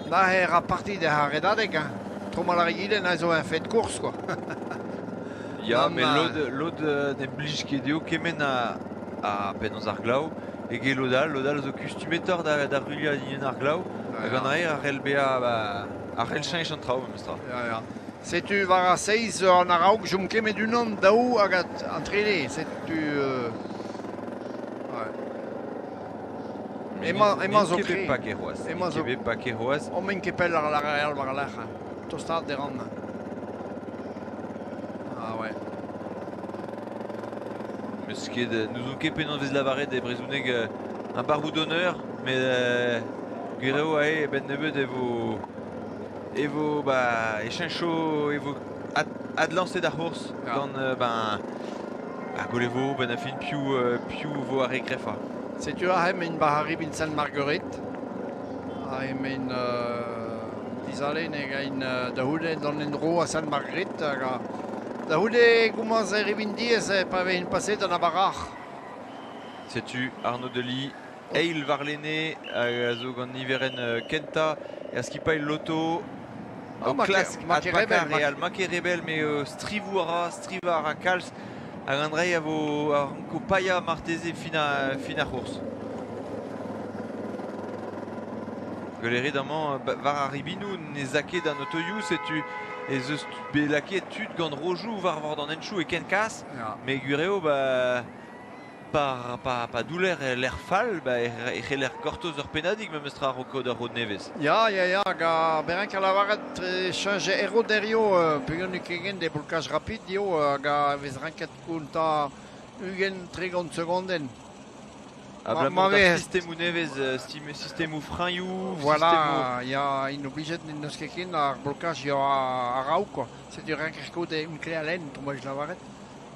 Naher a parti d'ar redadeg, hein. Tro mal ar egile, neuze zo un fait course, quoi. Ya, met lod, lod ne blij ket dezho kement a penaos ar glav eget lod all. Lod all zo kustumetoc'h da ruilhañ dindan ar glav. Hag an aer a c'hell bezañ ba, a c'hell cheñch an traoù memestra. Ya, ya. Setu war ar seizh an a-raok chom kemet unan, daou hag an trede. Setu ouais. Emañ zo ket bet kre. paket c'hoazh. Emañ N'int zo ket bet paket c'hoazh. Omen ket pell ar real war-lerc'h. Tostaat e ran. Ah ouais. Meus ket, n'ouzon ket penaos vez lavaret e brezhoneg un barroù d'honneur, met gwir eo aze a-benn nebeut e vo ba, e cheñcho e vo adlañset ar c'hours gant ben ar gwell e vo benn ar fin piv vo ar re grefañ. Setu aze emaint war ar ribin Sainte-Marguerite. Aze emaint dizale ne gaint da c'houde d'an endro a Sainte-Marguerite hag da c'houde komañs e ribin diaes pa vezint paset an abarac'h. Setu Arnaud Delis, eil warlene hag a zo gant niverenn kentañ er skipailh Lotto. Ah, O klask ma ket adpakañ rebel, re all. Ma ket rebel, met strivoù a ra, strivañ a ra kalz. Hag an dra a vo a ranko paeañ marteze fin ar c'hours. Gwelet rit amañ war ar ribinoù ne 'z a ket an otoioù, setu ez eus bet lakaet tud gant rojoù war vord an henchoù e ken kas. Met gwir eo ba, pa douller el lec'h fall, ba, e c'heller gortoz ur pennadig memestra a-raok kaout ur rod nevez. Ya, ya, ya, hag ar berenk a lavaret e cheñch erroderio peogwir n'eo ket gen deblocage rapide eo hag a vez renket kontañ 20-30 segondenn. Abalamour d'ar sistemoù nevez, sistemoù freñioù, Voilà, ya, int oblijet n'eus ket ken ar blokaj ya a-raok quoi. Setu renker kaout un kle a-lenn, tromaj lavaret.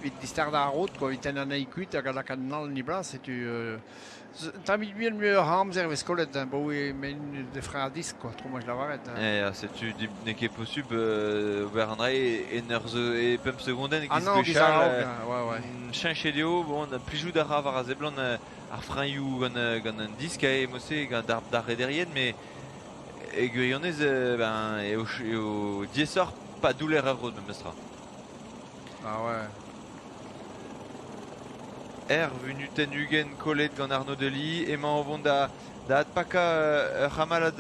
Evit distardañ ar rod, quoi, evit tennañ anezhi kuit hag lakaat an all en e blas, setu tammig bihan muioc'h a amzer vez kollet, hein, baoe men de frein à disque, quoi, tromaj lavaret. Hein. Ya, setu n'eo ket posubl ober an dra en ur e pemp segondenn Ah giz non, giz gwechall. a-raok, hein, ouais, ouais. Cheñchet eo, bon, plijout a ra war a seblant ar freñioù gant an disk aze mod-se gant d'ar rederien, met e gwirionez ben, eo diaesoc'h pa douller ar rod memestra. Ah ouais. Er vunutenn 20 kollet gant Arnaud Delis, emañ o vont da adpakañ ur c'hamalad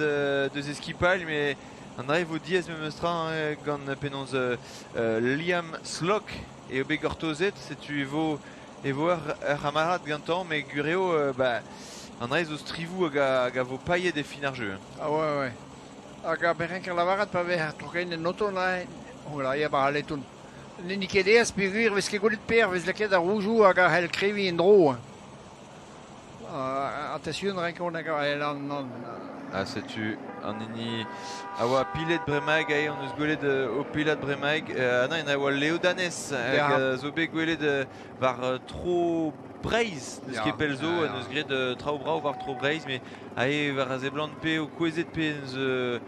deus e skipailh, met an dra e vo diaes memestra hein, gant penaos Liam Slock eo bet gortozet, setu e vo e vo ur c'hamalad gantañ, met gwir eo bah, an dra zo strivoù hag a vo paeet e fin ar jeu. Ah ouais, ouais. Hag a berenker lavaret pa vez trokein en oto na, oh là, ya ba aletun. N'eo ket aes peogwir vez ket gwelet per vez lakaet ar roujoù hag a c'hell kreviñ en-dro. Attention renkont hag an Ah, setu an hini a oa pilet bremaik aze, hon eus gwelet o pilat bremaik. Ah non, a oa Léo Danès hag a zo bet gwelet war tro Breizh, n'eus ket pell zo, n'eus graet traoù brav war tro Breizh, met aze war a seblant pe o kouezhet pe eus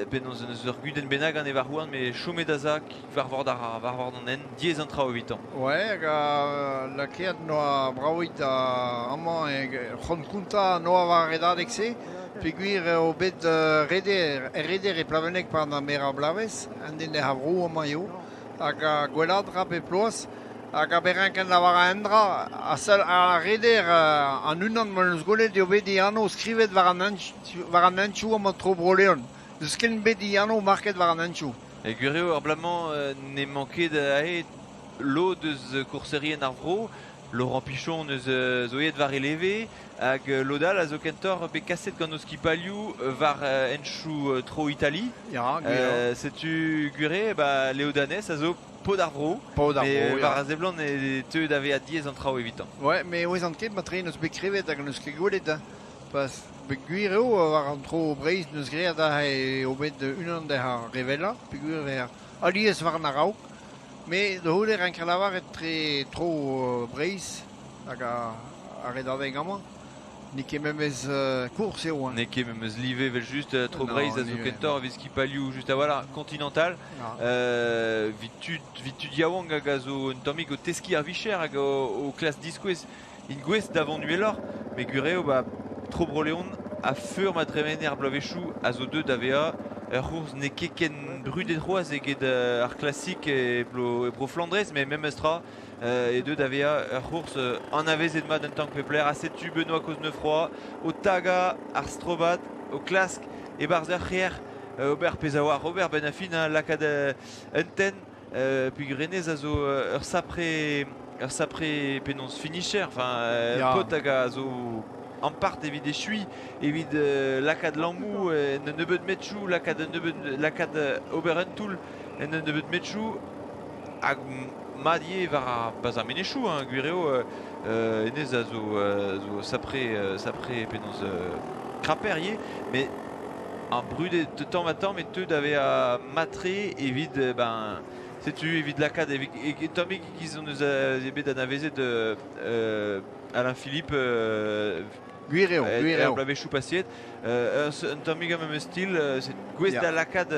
penaos eus ur gudenn bennak gant e varc'h-houarn, met chomet a-zak war vord ar war vord an hent, diaes an traoù evitañ. Ouais, hag a lakaet noa braoit amañ c'hoant kontañ noa war ar redadeg-se, peogwir eo bet reder, reder e Plaveneg par an merañ bloavezh, an den er vro amañ eo, hag a gwellaat ra bep bloaz, hag a berenken lavar un dra, a seul ar reder an unan ma eus gwelet eo bet e anv skrivet war an hentchoù amañ tro Bro-Leon. N'eus ken bet e anv market war an hentchoù. E gwir eo ar bloaz-mañ n'emañ ket aet lod eus kourserien ar vro. Laurent Pichon eus zo aet war e leve hag lod all a zo kentoc'h bet kaset gant o skipailhoù war hentchoù tro Itali. Ya, gwir eo. Setu gwir eo, ba, Léo Danès a zo paotr ar vro. Paotr ar vro, Met war a seblant e teu da vezañ diaes an traoù evitañ. Ouais, met ouezan ket matre n'eus bet krevet hag n'eus ket gwelet. Hein. Pas gwir eo war an tro Breizh n'eus graet eo bet unan d'ar re wellañ, peogwir eo alies war an a-raok. Met da c'houde renker lavaret tre tro Breizh hag ar redadeg amañ, n'eo ket memes kourz eo. Hein. N'eo ket memes live evel-just, tro Breizh a zo kentoc'h evit skipailhoù just a-walc'h continental. Evit tud, evit tud yaouank hag a zo un tammig o teskiñ ar vicher hag o klask diskouez int gouest da vont uheloc'h, met gwir eo ba tro Bro-Leon a-feur ma tremene ar bloavezhioù a zo deuet da vezañ ur c'hourz n'eo ket ken brudet c'hoazh eget ar klasik e Bro-Flandrez, met memes tra eo deuet da vezañ ur c'hourz anavezet mat un tamm pep lec'h. Ha setu Benoît Cosnefroy o tagañ ar strobad, o klask e-barzh ur c'hêr ober pezh a oar ober benn ar fin, hein, lakaat un tenn. Peogwir hennezh a zo ur sapre penaos finisher, enfin un paotr hag a zo ampart evit echuiñ, evit lakaat lammoù en un nebeud metchoù, lakaat un nebeud lakaat ober un toull en un nebeud metchoù hag mat ivez war ar bas ar menezioù, hein, gwir eo hennezh a zo zo sapre sapre penaos kraper ivez, met ar brudet tamm-ha-tamm e teu da vezañ mat-tre evit ben setu evit lakaat evit tammig e-giz hon eus bet anavezet Alain Philippe Gwir eo, gwir er eo. bloavezhioù paseet. Un tammig ar memes stil, c'est gouest da lakaat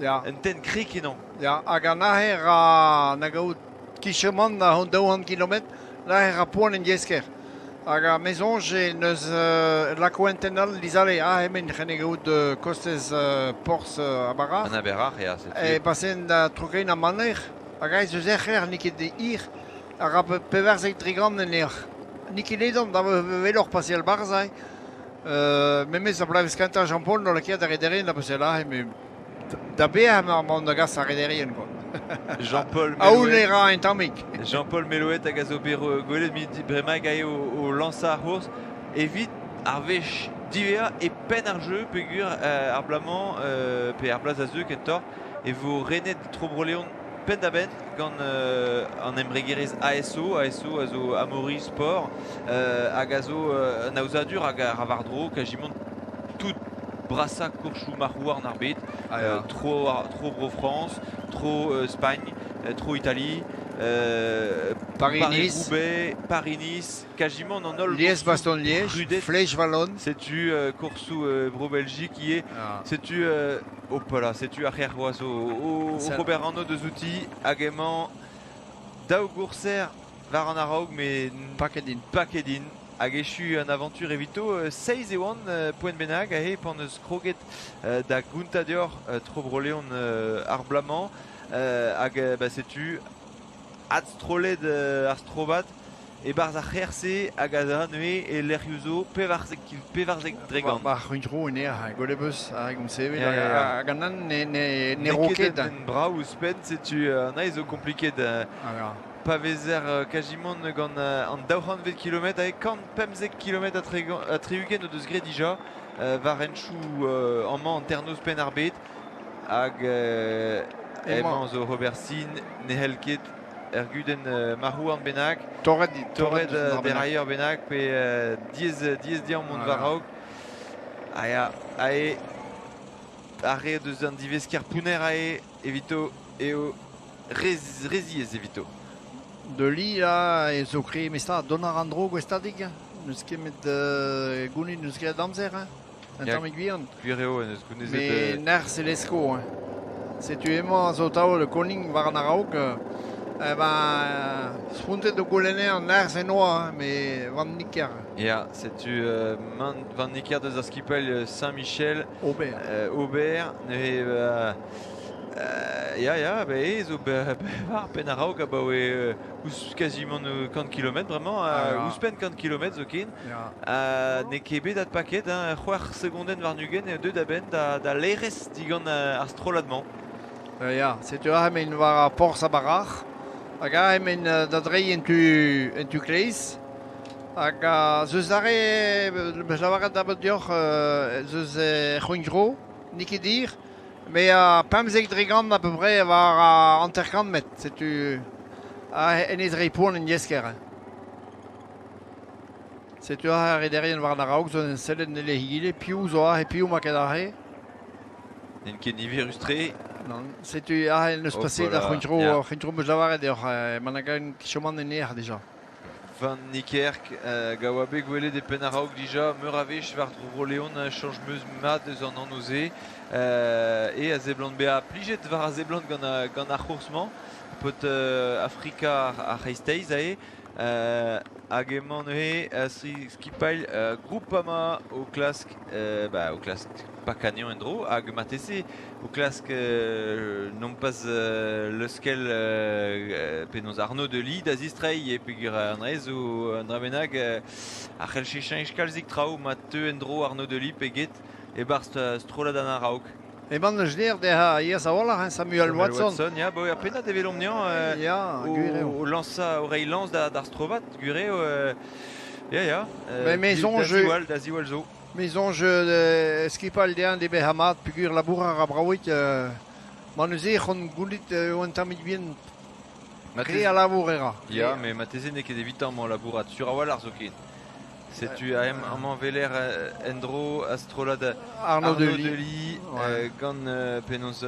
un tenn kre kenañ. Ya, hag an aher a na gaout kicheman a 200 kilometr, l'aher a poan en diesker. Hag ar me soñj n'eus lako un tenn all dizale ah hemen c'henne gaout kostez porzh Abarac'h. An Aberac'h, ya, setu. E pasen da trokein ar maner, hag aes eus ec'her n'eo ket hir, a ra 94 en ec'h. N'eo ket ledan da weloc'h paseal barzh aze. Memes ar bloavezh kentañ Jean-Paul n'o lakaet ar rederien da baseal aze, met da bezañ emañ da gas ar rederien quoi. Jean-Paul Aon e ra un tammig. Jean-Paul Melouet hag a zo bet gwelet midi bremañ hag o lañsañ ar c'hourz evit ar wech diwezhañ e penn ar jeu peogwir ar bloaz-mañ pe ar bloaz a zeu kentoc'h e vo renet Tro Bro-Leon penn-da-benn gant an embregerezh ASO. ASO a zo Amaury Sport hag a zo un aozadur hag a ra war-dro kazimant tout brasañ koursoù marc'h-houarn ar bed. Ah, ya. Tro, tro Bro-Frañs, tro Spagn, tro Italie, Paris-Nice. Paris-Roubaix, Paris-Nice, kazimant an holl Liège-Bastogne-Liège, brudet. Flèche-Wallonne. Setu koursoù Bro-Belgique ivez. Ah. Setu hopala, setu ar c'her c'hoazh o ober anv deus outi hag emañ daou gourser war an a-raok met Paket int. Paket int. Hag echu an avantur evito, seizh e oant poent bennak aze pan eus kroget da gontañ deoc'h tro Bro-Leon ar bloaz-mañ. Hag bah, setu adstrollet ar strobad e-barzh ar c'hêr-se hag a ra neuze e lec'hioù zo 14 dregant. Ba c'hwintro en aer, gwelet 'peus hag omp sevel Ya, ya, ya. hag an nan ne, ne, ne N'eo ro ket ket. un brav ouzhpenn, setu an aez zo kompliket. Ah, Pa vezer kazimant gant an 200 kilometr hag 115 kilometr ha 60 o deus graet dija war henchoù amañ hanternoz Penn-ar-Bed. Hag emañ zo Robert Sin ne c'hell ket ur gudenn marc'h-houarn bennak. Torret, torret derailleur bennak pe diaes, diaes dezhañ mont war-raok. Ha ya, ae ar re deus an divesker pounner ae evito eo re, re ziaes evito. De li là e zo kre mesta dont a ran dro gouestadig. N'eus ket met gounit n'eus ket amzer hein. Un tammig bihan. Gwir eo en deus gounezet. Mais nerzh e lesko. Hein. Setu emañ zo taol koning war an a-raok. Eh ben, spontet o goulenner an nerzh en oa, hein, mais Van Nicker. Ya, setu Van Nicker deus ar skipel Saint-Michel. Aubert. Aubert, neuze ya, ya, ba e zo war penn a-raok abaoe ouzh kazimant 100 kilometr bremañ, ouzhpenn 100 kilometr zoken. N'eo ket bet adpaket, hein, c'hwec'h segondenn warn-ugent eo deuet a-benn da, da laerezh digant ar strollad-mañ. Ya, setu aze emaint war ar porzh a-barrac'h, hag aze emaint da dreiñ en tu kleiz. Hag ez eus arre, beus lavaret dabet deoc'h, ez eus c'hwign-dro, n'eo ket dir, mais a 15% à peu près war 50 metr, setu en ez reiñ poan en yesker. Setu aze ar rederien war an a-raok zo en sellet en egile, piv zo aze, piv ma ket aze. N'int ket niverus-tre. Non, setu aze n'eus paset ar c'hwign-dro, c'hwign-dro 'm eus lavaret deoc'h, ma na gaen choman en aer dija. Van Niekerk hag a oa bet gwelet e penn a-raok dija meur a wech war Bro-Leon chañj meuz mat eus an anv-se e a seblant bezañ plijet war a seblant gant, gant ar c'hours-mañ paotr Afrika ar c'hreisteiz aze hag emañ neuze skipailh Groupama o klask bah, o klask pakañ anezhañ en-dro hag marteze o klask nompas leuskel penaos Arnaud Delis da zistreiñ e peogwir an dra zo un dra bennak a c'hellfe cheñch kalzik traoù ma teu en-dro Arnaud Delis pe get e-barzh strollad an a-raok. Emañ eus ler dezhañ yes a-walc'h, hein, Samuel Watson. Watson, ya, bo, ur pennad e welomp anezhañ ya, gwir eo. o lañsañ, o reiñ lañs d'ar strollad, gwir eo. Ya, ya. Mais da ziwall zo. Me soñj skipal dezhañ de bezañ mat peogwir labourat a ra braouig. Ma neuze c'hoant gounit un tammig bihan re a labour e ra. Ya, mais marteze n'eo ket evitañ mañ labourat sur a-walc'h zoken. Setu amañ weler en-dro a strollad Arnaud Delis gant penaos...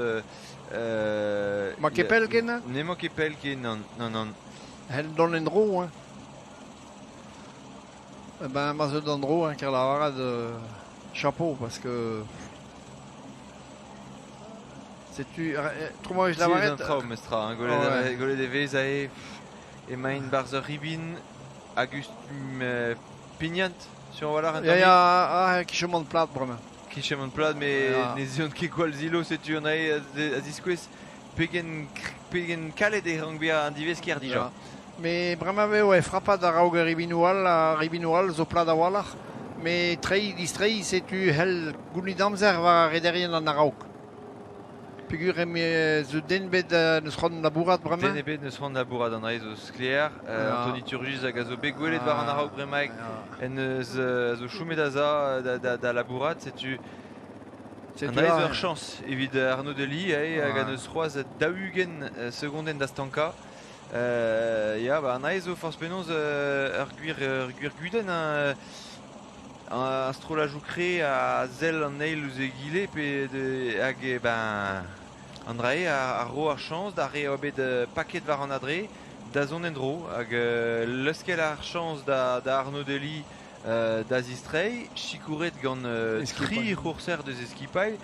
Ma ket pell ken? N'emañ ket pell ken, non, non, non. Hell dont en-dro, hein. Ben, ma zeu d'an dro, hein, lavaret chapeau, parce que setu tro ma vez lavaret... un traoù, mestra, hein, gwelet, gwelet e vez ae emaint barzh ur ribin Auguste Pignant sur a-walc'h un Ya, ya, ah, kichemant plat bremañ. Kichemant plat, mais ne zeont ket gwall zilo, setu an ae a ziskouez pegen, pegen kalet e rank bezañ an divesker dija. Ya. Mais bremañ eo e frapat a-raok ar ribinoù all, ar ribinoù all zo plat a-walc'h. Mais treiñ, distreiñ, setu hell gounit amzer war ar rederien an a-raok. Peogwir eme zo den bet n'eus c'hoant labourat bremañ? Den ebet n'eus c'hoant labourat an dra zo sklaer. Anthony Turgis hag a zo bet gwelet war an a-raok bremaik en deus a zo chomet a za da, da, da labourat. Setu An aez ur chañs evit Arnaud Delis hag an eus c'hoazh 40 segondenn da stankañ. Ya, ba, an aez zo forzh penaos ur gwir, ur gwir gudenn. Hein. Ar strollajoù kre a sell an eil ouzh egile pe hag ben an dra-se a ro ar chañs d'ar re a oa bet paket war an adre da zont en-dro hag leuskel ar chañs da, da Arnaud Delis da zistreiñ, sikouret gant tri c'hourser deus e skipailh.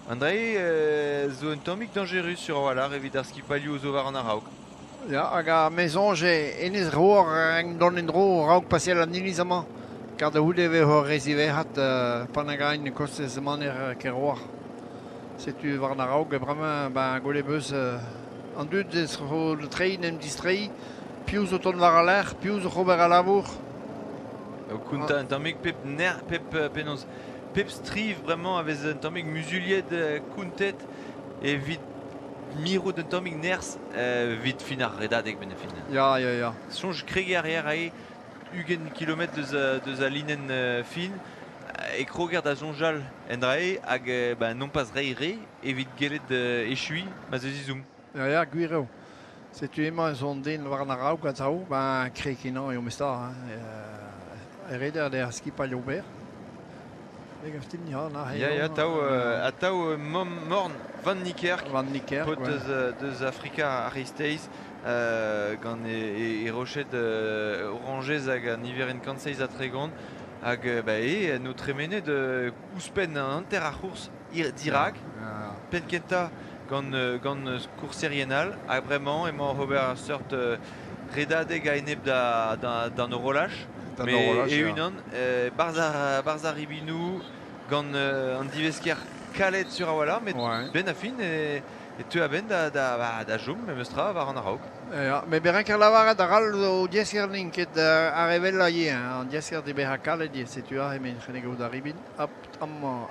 An dra-se zo un tammig dañjerus sur a-walc'h evit ar skipailhoù zo war an a-raok. Ya, hag ar me soñj hennezh roor renk dont en-dro a-raok paseal an iliz amañ. Kar da c'houde e vezo re ziwezhat pan a gain kostez maner Kerouar. Setu war an a-raok bremañ ben gwelet 'meus an dud ez ro treiñ en em distreiñ. Piv zo tont war al lec'h, piv zo oc'h ober al labour. O kontañ un tammig pep ner, pep penaos pep striv bremañ a vez un tammig muzuliet, kontet evit mirout un tammig nerzh evit fin ar redadeg benn ar fin. Ya, ya, ya. Soñj kregiñ a reer aze 20 kilometr deus, deus al linenn fin e kroger da soñjal en dra-se hag ben, non pas reiñ re evit gellet echuiñ ma 'z eus ezhomm. Ya, ya, gwir eo. Setu emañ zo an den war an a-raok atav, ben krekiñ eo mestra. Hein. E reder d'er skipailh ober. Me gav din ya, na Ya, ya, atav, atav Morn Van Niekerk, Van Niekerk, paotr deus, deus Afrika ar C'hreisteiz, gant e, e, e roched orañjez hag an niverenn 137 hag ba eo en o tremenet ouzhpenn an hanter ar c'hours dirak penn kentañ gant, gant kourserien all ha bremañ emañ oc'h ober ur seurt redadeg a-enep da, da, d'an horolaj met e-unan barzh ar, barzh ar ribinoù gant an divesker kalet sur a-walc'h met benn ar fin e, e teu a-benn da, da, ba, da chom memes tra war an a-raok. Ya, met berenker lavaret a ral o diesker n'int ket ar evellañ ivez, hein. An diesker dibezañ kalet ivez, setu aze emaint c'henneg da ribin. Hop, amañ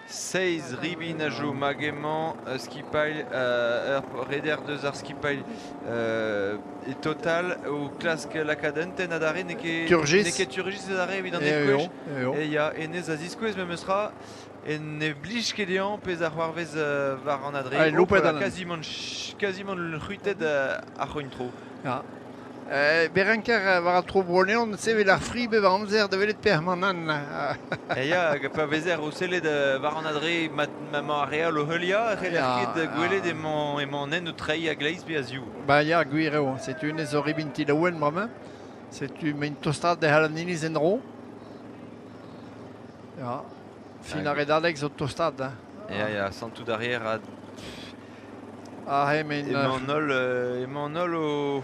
Seizh ribin a chom hag emañ skipailh ur reder deus ar skipailh e total o klask lakaat un tenn adarre n'eo ket Turgis. N'eo ket Turgis adarre evit an eil gwech. E ya, hennezh a ziskouez memes tra e ne blij ket dezhañ pezh a c'hoarvez war an adre. Quasiment quasiment c'hwitet ar c'hougn-tro. Ya. Berenker war an tro Bro-Leon sevel ar fri bep amzer da welet pelec'h emañ an. Ya, hag pa vezer o sellet war an adre ma mañ ar re all o heuliañ, e c'heller ket gwelet emañ emañ an hent o treiñ a-gleiz pe a-ziv. Ba ya, gwir eo. Setu hennezh zo ribin laouen bremañ. Setu m'int tostaat dezhañ an iliz en-dro. Ya. Fin ar redadeg zo tostaat. Hein. Ya, ya, santout a reer a Ah, emañ Emañ an holl, emañ an holl o,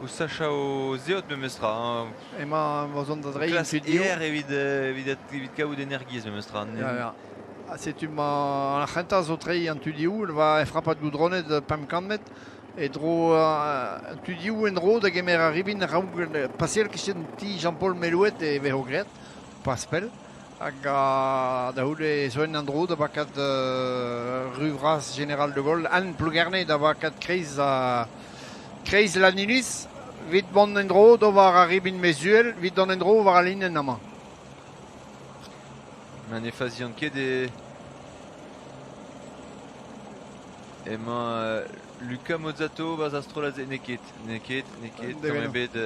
o sachañ o zeod memestra. Hein. Emañ o zont da dreiñ Klask aer evit, evit, evit kaout energiezh memestra. Ya, ya. Ha setu ma ar c'hentañ zo treiñ an tudioù, va e frapad goudronet 500 metr, e dro an tudioù en-dro da gemer ar ribin a-raok paseal kichen ti Jean-Paul Melouet e vezo graet, pas pell. Hag da c'houde zo en dro da bakat ru vras General de Gaulle, Anne Plougerne da bakat kreiz, kreiz Lannilis, evit mont en-dro d'ober ar ribin Mezuel, evit dont en-dro war al linenn amañ. Ma ne fazian ket e emañ Luca Mozzato 'barzh ar strollad n'eo ket, n'eo ket, n'eo ket, tamm ebet.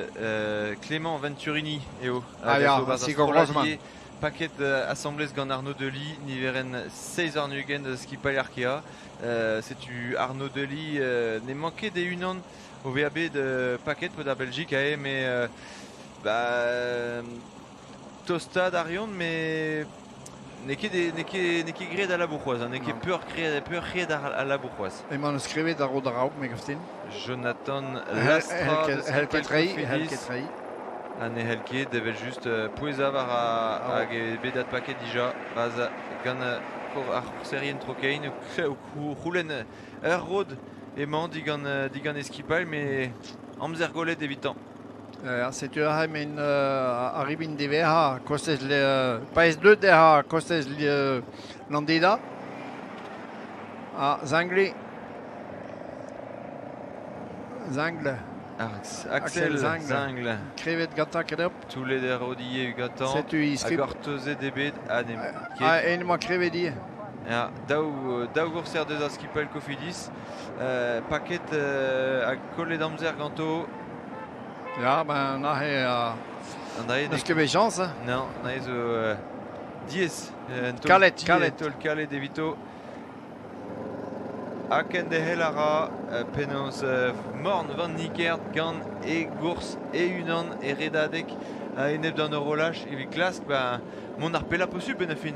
Clément Venturini eo. Ah ya, strollad paket asambles gant Arnaud Delis, niverenn 27 da skipailh Arkea. Setu Arnaud Delis n'emañ ket e-unan o vezañ bet paket paotr ar Belgique aze, mais bah, tostaat a reont, mais n'eo ket, n'eo ket, n'eo ket graet al labour c'hoazh, hein, n'eo ket peurc'hraet peurc'hraet al labour c'hoazh. Emañ eus skrivet ar rod a-raok, me gav din. Jonathan Lastra Hell ket treiñ, hell ket treiñ. Ha ne c'hell ket, evel-just, pouezañ war hag eo bet adpaket dija baz gant ar c'hourserien tro-kein o c'houlenn ur rod emañ digant, digant e skipailh, met amzer gollet evitañ. Setu aze men arrivin deverc'hañ kostez pa ez deuet dezhañ kostez Landeda ha Zingle. Zingle. Axel Zingle. Krevet gantañ kenop. Toullet er rod ivez gantañ. Setu Ha gortozet eo bet ha n'eo ket. Ha en emañ krevet ivez. Ya, daou, daou gourser deus ar skipailh Kofidis, paket hag kollet amzer ganto. Ya, ben aze An dra n'eus ket bet chañs. Hein. Non, aze zo diaes. Un taol Kalet, diaes, kalet. taol kalet evito. Ha kenderc'hel a ra penaos Morn van Niekerk gant e gours e-unan e redadeg a-enep d'an horolaj evit klask ba, mont ar pellañ posupl benn ar fin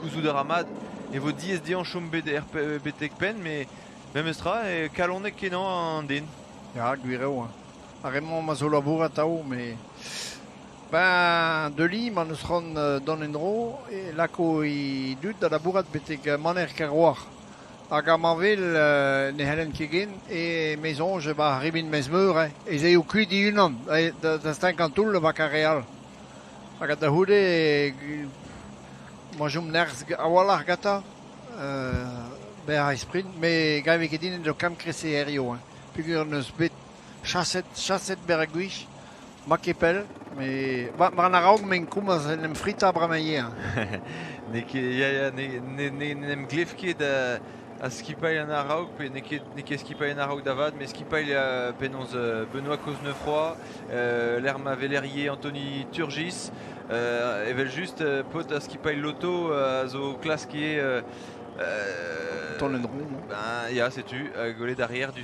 gouzout a ra mat e vo diaes dezhañ chom bet er betek penn met memestra eo kalonek-kenañ an den. Ya, gwir eo. Hein. Ar re-mañ ma zo labourat atav, met ben Delis, ma n'eus c'hoant dont en-dro, e lako e dud da labourat betek maner Kerrouar. Hag amañ 'vel ne c'hellen ket ken e me soñj 'ba ar ribin Maez-Meur hein, ez eo kuit e-unan da stankañ an toull 'ba ar re all. Hag da c'houde ma chom nerzh a-walc'h gantañ bezañ e sprint, met gave ket din en doa kamm krese hiziv hein, peogwir n'eus bet chaset chaset berr gwech, ma ket pell, met war an a-raok m'en komañs en em fritañ bremañ ivez. N'eo ket ya ya ne ne ne n'em glev ket a skipailh an a-raok pe n'eo ket n'eo ket skipailh an a-raok da vat met skipailh penaos Benoît Cosnefroy, lec'h ma weler ivez Anthony Turgis, evel-just paotr ar skipailh Lotto a zo klask ivez Taol en-dro, non? Ben ya, setu, gwelet arrière du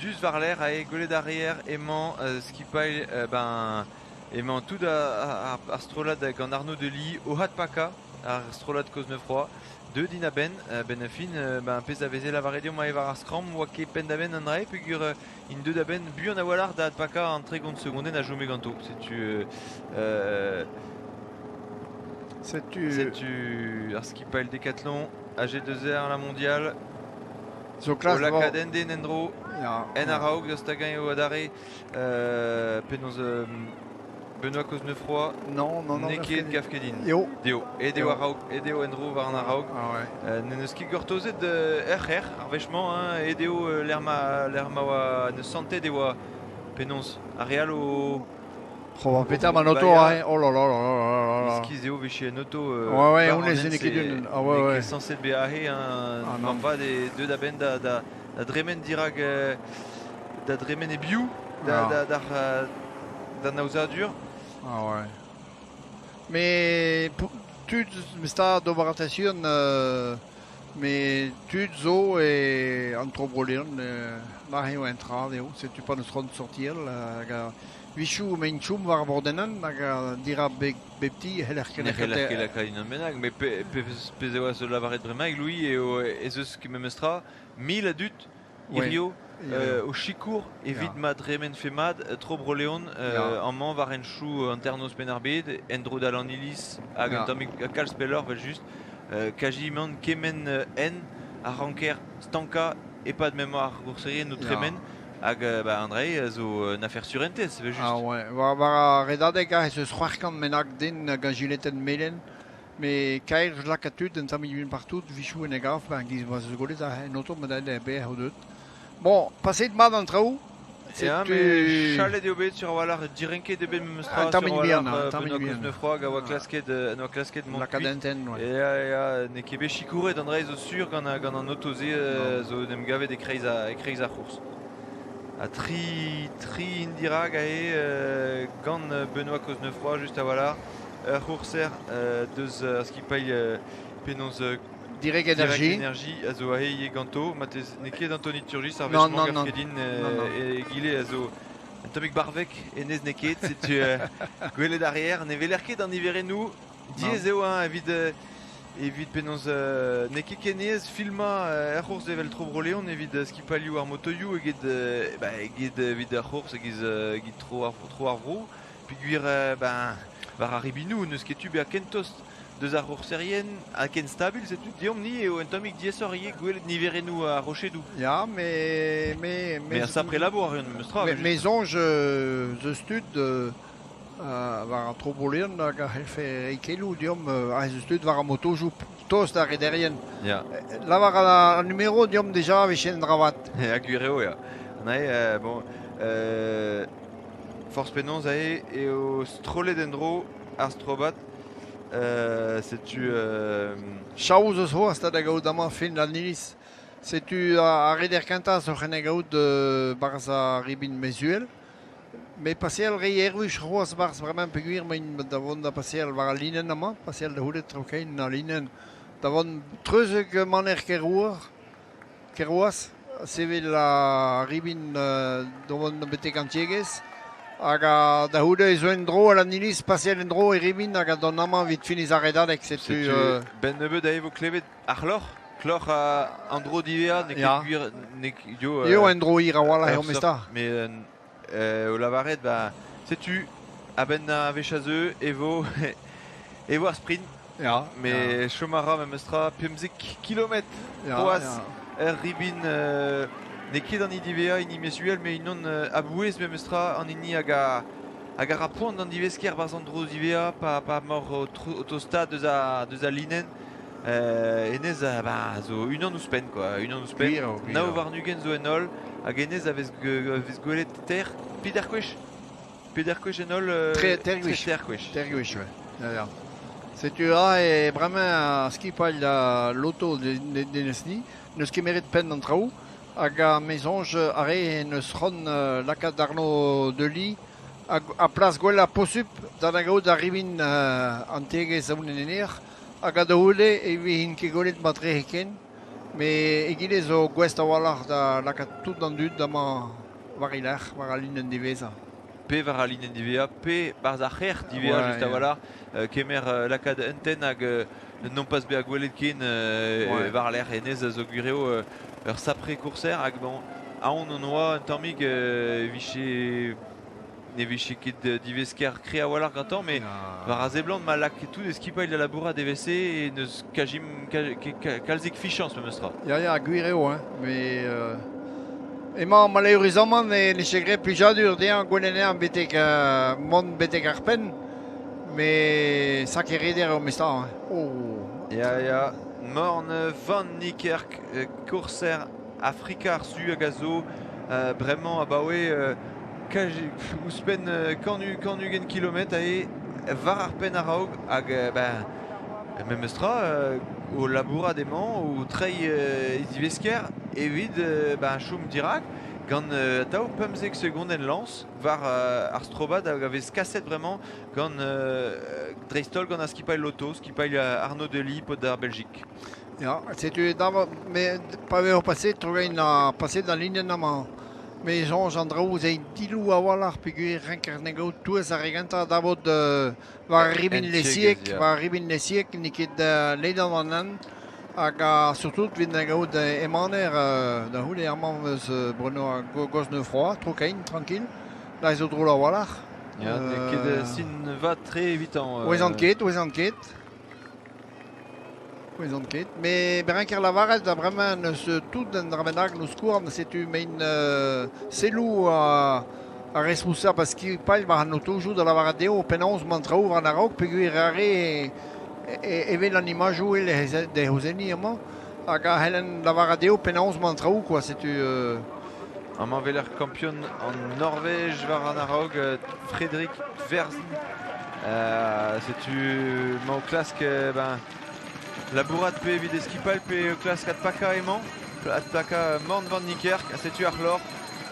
diouzh war-lerc'h ae gwelet arrière emañ skipailh ben emañ tout ar strollad gant Arnaud Delis o adpakañ ar strollad Cosnefroy deuet int a-benn benn ar fin ben pezh a veze lavaret deomp ae war ar skramm oa ket penn-da-benn an dra-se peogwir int deuet a-benn buan a-walc'h da adpakañ an 30 segondenn a chome ganto setu Setu setu ar skipailh Decathlon AG2R la mondiale zo o klask lakaat un den en-dro Ya, en a-raok da stagañ eo adarre penaos Benoît Cosnefroy Non, non, non. n'eo ket gav ket din. Eo. Deo, aet eo a-raok, aet eo en-dro war an a-raok. Ah ouais. N'en eus ket gortozet ur c'her ar wech-mañ, hein, aet eo lec'h ma, lec'h ma oa neus santet e oa penaos ar re all o Oh, petra ma oto, hein. Oh là là là là là là. Iskis eo 'vije en oto Ouais, ouais, war an honnezh hent, n'eo ket c'est un. Ah ouais, n'eo ouais. ket sañset bezañ aze, hein, Ah non. moarvat eo deuet a-benn da, da, da dremen dirak da dremen e-biou da, Ah. da, d'ar, d'an aozadur. Ah ouais. Mais tud sta d'ober attention mais tud zo e an tro Bro-Leon mar eo un tra eo setu pa n'eus c'hoant sortial hag a-wechoù emaint chom war ar bordenenn hag a dira bep ti e c'heller ket Ne c'heller lakaat ket lakaat unan bennak, met pe, pe, pezh e oa zo lavaret bremaik, Louis, eo ez eus memes tra 1000 a dud hirio o sikour evit ma dremenfe mat tro Bro-Leon amañ war henchoù hanternoz Penn-ar-Bed, en-dro da Lanniliz hag un tammig kalz pelloc'h evel-just. Kazimant kement hent a ranker stankañ e-pad m'emañ ar gourserien o tremen hag bah, Andrei a zo un afer surentez evel-just. Ah ouais, war, war ar redadeg ez eus 600 bennak den gant jiletenn melen. Met kaer lakaat tud un tammig un partout, 'vichoù en e gav, ben giz ma 'z eus gwelet en oto met aet eo ho deut. Bon, paseet mat an traoù. Ya, Setu met chalet eo bet sur a-walc'h, direnket eo bet memes tra Un tammig sur bihan, a-walc'h un tammig Benoît bihan. Cosnefroy hag a oa klasket, en oa klasket mont Lakaat kuit. enten, ouais. Ya, ya, n'eo ket bet sikouret an dra zo sur gant, gant an oto-se zo en em gavet e-kreiz e e-kreiz ar c'hours. Ha tri, tri indirak aze gant Benoît Cosnefroy just a-walc'h. Ur c'hourser deus ar skipailh penaos Direct Direct Energie. Energie a zo aze ivez ganto. Matez n'eo ket Anthony Turgis ar Non, wech-mañ non, gav non. ket din Non, non. egile a zo un tammig barvek hennezh n'eo ket. Setu gwelet arrière ne weler ket an niverennoù. Diaes eo hein, evit evit penaos n'eo ket ken aes filmañ er c'hourz evel Tro Bro-Leon evit skipailhoù ar motoioù eget bah, eget evit ar c'hourz e-giz evit tro ar, tro ar vro. Peogwir ben war ar ribinoù n'eus ket tu bezañ ken tost deus ar c'hourserien ha ken stabil setu deomp-ni eo un tammig diaesoc'h ivez gwelet niverennoù ar rochedoù. Ya, mais mais Mais un sapre labour a reont memes tra. Mais, mais soñj eus tud war an tro Bro-Leon hag a c'hellfe reiñ keloù deomp ez eus tud war ar motojoù tost d'ar rederien. Ya. Lavar an numero deomp deja a vije un dra vat. Ya, gwir eo, ya. Nae, bon, forzh penaos aze eo strollet en-dro ar strobad. Setu... Chaoz eus c'hoazh da gaout amañ fin an iliz. Setu ar reder kentañ zo c'hen gaout barzh ar ribin Mezuel. Met paseal rei erwech c'hoazh barzh bremañ peogwir emaint da vont da paseal war al linenn amañ, paseal da c'houde tro-kein al linenn da vont treuzek maner Kerouar, Kerouaz, sevel ar ribin da vont betek an tiegezh. Hag da c'houde ez zo en-dro al iliz, paseal en-dro e ribin hag a dont amañ evit finis ar redadeg. Setu, Setu ben nebeut a vo klevet ar c'hloc'h. Kloc'h an dro diwezhañ, n'eo ket gwir... N'eo ket yo, Eo en dro hir a-walc'h eo mesta. Mais o lavaret, ba, setu, a-benn ar wech a zeu, e vo, e vo ar sprint. Ya, Mais chom a ra memestra 15 kilometr c'hoazh er ribin n'eo ket an hini diwezhañ hini Mezuel, met unan a-bouez memestra an hini hag a hag a ra poan d'an divesker barzh an dro diwezhañ pa pa emaoc'h o tostaat deus a deus al linenn. Hennezh ba, zo unan ouzhpenn quoi, unan ouzhpenn. Gwir eo, gwir Nav eo. warn-ugent zo en holl hag hennezh a vez a vez gwelet ter peder kwech. Peder kwech en holl Tre, ter gwech. Ter gwech. Ter gwech, ouais. Ya, ya. Setu aze bremañ ar skipailh da loto Denesni n'eus kemeret penn an traoù hag a me soñj ar re n'eus c'hoant lakaat Arnaud Delis a plas gwellañ posupl da da gaout ar ribin an tiegezh aoun-en-ener hag a da c'houde e vin ket gwelet matre hepken met egile zo gouest a-walc'h da lakaat tout an dud amañ war e lerc'h, war al linenn diwezhañ. Pe war al linenn diwezhañ, pe barzh ar c'hrec'h diwezhañ just a-walc'h, kemer lakaat un tenn hag nompas bezañ gwelet ken war-lerc'h hennezh a zo gwir eo ur sapre kourser hag bon, aon hon oa un tammig e vije ne vije ket divesker kre a-walc'h gantañ, met war a seblant ma lak tout e skipailh da labourat evel-se e n'eus kajim kalzik fichañs memes tra. Ya, ya, gwir eo, hein, mais emañ maleüruzamant ne ne graet plijadur dezhañ gwelet anezhañ betek mont betek ar penn, met sakre reder eo memes tra, hein. Oh. Ya, ya, Morn Van Niekerk, kourser Afrika ar Su hag a zo bremañ abaoe ouzhpenn kant-ugent kilometr aze war ar penn a-raok hag ben memes tra o labourat emañ o treiñ e zivesker evit ben chom dirak gant atav 15 segondenn lañs war ar strobad hag a vez kaset bremañ gant dreist-holl gant ar skipailh Lotto, skipailh Arnaud Delis, paotr ar Belgique. Ya, setu met pa vezo paseet trogain ha paseet al linenn amañ. Me soñj an draoù se dilou a-walc'h peogwir renker ne gaout touez ar re gentañ da vot war ribin Lesieg, war ribin Lesieg n'eo ket ledan an hent hag surtout evit da gaout emaner da c'houde amañ eus Bruno Gosnefroy, tro-kein tranquille, da zo drol a-walc'h. Ya, n'eo ket sin vat-tre evitañ. Ouezan ket, ouezan ket. Ouezan ket. Met renker lavaret da bremañ n'eus tout un dra bennak n'o skouarn, setu mein selloù a responsabl a skipailh war an otojoù da lavaret dezho penaos emañ an traoù war an a-raok peogwir ar re evel an imajoù dezho zenniñ amañ hag a c'hellent lavaret dezho penaos emañ an traoù quoi, setu Amañ 'weler kampion an Norvej war an a-raok, Fredrik Verzen. Setu emañ o klask ben, labourat pe evit e skipailh pe o klask adpakañ emañ. Adpakañ Morn van Niekerk ha setu ar c'hloc'h.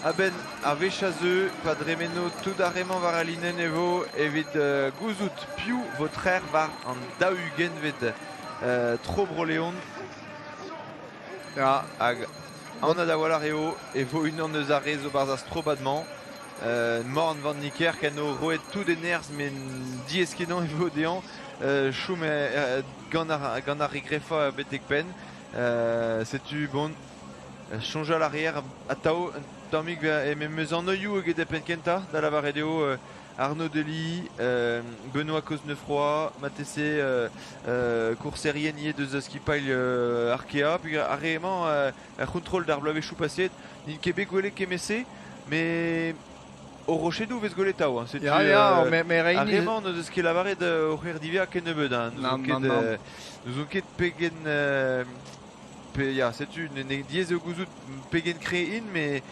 A-benn ar wech a zeu, pa dremeno tout ar re-mañ war al linenn e vo evit gouzout piv vo trec'h war an daou-ugentvet tro Bro-Leon. Ya. Hag anat a-walc'h eo e vo unan eus ar re zo 'barzh ar strobad-mañ. Morn van Niekerk en do roet tout e nerzh met diaes-kenañ e vo dezhañ chom gant ar gant ar re grefañ betek penn. Setu bon, soñjal a reer atav un tammig memes anvioù eget er penn-kentañ, da lavaret eo Arnaud Delis, Benoît Cosnefroy, marteze kourserien ivez deus skipailh Arkea, peogwir ar re-mañ er c'hontrol d'ar bloavezhioù paseet n'int ket bet gwelet kement-se, met o rochedoù 'vez gwelet atav. Hein, setu Ya, ya, me, me ar reini... re-mañ n'o deus ket lavaret o c'her diwezhañ kennebeut. Hein, Nann, nann, nann. N'ouzon ket pegen... pe, ya, setu, diaes eo gouzout pegen kreñv int, met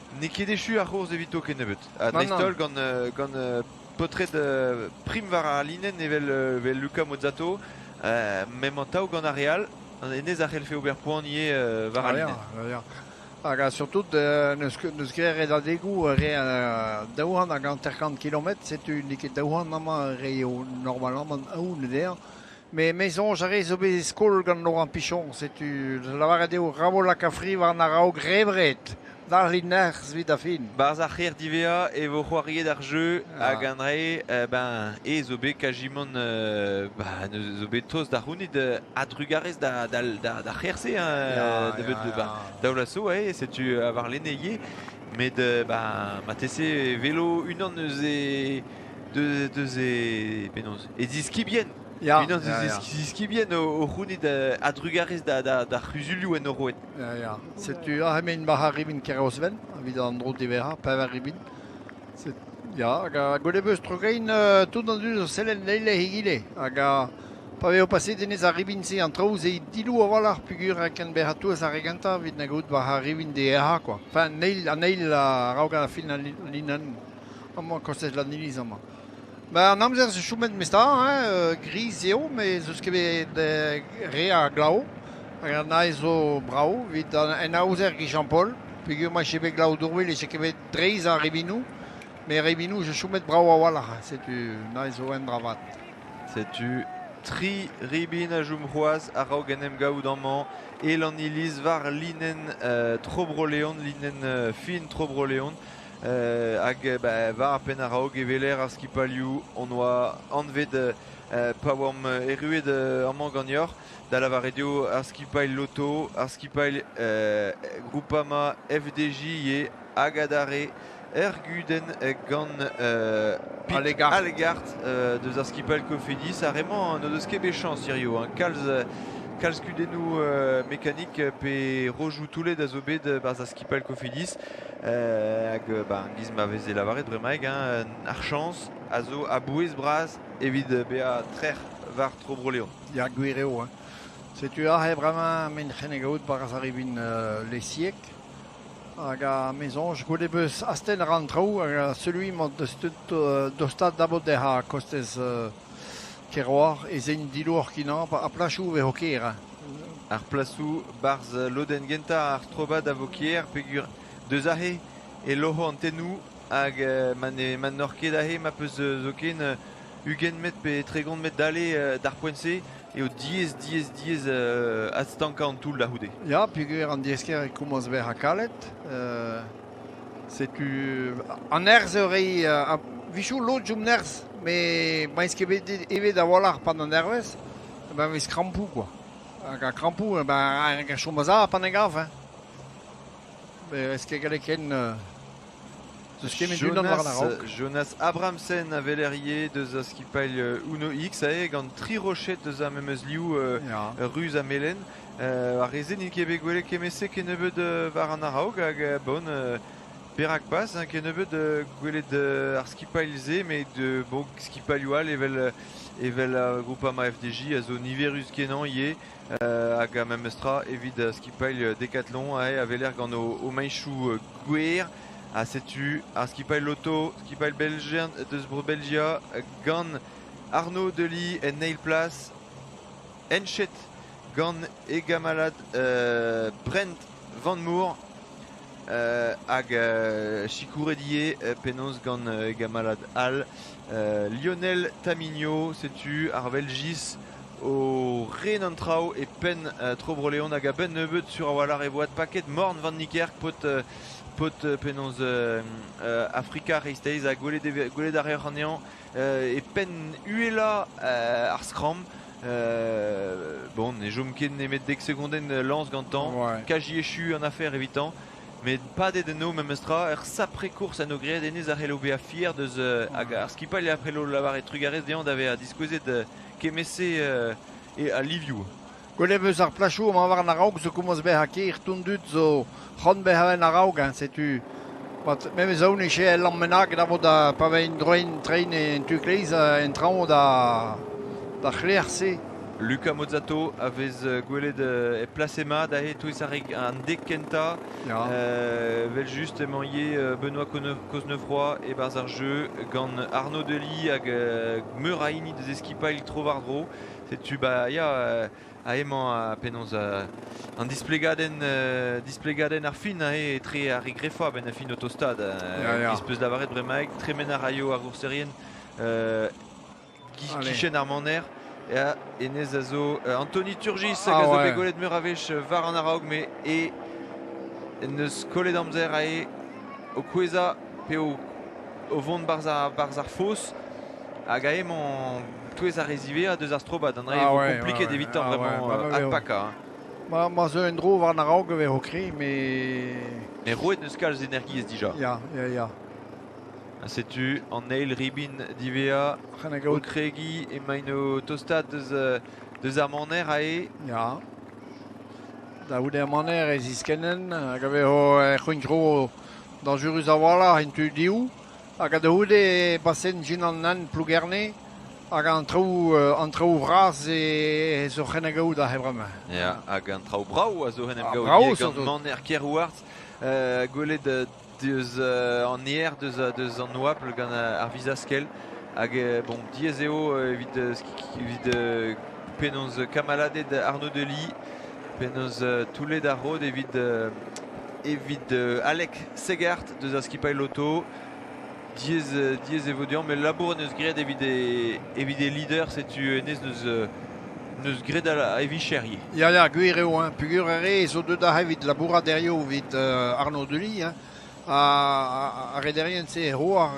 N'eo ket echu ar c'hourz evito kennebeut. Ha dreist-holl gant gant Potred prim war ar linenn evel, evel Luca Mozzato, m'emañ tav gant ar re all, hennezh a c'hellfe ober poan ivez war al linenn. Ya, ya. Hag surtout n'eus n'eus ket redadegoù re 250 kilometr, setu n'eo ket 200 amañ re eo normalamant aon dezhañ. Mais me soñj a re zo bet e skol gant Laurent Pichon, setu lavaret eo ra vo laka fri war an a-raok rebret, dalc'hit nerzh evit ar fin. Barzh ar c'hêr diwezhañ e vo c'hoariet ar jeu hag an dra-se ben e zo bet kajimant ba zo bet tost da c'hounit a-drugarez da da da d'ar c'hêr-se hein, da bet ba daou vloaz zo eo setu warlene ivez met ben marteze velo unan eus e deus e penaos e ziskibien unan eus e ziskibien o c'hounit a-drugarez d'ar c'huzulioù en o roet. Ya, ya. Setu aze emaint war ar ribin Kerosven, evit an dro diwezhañ, pevar ribin. Ya, hag gwelet 'peus tro-gein tout an dud o sellet an eil egile. Hag pa vezo paseet hennezh ar ribin-se, an traoù-se dilou a-walc'h peogwir e ken bezañ touez ar re gentañ evit na gaout war ar ribin dezhañ quoi. Enfin, an eil a-raok ar fin al linenn. Amañ kostez Lanniliz amañ. Ba an amzer zo chomet memestra, hein, griz eo, met 'z eus ket bet re a glav. Hag an aez zo brav evit an aozer Guy Jean-Paul, peogwir ma 'je bet glav dourvel e 'je ket bet dreist ar ribinoù. Met ribinoù zo chomet brav a-walc'h, setu aez zo un dra vat. Setu tri ribin a chom c'hoazh a-raok en em gavout amañ e Lanniliz war linenn Tro-Bro-Leon, linenn fin Tro-Bro-Leon. Hag ba, war ar penn a-raok e weler ar skipailhoù hon oa anvet pa oamp erruet amañ ganeoc'h, da lavaret eo ar skipailh Loto, ar skipailh Groupama FDJ ivez hag adarre ur gudenn gant Pit Allegart. Allegart deus ar skipailh Cofidis. Ar re-mañ n'o deus ket bet chañs hiziv, hein. Kalz, kalz kudennoù mekanik pe rojoù toullet a zo bet 'barzh ar skipailh Cofidis. Hag ba, giz ma veze lavaret bremaik, hein, ar chañs a zo a-bouez bras evit bezañ trec'h war Tro Bro-Leon. Ya, gwir eo. Hein. Setu aze bremañ men c'henne gaout barzh ar ribin Lesieg. Hag a me soñj goude beus astenn a ran traoù hag celui mañ deus dostad dabot dezhañ kostez Keroar e zen dilour kinañ ha plasoù 'vezo ker. Hein. Ar plasoù 'barzh lodenn gentañ ar strobad a vo ker peogwir deus aze e loc'ho an tennoù hag ma ne ma n'oc'h ket aze ma 'peus zoken 20 metr pe 30 metr dale d'ar poent-se eo diaes diaes diaes adstankañ an toull da c'houde. Ya, peogwir an diaesker e komañs bezañ kalet. Setu an nerzh eo reiñ a-wechoù lod chom nerzh met ma 'z ket bet evet a-walc'h 'pad an dervezh, ben 'vez krampoù kwa. Hag ar krampoù ben a chom a-sav pan e gav hein. Mais est-ce ket gallet ken zeus ket met unan war an a-raok. Jonas Abramsen a weler ivez deus a skipailh Uno X aze gant tri roched deus ar memes liv ruz ha melen. Ar re-se n'int ket bet gwelet kement-se kennebeut war an a-raok hag bon perak pas hein, kennebeut gwelet ar skipailh-se met bon skipailhoù all evel evel ar Groupama FDJ a zo niverus-kenañ ivez hag ar memes tra evit skipailh Decathlon aze a weler gant o mañchoù gwer ha setu ar skipailh Lotto, skipailh belgian deus bro Belgia gant Arnaud Delis en eil plas Henchet gant e gamalad Brent Van Moer hag sikouret ivez penaos gant e gamalad all Lionel Tamigno. Setu ar Velgiz o ren an traoù e penn Tro Bro-Leon hag a-benn nebeut sur a-walc'h e vo adpaket Morn Van Niekerk paotr paotr penaos Afrika Kreisteiz ha gwelet a reoc'h anezhañ e penn uhelañ ar skramm. Bon, ne chom ket nemet dek segondenn lañs gantañ. Kazi echu an afer evitañ. Met padet eno memestra, ur sapre kourse en do graet hennezh a c'hello bezañ fier deus hag ar skipailh a c'hello lavaret trugarez dezhañ da vezañ diskouezet kement-se e al livioù. Gwelet 'm eus ar plasoù amañ war an a-raok zo komañs bezañ ker ton dud zo c'hoant bezañ en a-raok hein, setu memes aon e che ul lamm bennak da vont da pa vez droenn treiñ en tu kleiz en traoñ da d'ar c'hlec'h-se. Luca Mozzato a vez gwelet e plas mat aze e-touez ar re an dek kentañ. Ya. Evel-just emañ ivez Benoît Cosnefroy e-barzh ar jeu gant Arnaud Delis hag meur a hini deus e skipailh tro-war-dro. Setu ba ya aze emañ penaos an displegadenn displegadenn ar fin aze etre ar re grefañ a-benn ar fin o tostaat. Ya, ya. Ez peus lavaret bremaik, tremen a raio ar gourserien kichen ar maner. Ya, hennezh a zo Anthony Turgis hag a zo bet gwelet meur a wech war an a-raok, met e neus kollet amzer aze o kouezhañ pe o, o vont barzh ar, barzh ar foz. Hag aze emañ touez ar re ziwezhañ deus ar strobad. An dra Ah eo ouais, kompliket ouais, evitañ ah ouais, vraiment bah, bah, adpakañ. Hein. Ma, ma zeu en-dro war an a-raok e vezo kre, mais... Mais roet neus kalz energiezh dija. Ya, ya, ya. Ha setu an eil ribin diwezhañ o kregiñ emaint o tostaat deus, deus ar maner aze. Ya. Da c'houde ar maner e ziskennen hag a vezo c'hwintro dañjerus a-walc'h en tu div. Hag da c'houde e pasen gin an hent Plougerne hag an traoù an traoù vras e zo c'hen a gaout aze bremañ. Ya, hag an traoù brav a zo en em gaout gant maner Kerouartz. Gwelet deus an aer, deus, deus an oabl gant ar vizaskell. Hag bon, diaes eo evit, evit penaos kamaladed Arnaud Delis, penaos toullet ar rod evit, evit Alec Segart deus ar skipailh Loto. Diaes, diaes e vo deomp, met labour en deus graet evit e, evit e leader, setu hennezh neus, neus graet a, e vicher ivez. Ya, ya, gwir eo, hein. Peogwir ar re zo deuet aze evit labourat hiziv evit Arnaud Delis, hein. Ar rederien-se e c'hoar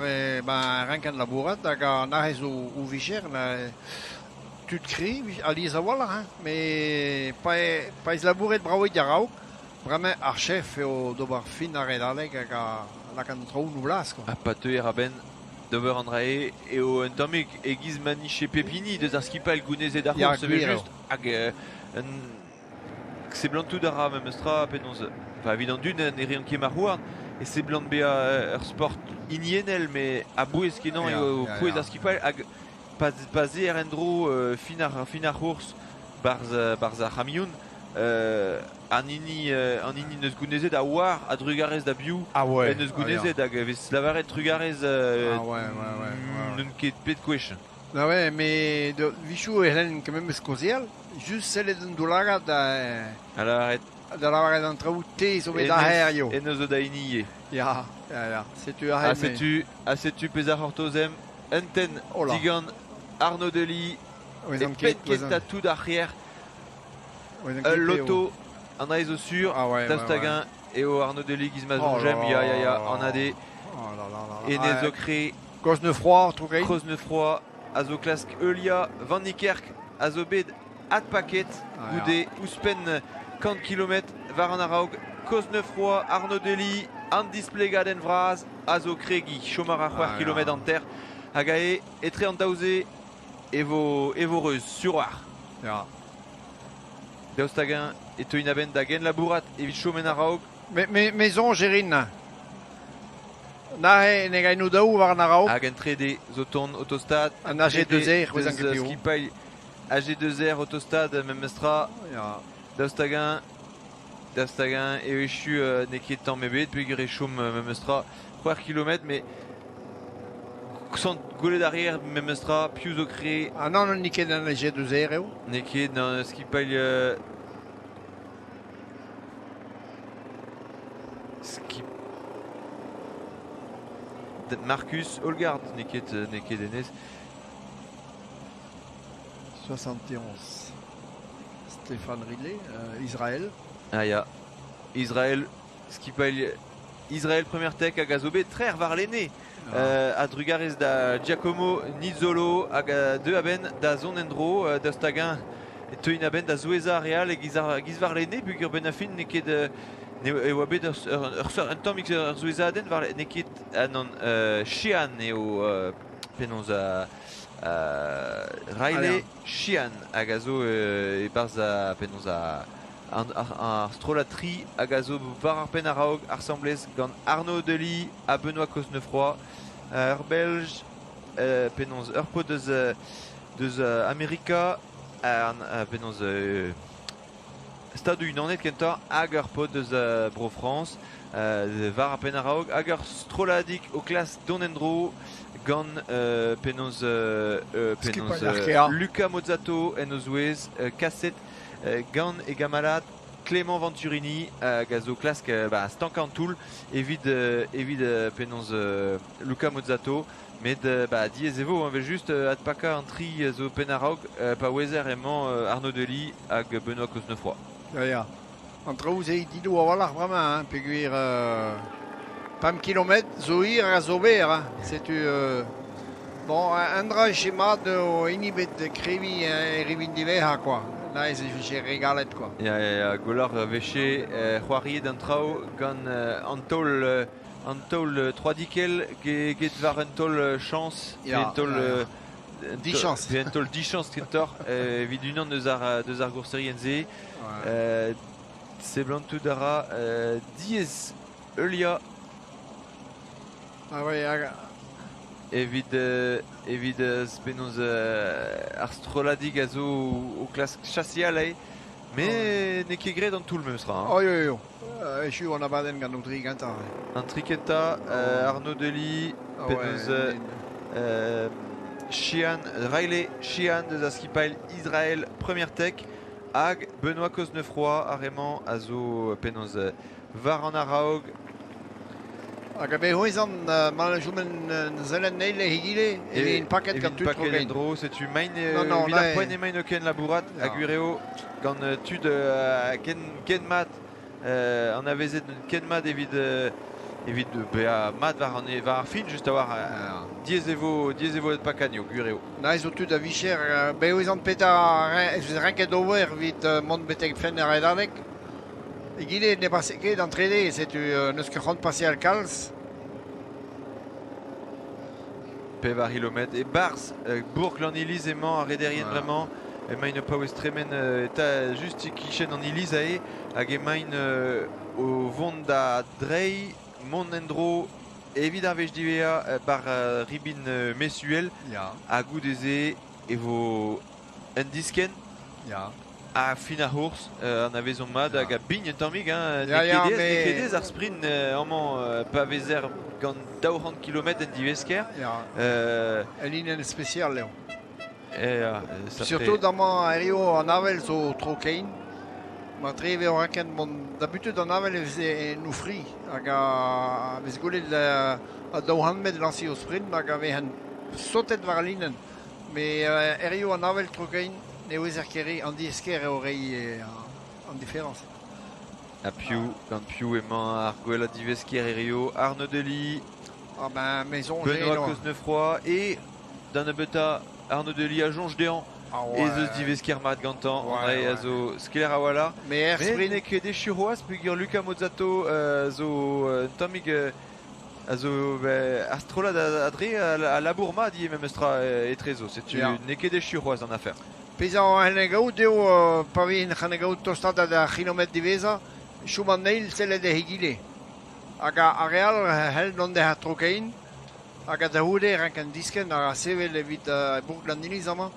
ben renkan labourat hag an aze zo o vicher tud kre alies a-walc'h, hein. Met pa, pa ez labouret brav a-raok, bremañ ar chef eo d'ober fin ar redadeg hag a lak an traoù 'n o blas quoi. Ha pa teuer a-benn d'ober an dra-se eo un tammig e-giz ma nije pep hini deus ar skipailh gounezet ar Ya, c'hourz gwir eo. evel-just hag un seblantout a ra memes tra penaos enfin evit an dud ne reont ket marc'h-houarn e seblant bezañ ur sport hiniennel met a-bouez-kenañ Ya, eo ya, pouez ya. ar skipailh hag pa, pa 'z eer en-dro fin ar fin ar c'hourz 'barzh 'barzh ar c'hamion an hini an hini 'neus gounezet a oar a-drugarez da biv Ah ouais, en deus ah ya. gounezet hag e vez lavaret trugarez Ah ouais, ouais, ouais, ouais, ouais. n'on ket pet gwech. Ah ouais, mais de, vichou e c'hellen ket memes kaozeal, just sellet an daoulagad da, Ha lavaret da lavaret an traoù te zo bet hennezh aze hiziv. hennezh zo da hini ivez. Ya, ya, ya, setu Ha aze me. setu ha setu pezh a c'hortozemp un tenn Hola. digant Arnaud Delis e Ouezan penn ket, ouezan, kentañ tout ar c'hêr. ouezan Ul ket eo. loto, an aez zo sur, Ah ouais, daoust ouais, ouais. hag-eñ eo Arnaud Delis giz ma Oh là soñjemp, ya, ya, ya, là. an AD. Oh là là là là. Enez Ah, zo kre, Cosnefroy, Trougain. Cosnefroy a zo klask heuliañ Van Niekerk a zo bet adpaket Ah, ya. goude ouzhpenn kant kilometr war an a-raok. Cosnefroy, Arnaud Delis, an displegadenn vras a zo kregiñ. Chom a ra c'hwec'h Ah, ya. kilometr hanter hag ae etre an daou-se e vo, e vo reuz, sur war. Ya. Daoust hag-eñ e teuin a-benn da genlabourat evit chom en a-raok? Me, me, me soñj e rin. Neuze ne gaino daou war an a-raok. Hag en trede zo tont o tostaat. An AG2R, Deus skipailh AG2R o tostaat memestra. Ya. Daoust hag-eñ daoust hag-eñ eo echu n'eo ket tamm ebet peogwir e chom memestra c'hwec'h kilometr met sant gwelet a reer memestra piv zo kre. Ah non, n'eo ket an AG2R eo. N'eo ket un skipailh skip Marcus Holgard n'eo ket n'eo ket hennezh. 71. Stéphane Ridley, Israël. Ah ya, Israël, skipailh Israël Premier Tech hag a zo bet trec'h warlene Ah. a-drugarez da Giacomo Nizzolo hag a deu a-benn da zont en-dro daoust hag-eñ e teuint a-benn da zouezañ ar re all e-giz ar giz warlene peogwir benn ar fin n'eo ket e oa bet ur, ur, ur, un tammig ur souezhadenn war n'eo ket ah non Sheehan eo penaos Riley Sheehan hag a zo e-barzh penaos ar strollad tri hag a zo war ar penn a-raok asambles gant Arnaud Delis ha Benoît Cosnefroy ur Belj penaos ur paotr deus deus Amerika. an penaos Stadoù Unanet kentoc'h hag ur paotr eus Bro-Frañs war ar penn a-raok hag ur strolladig o klask dont en-dro gant penaos penaos Luca Mozzato en o zouez kaset gant e gamalad Clément Venturini hag a zo klask ba, stankañ an toull evit evit penaos Luca Mozzato. Met bah, diaes e vo, evel-just, adpakañ an tri zo penn a-raok pa ouezer emañ Arnaud Delis hag Benoît Cosnefroy. Ya, ya. An traoù-se dido a-walc'h bremañ, hein, peogwir pemp kilometr zo hir hag a zo berr. Hein. Setu bon, un dra eo mat eo hini bet kreviñ e rivin diwezhañ quoi. Neuze e vije regalet quoi. Ya, ya, ya, gwelloc'h 'vefe c'hoariet an traoù gant an taol An taol troadikell get war un taol chañs, pe un taol dichañs, pe un taol dichañs kentoc'h evit unan eus ar deus ar gourserien-se. Seblantout a ra diaes heuliañ Ah ouais, hag evit evit penaos ar strolladig a zo o klask chaseal eo. Mais n'eo ket graet an toull memes tra. Hein. Oh, yo, yo. Echu an abadenn gant o dri gentañ. An tri kentañ, Arnaud Delis, Ah penaos ouais, Sheehan, Riley Sheehan deus ar skipailh Israel Premier Tech hag Benoît Cosnefroy ar re-mañ a zo penaos war an araog. Hag a c'hwezhan ma chomen zelen eil egile e un paket gant tud paket en-dro, setu maint evit ar poent emaint o ken labourat ha gwir eo gant tud ken, ken mat anavezet ken mat evit evit bezañ mat war an war ar fin just a-walc'h diaes e vo diaes e vo pakat eo gwir eo. Na zo tud a vicher bevezant petra renket ober evit mont betek fenn ar redadeg. Egile ne base ket an trede, setu n'eus ket c'hoant paseal kalz. Pevar c'hilometr e-barzh bourk Lanniliz emañ ar rederien bremañ. Emaint o paouez tremen eta just e-kichen an iliz aze hag emaint o vont da dreiñ mont en-dro evit ar wech diwezhañ bar ribin Mesuel. Ha goude-se e vo un diskenn. Ha fin ar c'hours, anavezomp mat hag a bign un tammig. Hein, n'eo ket aes, ket aes ar sprint amañ pa vezer gant 200 kilometr en divesker. Un linenn spesial eo. Surtout amañ hiziv an avel zo tro-kein. Matre e vez raket mont da butet an avel e veze en o fri hag a vez gwelet a 200 metr lañsiñ o sprint hag a vez sotet war al linenn. Met hiziv an avel tro-kein ne ouezer ket re, an diaes-kaer eo reiñ an diferañs. Ha piv, gant piv emañ ar gwellañ divesker hiziv? Arnaud Delis, Ah ben, me soñj Benoît Cosnefroy et da nebeutañ Arnaud Delis a soñj dezhañ ez eus divesker mat gantañ. André a zo sklaer a-walc'h. Mais Mais n'eo ket echu c'hoazh peogwir Luca Mozzato zo un tammig a zo ar strollad adre a labour mat ivez memestra etrezo. Setu n'eo ket echu c'hoazh an afer. Pezh a c'hell gaout eo pa vez c'hell gaout tostaat d'ar c'hilometr diwezhañ, chom an eil sellet egile. Hag ar re all c'hell dont d'he tro-kein hag da c'houde e rankan diskenn ha sevel evit bourk Lanniliz amañ.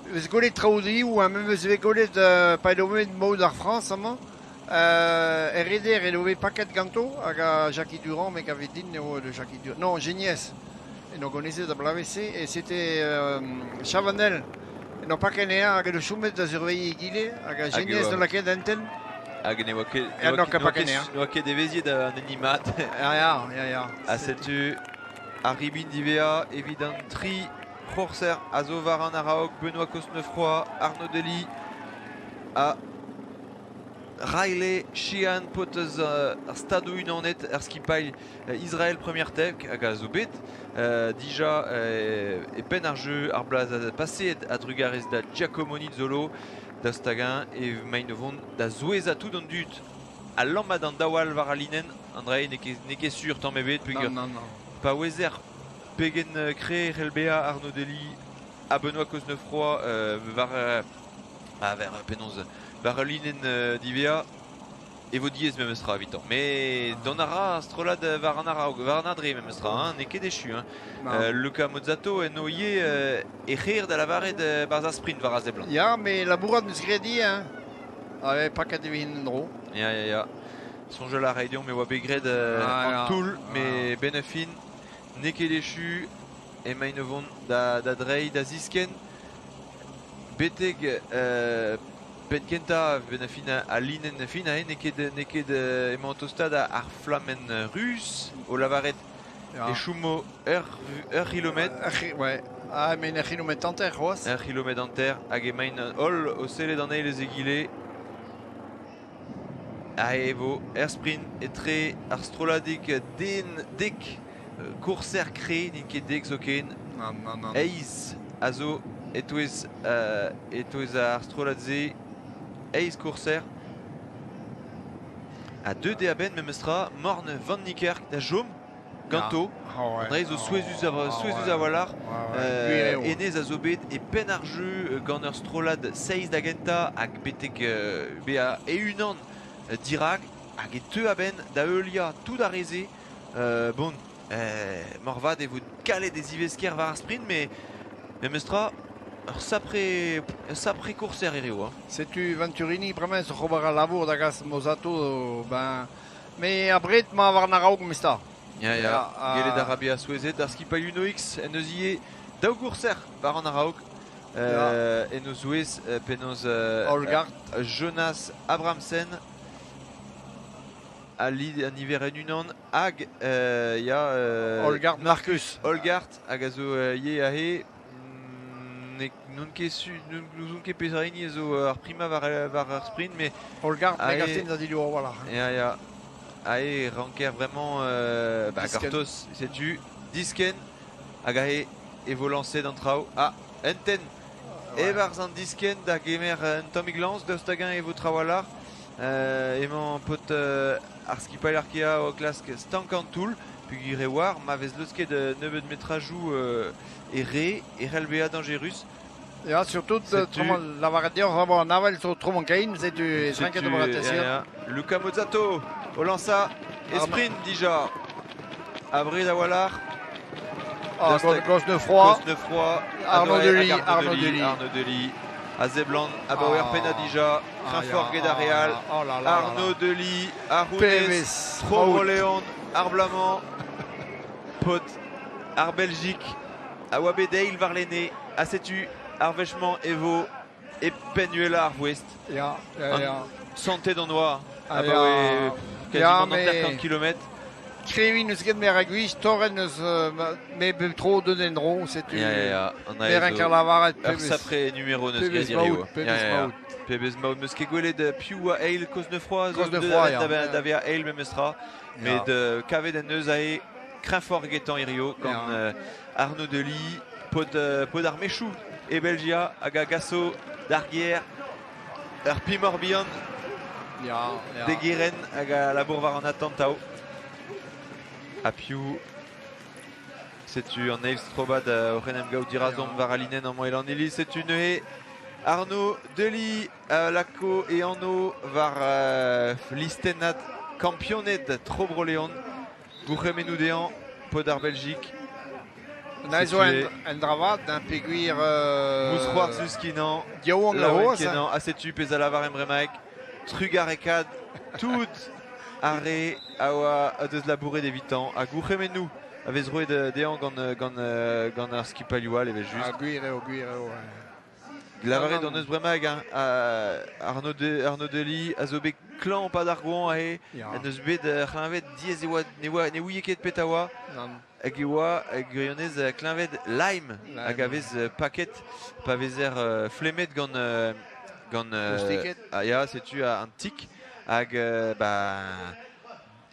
E vez gwelet traoù driv ha memes e vez gwelet pa edo bet maout ar Frañs amañ. Er reder edo bet paket ganto hag a Jackie Durand, me gave din eo de Jackie Durand. Non, Geniez. En organizet a bloavezh-se et c'était Chavanel. En paket anezhañ hag edo chomet da surveilliñ egile hag a Geniez da lakaet enten. Hag ne oa ket, ne oa ket evezhiet an hini mat. Ya, ya, ya, ya. Ha setu ar ribin diwezhañ evit an tri c'hourser a zo war an araok, Benoît Cosnefroy, Arnaud Delis ha Riley Sheehan, paotr eus ar Stadoù-Unanet, ar skipailh Israel Premier Tech hag a zo bet dija e penn ar jeu ar bloaz paseet a-drugarez da Giacomo Nizzolo. Daoust hag-eñ emaint o vont da souezhañ tout an dud a lammat an daou all war al linenn? Andrei n'eo ket, n'eo ket sur tamm ebet peogwir Non, non, non. pa ouezer pegen kreñv e c'hell bezañ Arnaud Delis ha Benoît Cosnefroy war, bah, vers, penaos, war ul linenn diwezhañ. E vo diaes memestra evitañ. Met dont a ra ar strollad war an araok, war an adre memestra, hein, n'eo ket echu. Hein. Luca Mozzato en o ivez e c'her da lavaret barzh ar sprint war a seblant. Ya, met labourat 'm eus graet ivez, hein. Ah, paket e vin en-dro. Ya, ya, ya. Soñjal a ray deomp e oa bet graet an toull, met benn ar fin, n'eo ket echu. Emaint o vont da dreiñ, da ziskenn betek penn-kentañ benn ar fin al linenn fin aze n'eo ket n'eo ket emañ o tostaat ar flammenn ruz o lavaret e chomo ur ur c'hilometr. Ouais. Ah, mais ur c'hilometr hanter c'hoazh. Ur c'hilometr hanter hag emaint holl o sellet an eil eus egile. Aze e vo er sprint etre ar strolladig den dek kourser kre n'int ket dek zoken. Nann, nann, nann. Eizh a zo e-touez e-touez ar strollad-se eizh kourser. Ha deuet eo a-benn memestra Morne van Niekerk da chom ganto. An zo souezhus souezhus a-walc'h. Hennezh a zo bet e penn ar jeu gant ur strollad seizh da gentañ hag betek bezañ e-unan dirak hag e teu a-benn da heuliañ tout ar re-se. Bon, moarvat e vo kalet e zivesker war ar sprint, met memestra ur sapre, ur sapre kourser eo. Hein. Setu Venturini bremañ oc'h ober al labour da gas Mozato ben Me abred 'ma war an a-raok memestra. Ya, ya, gellet a ra bezañ souezhet. Ar skipailh Uno-X en deus ivez daou gourser war an a-raok. En o zouez penaos Jonas Abramsen a lid an niverenn unan hag ya Holgard Marcus. Holgard hag a zo ivez aze n'on ket su n'ouzon ket petra hini a zo ar primañ war war ar sprint mais Holgard Megastin a dilho a-walc'h. Ya ya. Aze e ranker vraiment bah, gortoz setu diskenn hag aze e vo lañset an traoù. Ah, un tenn e-barzh an diskenn da gemer un tammig lañs daoust hag-eñ e vo trawalc'h. Emañ paotr ar skipailh Arkea o klask stankañ an toull peogwir e oar ma vez leusket nebeut metrajoù e re e c'hell bezañ dañjerus. Ya, surtout, lavaret deoc'h amañ an avel zo tro kein, setu e ober attention. Luca Mozzato o lansañ e sprint dija. Abred a-walc'h. Ah, Cosnefroy. Cosnefroy. Arnaud Delis. Arnaud Delis. Arnaud Delis. A seblant abaoe ar pennad dija. Kreñfort get ar Real. Arnaud Delis, Arounez, Tro-Leon, ar bloaz-mañ. Paotr ar Belgique a oa bet eil warlene ha setu ar wech-mañ e vo e penn uhelañ ar voest. Ya, ya, ya. Santet on oa abaoe quasiment 50 km. Kreviñ n'eus ket mer a gwiz, torret n'eus me bep tro deut en-dro, setu. Ya, ya, ya. Me renk lavaret Ur sapre numéro n'eus ket hiziv. Pebezh maout. Pebezh maout. Meus ket gwelet piv oa eil Cosnefroy Cosnefroy, da vezañ eil memestra. Met kavet en deus aze kreñfoc'h egetañ hirio gant Arnaud Delis, paotr, paotr ar mechoù e Belgia hag a gaso d'ar gêr ur pimoc'h bihan d'e gerent hag a labour war an atantaoù. Ha piv setu an eil strobad oc'h en em gaout dirazomp war al linenn amañ e Lanniliz. Setu neuze Arnaud Delis a lako e anv war listennad kampioned Tro Bro-Leon. Gourc'hemennoù dezhañ, paotr ar Belgique. Na zo un dra vat, hein, peogwir... Mousc'hoarzhus kenañ, Yaouank laouen kenañ, ha setu pezh a lavar bremaik. Trugarekaat tout ar re a oa a deus labouret evitañ ha gourc'hemennoù a vez roet dezhañ gant, gant, gant ar skipailhoù all evel-just. Ah, gwir eo, gwir eo. Lavaret hon eus bremañ hag Arnaud, Arnaud Delis a zo bet klañv pad ar goañv aze. En deus bet c'hleñved diaes e oa, ne oa, ne ouie ket petra oa. Hag e oa gwirionez kleñved Lyme, hag a vez paket pa vezer flemmet gant gant ah, ya, setu an tik hag ba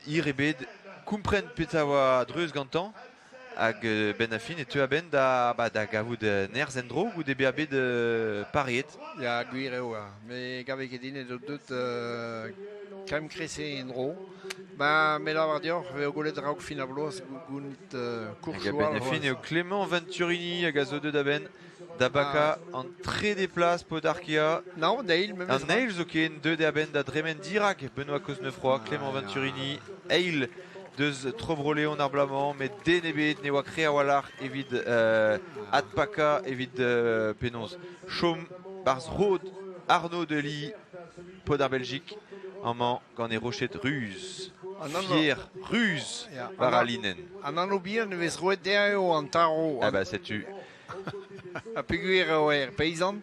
hir ebet kompren petra oa a-dreuz gantañ. Hag benn ar fin e teu a-benn da, ba, da gavout nerzh en-dro goude bezañ bet pareet. Ya, gwir eo. Me gave ket din edo deut Klemm krese en-dro. Ba, me lavar deoc'h, veo gwelet raok fin ar bloaz gounit Hag a-benn ar fin eo Clément Venturini hag a zo deuet a-benn da bakañ an trede plas paotr Arkea. Non, an eil memes. An eil zoken, deuet eo a-benn da dremen dirak Benoît Cosnefroy, Clément Venturini, eil deus Tro-Bro-Leon ar bloaz-mañ, met den ebet ne oa kre a-walc'h evit adpakañ evit penaos chom 'barzh rod Arnaud Delis, paotr ar Beljik, amañ gant e roched ruz. Fier ruz war al linenn. An anv bihan e vez roet dezhañ eo an tarv. Ah bah setu. Ha peogwir eo er peizant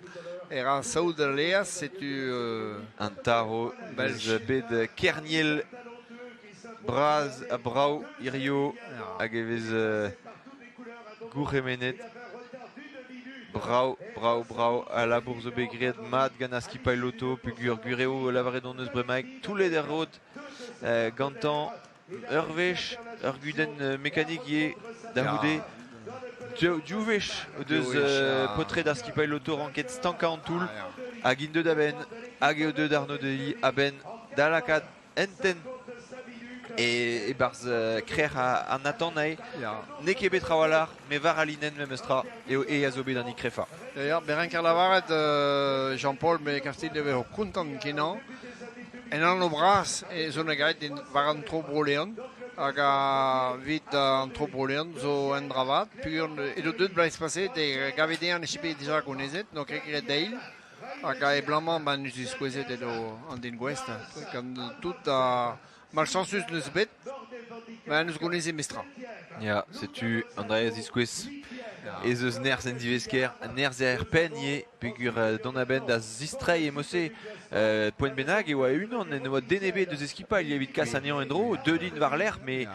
e ra saout al laezh, setu... An tarv eus bet kerniel bras ha brav hirio hag e vez gourc'hemennet brav, brav, brav. Al labour zo bet graet mat gant ar skipailh loto peogwir gwir eo lavaret hon eus bremaik toullet er rod gantañ ur wech, ur gudenn mekanik ivez da c'houde. Div wech o deus paotred ar skipailh loto ranket stankañ an toull hag int deuet a-benn hag eo deuet Arnaud Delis a-benn da lakaat Enten e-barzh krec'h an atant eo. N'eo ket bet trawalc'h, met war al linenn memes tra eo e a zo bet an ikrefañ. Ya, me renker lavaret, Jean-Paul, me Kastilh e vezo kontant kenañ. En anv bras e zo graet war an tro Bro-Leon hag evit an tro Bro-Leon zo un dra vat. Peogwir edo deuet bloaz paseet e gave dezhañ ne bet dija gonezet, n'eo ket graet dezhi. Hag a-eblañ ma n'eus diskouezet edo an den gouest gant tout ar malchañsus n'eus bet, ma n'eus gonezet mestra. Ya, setu an dra a ziskouez ez eus nerzh en divesker, nerzh er penn ivez, peogwir dont a-benn da zistreiñ emose poent bennak e oa unan en oa den ebet eus e skipailh evit kas anezhañ en-dro, deuet int war-lerc'h, met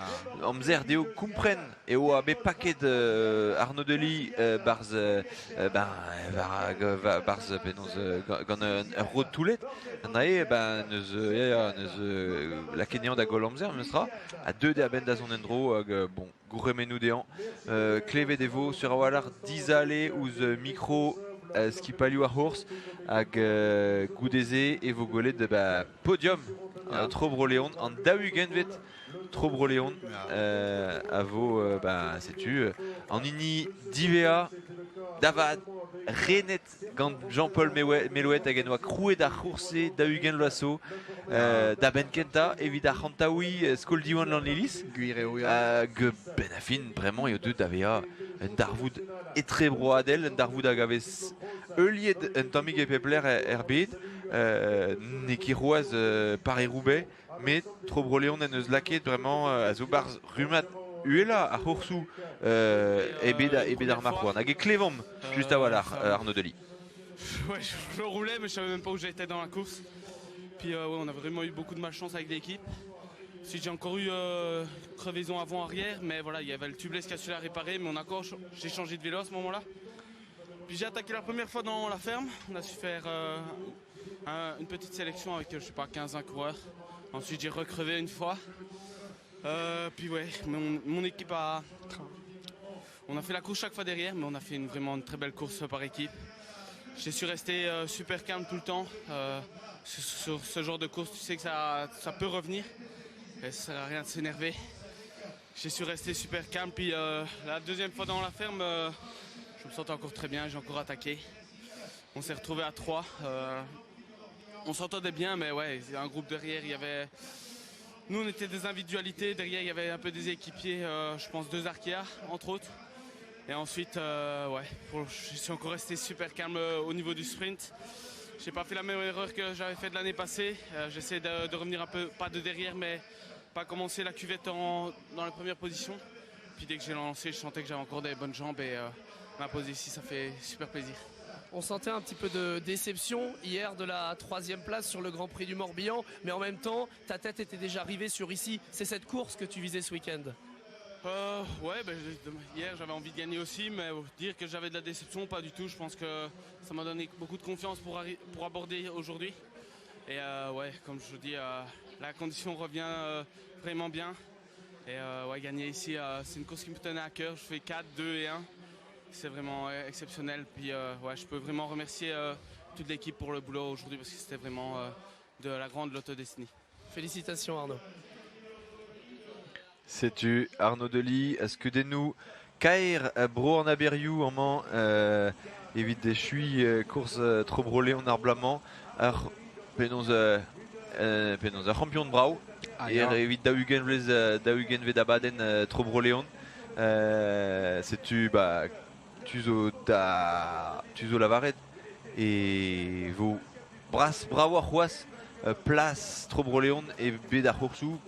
amzer dezho kompren e oa bet paket Arnaud Delis 'barzh ben war 'barzh penaos gant ur rod toullet. An dra-se ben neus ya ya neus lakaet anezhañ da goll amzer memestra ha deuet eo a-benn da zont en-dro hag bon gourc'hemennoù dezhañ. Klevet e vo sur a-walc'h dizale ouzh mikro skipailhoù ar c'hours hag goude-se e vo gwelet ba podium Tro Bro-Leon an daou-ugentvet Tro Bro-Leon a vo, bah, setu, an hini diwezhañ da vat renet gant Jean-Paul Melouet hag en doa krouet ar c'hours-se 40 vloaz zo da benn kentañ evit arc'hantaouiñ skol Diwan Lanniliz. Gwir eo, ya. Hag benn ar fin, bremañ eo deuet da vezañ un darvoud etrebroadel, un darvoud hag a vez heuliet un tammig e pep lec'h er bed. N'eo ket c'hoazh Paris-Roubaix, Met Tro Bro-Leon en deus lakaet bremañ a zo 'barzh rummad uhelañ ar c'hoursoù e bed ar marc'h-houarn. Hag e klevomp just a-walc'h Arnaud Delis. Ouais, je roulais, mais je savais même pas où j'étais dans la course. Puis ouais, on a vraiment eu beaucoup de malchance avec l'équipe. Ensuite, j'ai encore eu crevaison avant-arrière, mais voilà, il y avait le tubeless qui a su la réparer, mais on a encore, j'ai changé de vélo à ce moment-là. Puis j'ai attaqué la première fois dans la ferme. On a su faire une petite sélection avec, je sais pas, 15 coureurs. Ensuite, j'ai recrevé une fois. Puis ouais, mon équipe a... On a fait la course chaque fois derrière, mais on a fait vraiment une très belle course par équipe. J'ai su rester super calme tout le temps. Sur ce genre de course, tu sais que ça peut revenir. Et ça sert à rien de s'énerver. J'ai su rester super calme. Puis la deuxième fois dans la ferme, je me sentais encore très bien, j'ai encore attaqué. On s'est retrouvé à 3. On s'entendait bien, mais ouais, un groupe derrière, il y avait... Nous, on était des individualités. Derrière, il y avait un peu des équipiers, je pense 2 Arkea, entre autres. Et ensuite, ouais, je suis encore resté super calme au niveau du sprint. J'ai pas fait la même erreur que j'avais fait de l'année passée. J'essaie de revenir un peu, pas de derrière, mais pas commencer la cuvette dans la première position. Puis dès que j'ai lancé, je sentais que j'avais encore des bonnes jambes et m'imposer ici, ça fait super plaisir. On sentait un petit peu de déception hier de la 3e place sur le Grand Prix du Morbihan, mais en même temps, ta tête était déjà rivée sur ici. C'est cette course que tu visais ce week-end? Ouais, hier j'avais envie de gagner aussi, mais dire que j'avais de la déception, pas du tout. Je pense que ça m'a donné beaucoup de confiance pour aborder aujourd'hui. Et ouais, comme je vous dis, la condition revient vraiment bien. Et ouais, gagner ici, c'est une course qui me tenait à cœur. Je fais 4, 2 et 1. C'est vraiment exceptionnel. Puis ouais, je peux vraiment remercier toute l'équipe pour le boulot aujourd'hui parce que c'était vraiment de la grande Lotto Dstny. Félicitations Arnaud. Setu Arnaud Delis a skeudennoù kaer bro an aberioù amañ evit echuiñ kourz Tro Bro Leon ar bloaz-mañ. Ar penaos penaos ur c'hampion brav evit 40 vlez 40vet abadenn Tro Bro Leon. Setu ba tu zo da tu zo lavaret e vo bras bravoc'h c'hoazh plas Tro Bro Leon e bed ar c'hoursoù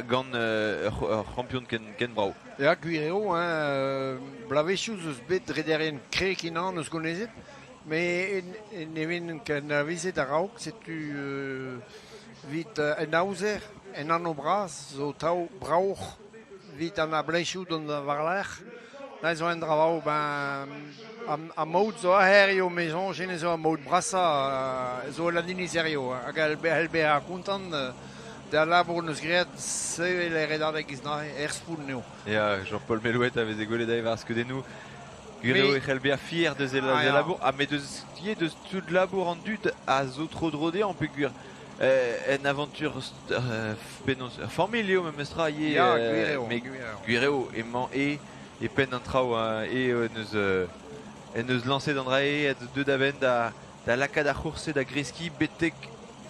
gant ur c'hampion ken, ken brav. Ya, gwir eo, hein, bloavezhioù zo eus bet rederien krekiñ eus gonezet, met ne vin ket anavezet a-raok, setu evit un aozer, un anv bras zo tav bravoc'h evit an ablechoù dont war-lerc'h. Neuze zo un dra vrav, ben, ar maout zo aze eo, me soñj, hennezh zo ar maout brasañ zo el hini serio hag a c'hell bezañ kontant da labour 'neus graet sevel e redadeg giz neuze, er spoun eo. Ya, Jean-Paul Mellouet a veze gwelet ivez war skeudennoù. Gwir eo e c'hell bezañ fier deus e labour, ha met deus ivez deus tout labour an dud a zo tro-dro dezhañ peogwir en aventure penaos ur familh eo memestra ivez. Ya, gwir eo. Mais gwir eo emañ e e penn an traoù eo en deus lañset an dra-se deuet a-benn da da lakaat ar c'hourse da greskiñ betek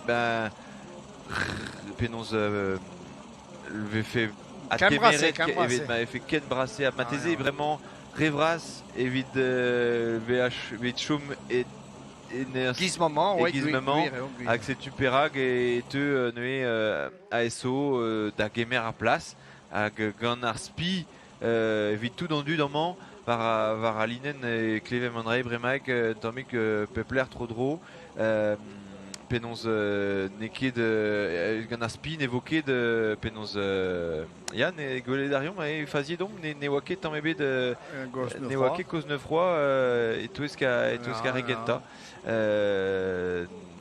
ben penaos vefe adkemeret evit ma vefe ken brase ha marteze vraiment re vras evit evit chom e Giz-mañ, e giz-mañ hag setu perak e teu neuze ASO da gemer ar plas hag gant ar spi evit tout an dud amañ war, war al linenn e klevemp an dra bremaik un tammig pep lec'h tro-dro penaos n'eo ket gant ar spi ne vo ket penaos ya ne gwelet a reomp e faziet omp ne, ne oa ket tamm ebet ne oa ket Kozneufroid e-touesk e-touesk ar re gentañ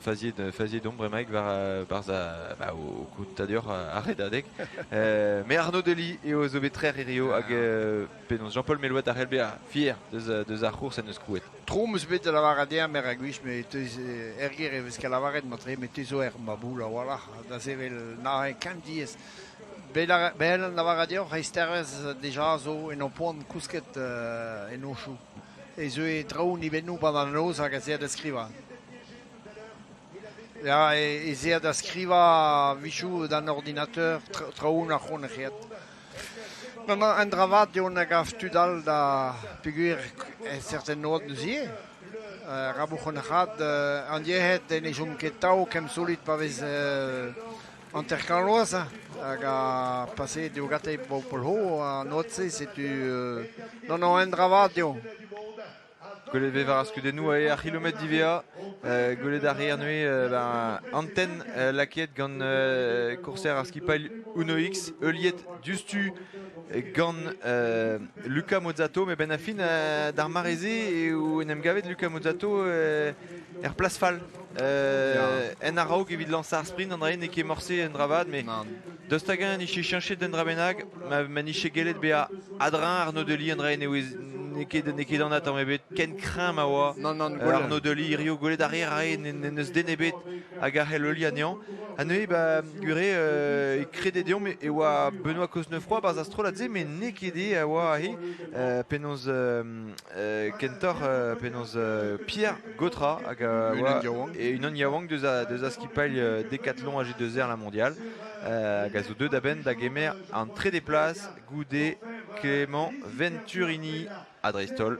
faziet faziet omp bremaik war barzh ba, o kontadur ar redadeg mais Arnaud Delis eo zo bet trec'h hirio hag penaos Jean-Paul Melouet a c'hell bezañ fier deus, deus ar c'hours en deus krouet. Tro 'm eus bet da lavaret dezhañ meur a gwech met teus er gêr e vez ket lavaret matre met te zo er maboul a-walc'h da sevel neuze ken diaes. Bet an lavaret deoc'h eizhtervezh deja zo en ho poan kousket en ho chou. E zeue traoù nivennoù 'pad an noz hag ez ea da skrivañ. Ya, ez ea da skrivañ a-wechoù d'an ordinateur traoù na c'hoant ret. Gant an dra vat eo na gav tud all da peogwir e certain oad neuze ivez. Rabouc'h an c'had an yec'hed ne chom ket tav ken solut pa vez hanter-kant vloaz hag a paseet eo gante Bro-Polho an oad-se setu non non un dra vat eo. Gwelet vez war ar skeudennoù eo ar c'hilometr diwezhañ. Gwelet a reer neuze ben, antenn lakaet gant kourser ar skipailh Uno X heuliet diouzhtu gant Luca Mozzato. Met benn ar fin d'ar mare-se eo en em gavet Luca Mozzato er plas fall. En a-raok evit lañsañ ar sprint, an dra-se n'eo ket morse un dra vat, mais daoust hag-eñ nije cheñchet d'un dra bennak, ma nije gellet bezañ a-dreñv Arnaud Delis, an dra n'eo ket n'eo ket anat tamm ebet ken kreñv ma oa Arnaud Delis hirio gwelet a reer aze n'eus den ebet hag a c'hell heuliañ anezhañ. Ha neuze ba gwir eo e krede deomp e oa Benoît Cosnefroy 'barzh ar strollad-se met n'eo ket eo a oa aze penaos kentoc'h penaos Pierre Gautra hag a oa e unan yaouank deus a, deus a skipailh Decathlon AG2R la Mondiale hag a zo deuet a-benn da gemer an trede plas goude Clément Venturini ha dreist-holl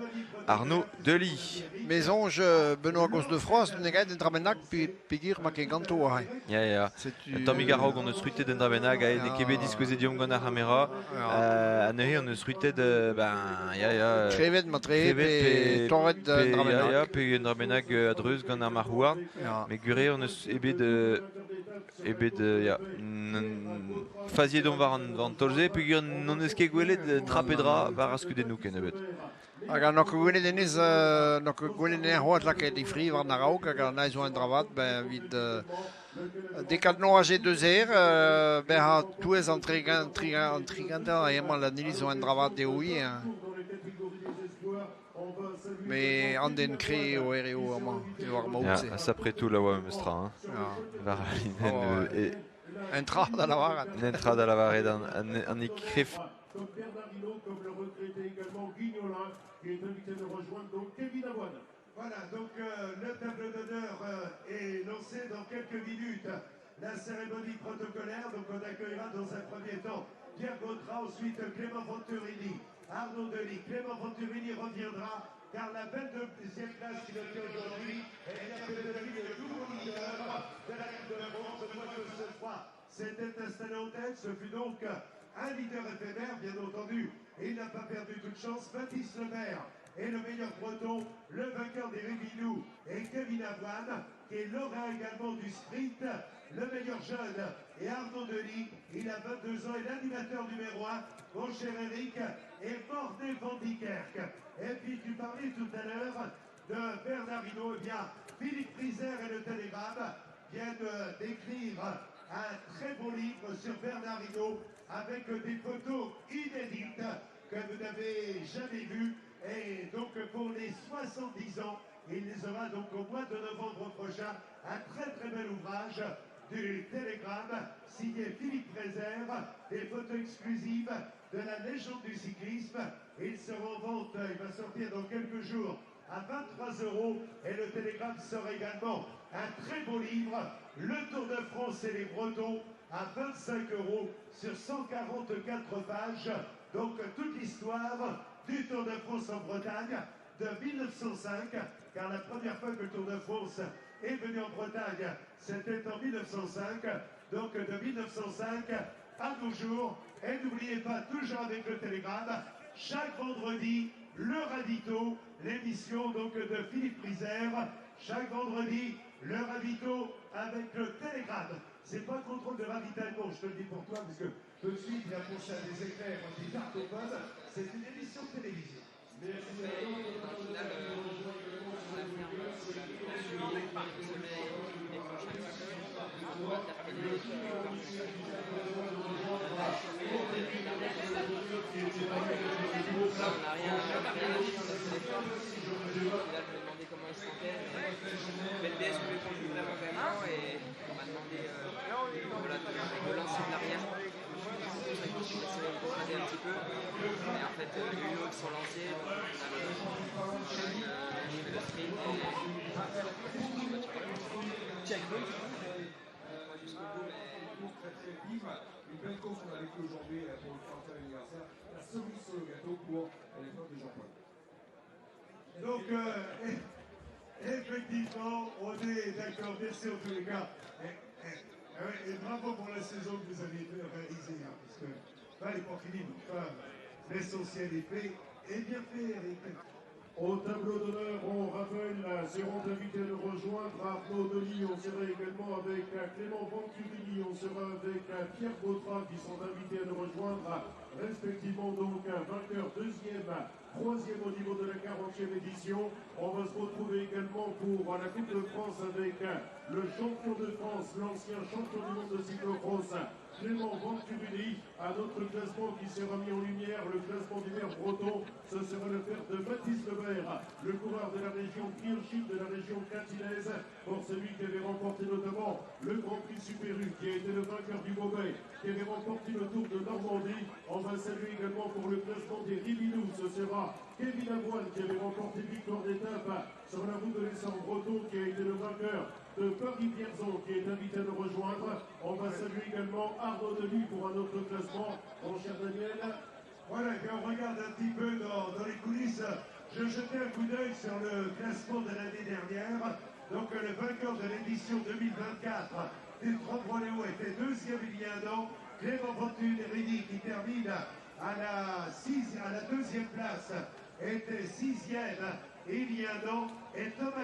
Arnaud Delis. Me soñj Benoît Gosnefroy ne gaet un dra bennak peogwir ma ket ganto aze. Ya, ya. Un tammig a-raok hon eus c'hwitet un dra bennak, ha n'eo ket bet diskouezet deomp gant ar c'hamera. Ha neuze hon eus c'hwitet, ben, ya, ya. Krevet matre pe torret un dra bennak. Ya, ya, pe un dra bennak a-dreuz gant ar marc'h-houarn. Met gwir eo hon eus ebet, ebet, ya, faziet omp war an taol-se peogwir n'hon eus ket gwelet tra pe dra war ar skeudennoù kennebeut. Hag an ket gwelet hennezh, n'oc'h ket gwelet anezhañ c'hoazh lakaet e fri war an a-raok hag an zo un dra vat ben evit Decathlon AG2R bezañ touez an trigentañ emañ an iliz zo un dra vat dezho ivez hein. Mais an den kre eo eo amañ eo ar maout-se. Ya, sapre toull a oa memes tra hein. War al linenn. Un tra da lavaret. Un tra da lavaret an, an, an ikref. Comme Bernard Hinault, comme le regrettait également Guignolin, qui est invité de rejoindre donc Kevin Avoine. Voilà, donc le tableau d'honneur est lancé dans quelques minutes. La cérémonie protocolaire, donc on accueillera dans un premier temps Pierre Gautrat, ensuite Clément Venturini, Arnaud Delis. Clément Venturini reviendra car la 22e place qu'il obtient aujourd'hui est bien fait de lui le nouveau leader de la Coupe de France. Que ce froid s'était installé en tête, ce fut donc un leader éphémère, bien entendu, et il n'a pas perdu toute chance. Baptiste Lemaire est le meilleur breton, le vainqueur des Ribinous et Kevin Avoine, qui est lauréat également du sprint, le meilleur jeune. Et Arnaud Delis, il a 22 ans, et l'animateur numéro 1, mon cher Eric, est Morné Van Niekerk. Et puis tu parlais tout à l'heure de Bernard Hinault, eh bien Philippe Priser et le Télégramme viennent d'écrire un très beau livre sur Bernard Hinault avec des photos inédites que vous n'avez jamais vues. Et donc pour les 70 ans, il les aura donc au mois de novembre prochain, un très très bel ouvrage du Télégramme, signé Philippe Prézer, des photos exclusives de la légende du cyclisme. Il sera en vente, il va sortir dans quelques jours à 23 euros. Et le Télégramme sort également un très beau livre, Le Tour de France et les Bretons, à 25 euros sur 144 pages. Donc toute l'histoire du Tour de France en Bretagne de 1905, car la première fois que le Tour de France est venu en Bretagne, c'était en 1905. Donc de 1905 à nos jours. Et n'oubliez pas, toujours avec le Télégramme, chaque vendredi, le Ravito, l'émission donc de Philippe Priser. Chaque vendredi, le Ravito avec le Télégramme. C'est pas le contrôle de ravitaillement, je te le dis pour toi, parce que tout de suite, il a pensé à des éclairs, des tartes aux pommes. C'est une émission de télévision. Une belle course qu'on a vécue aujourd'hui pour le 40e anniversaire, la cerise sur le gâteau pour l'épreuve de Jean-Paul. Donc, effectivement, on est d'accord. Merci en tous les cas. Et bravo pour la saison que vous avez réalisée, hein, parce que elle n'est pas finie, mais enfin, l'essentiel est fait et bien fait, Eric. Au tableau d'honneur, on rappelle, seront invités de rejoindre Arnaud Delis, on sera également avec Clément Venturini, on sera avec Pierre Gautrat qui sont invités à nous rejoindre, respectivement donc vainqueur deuxième, troisième au niveau de la 40e édition. On va se retrouver également pour la Coupe de France avec le champion de France, l'ancien champion du monde de cyclocross, Clément Venturini. Un autre classement qui sera mis en lumière, le classement du maire breton, ce sera le père de Baptiste Lemaire, le coureur de la région Kirchip, de la région Quintilaise, pour celui qui avait remporté notamment le Grand Prix Super U, qui a été le vainqueur du Beauvais, qui avait remporté le Tour de Normandie. On va saluer également pour le classement des Ribinous, ce sera Kevin Avoine qui avait remporté victoire d'étape sur la route de l'essor breton, qui a été le vainqueur de Paris-Vierzon, qui est invité à nous rejoindre. On va saluer également Arnaud Delis pour un autre classement, mon cher Daniel. Voilà, et on regarde un petit peu dans les coulisses. Je jetais un coup d'œil sur le classement de l'année dernière. Donc le vainqueur de l'édition 2024 du Tremblay-Léo était deuxième il y a un an. Clément Venturini qui termine à la deuxième place était sixième il y a un an. Et Thomas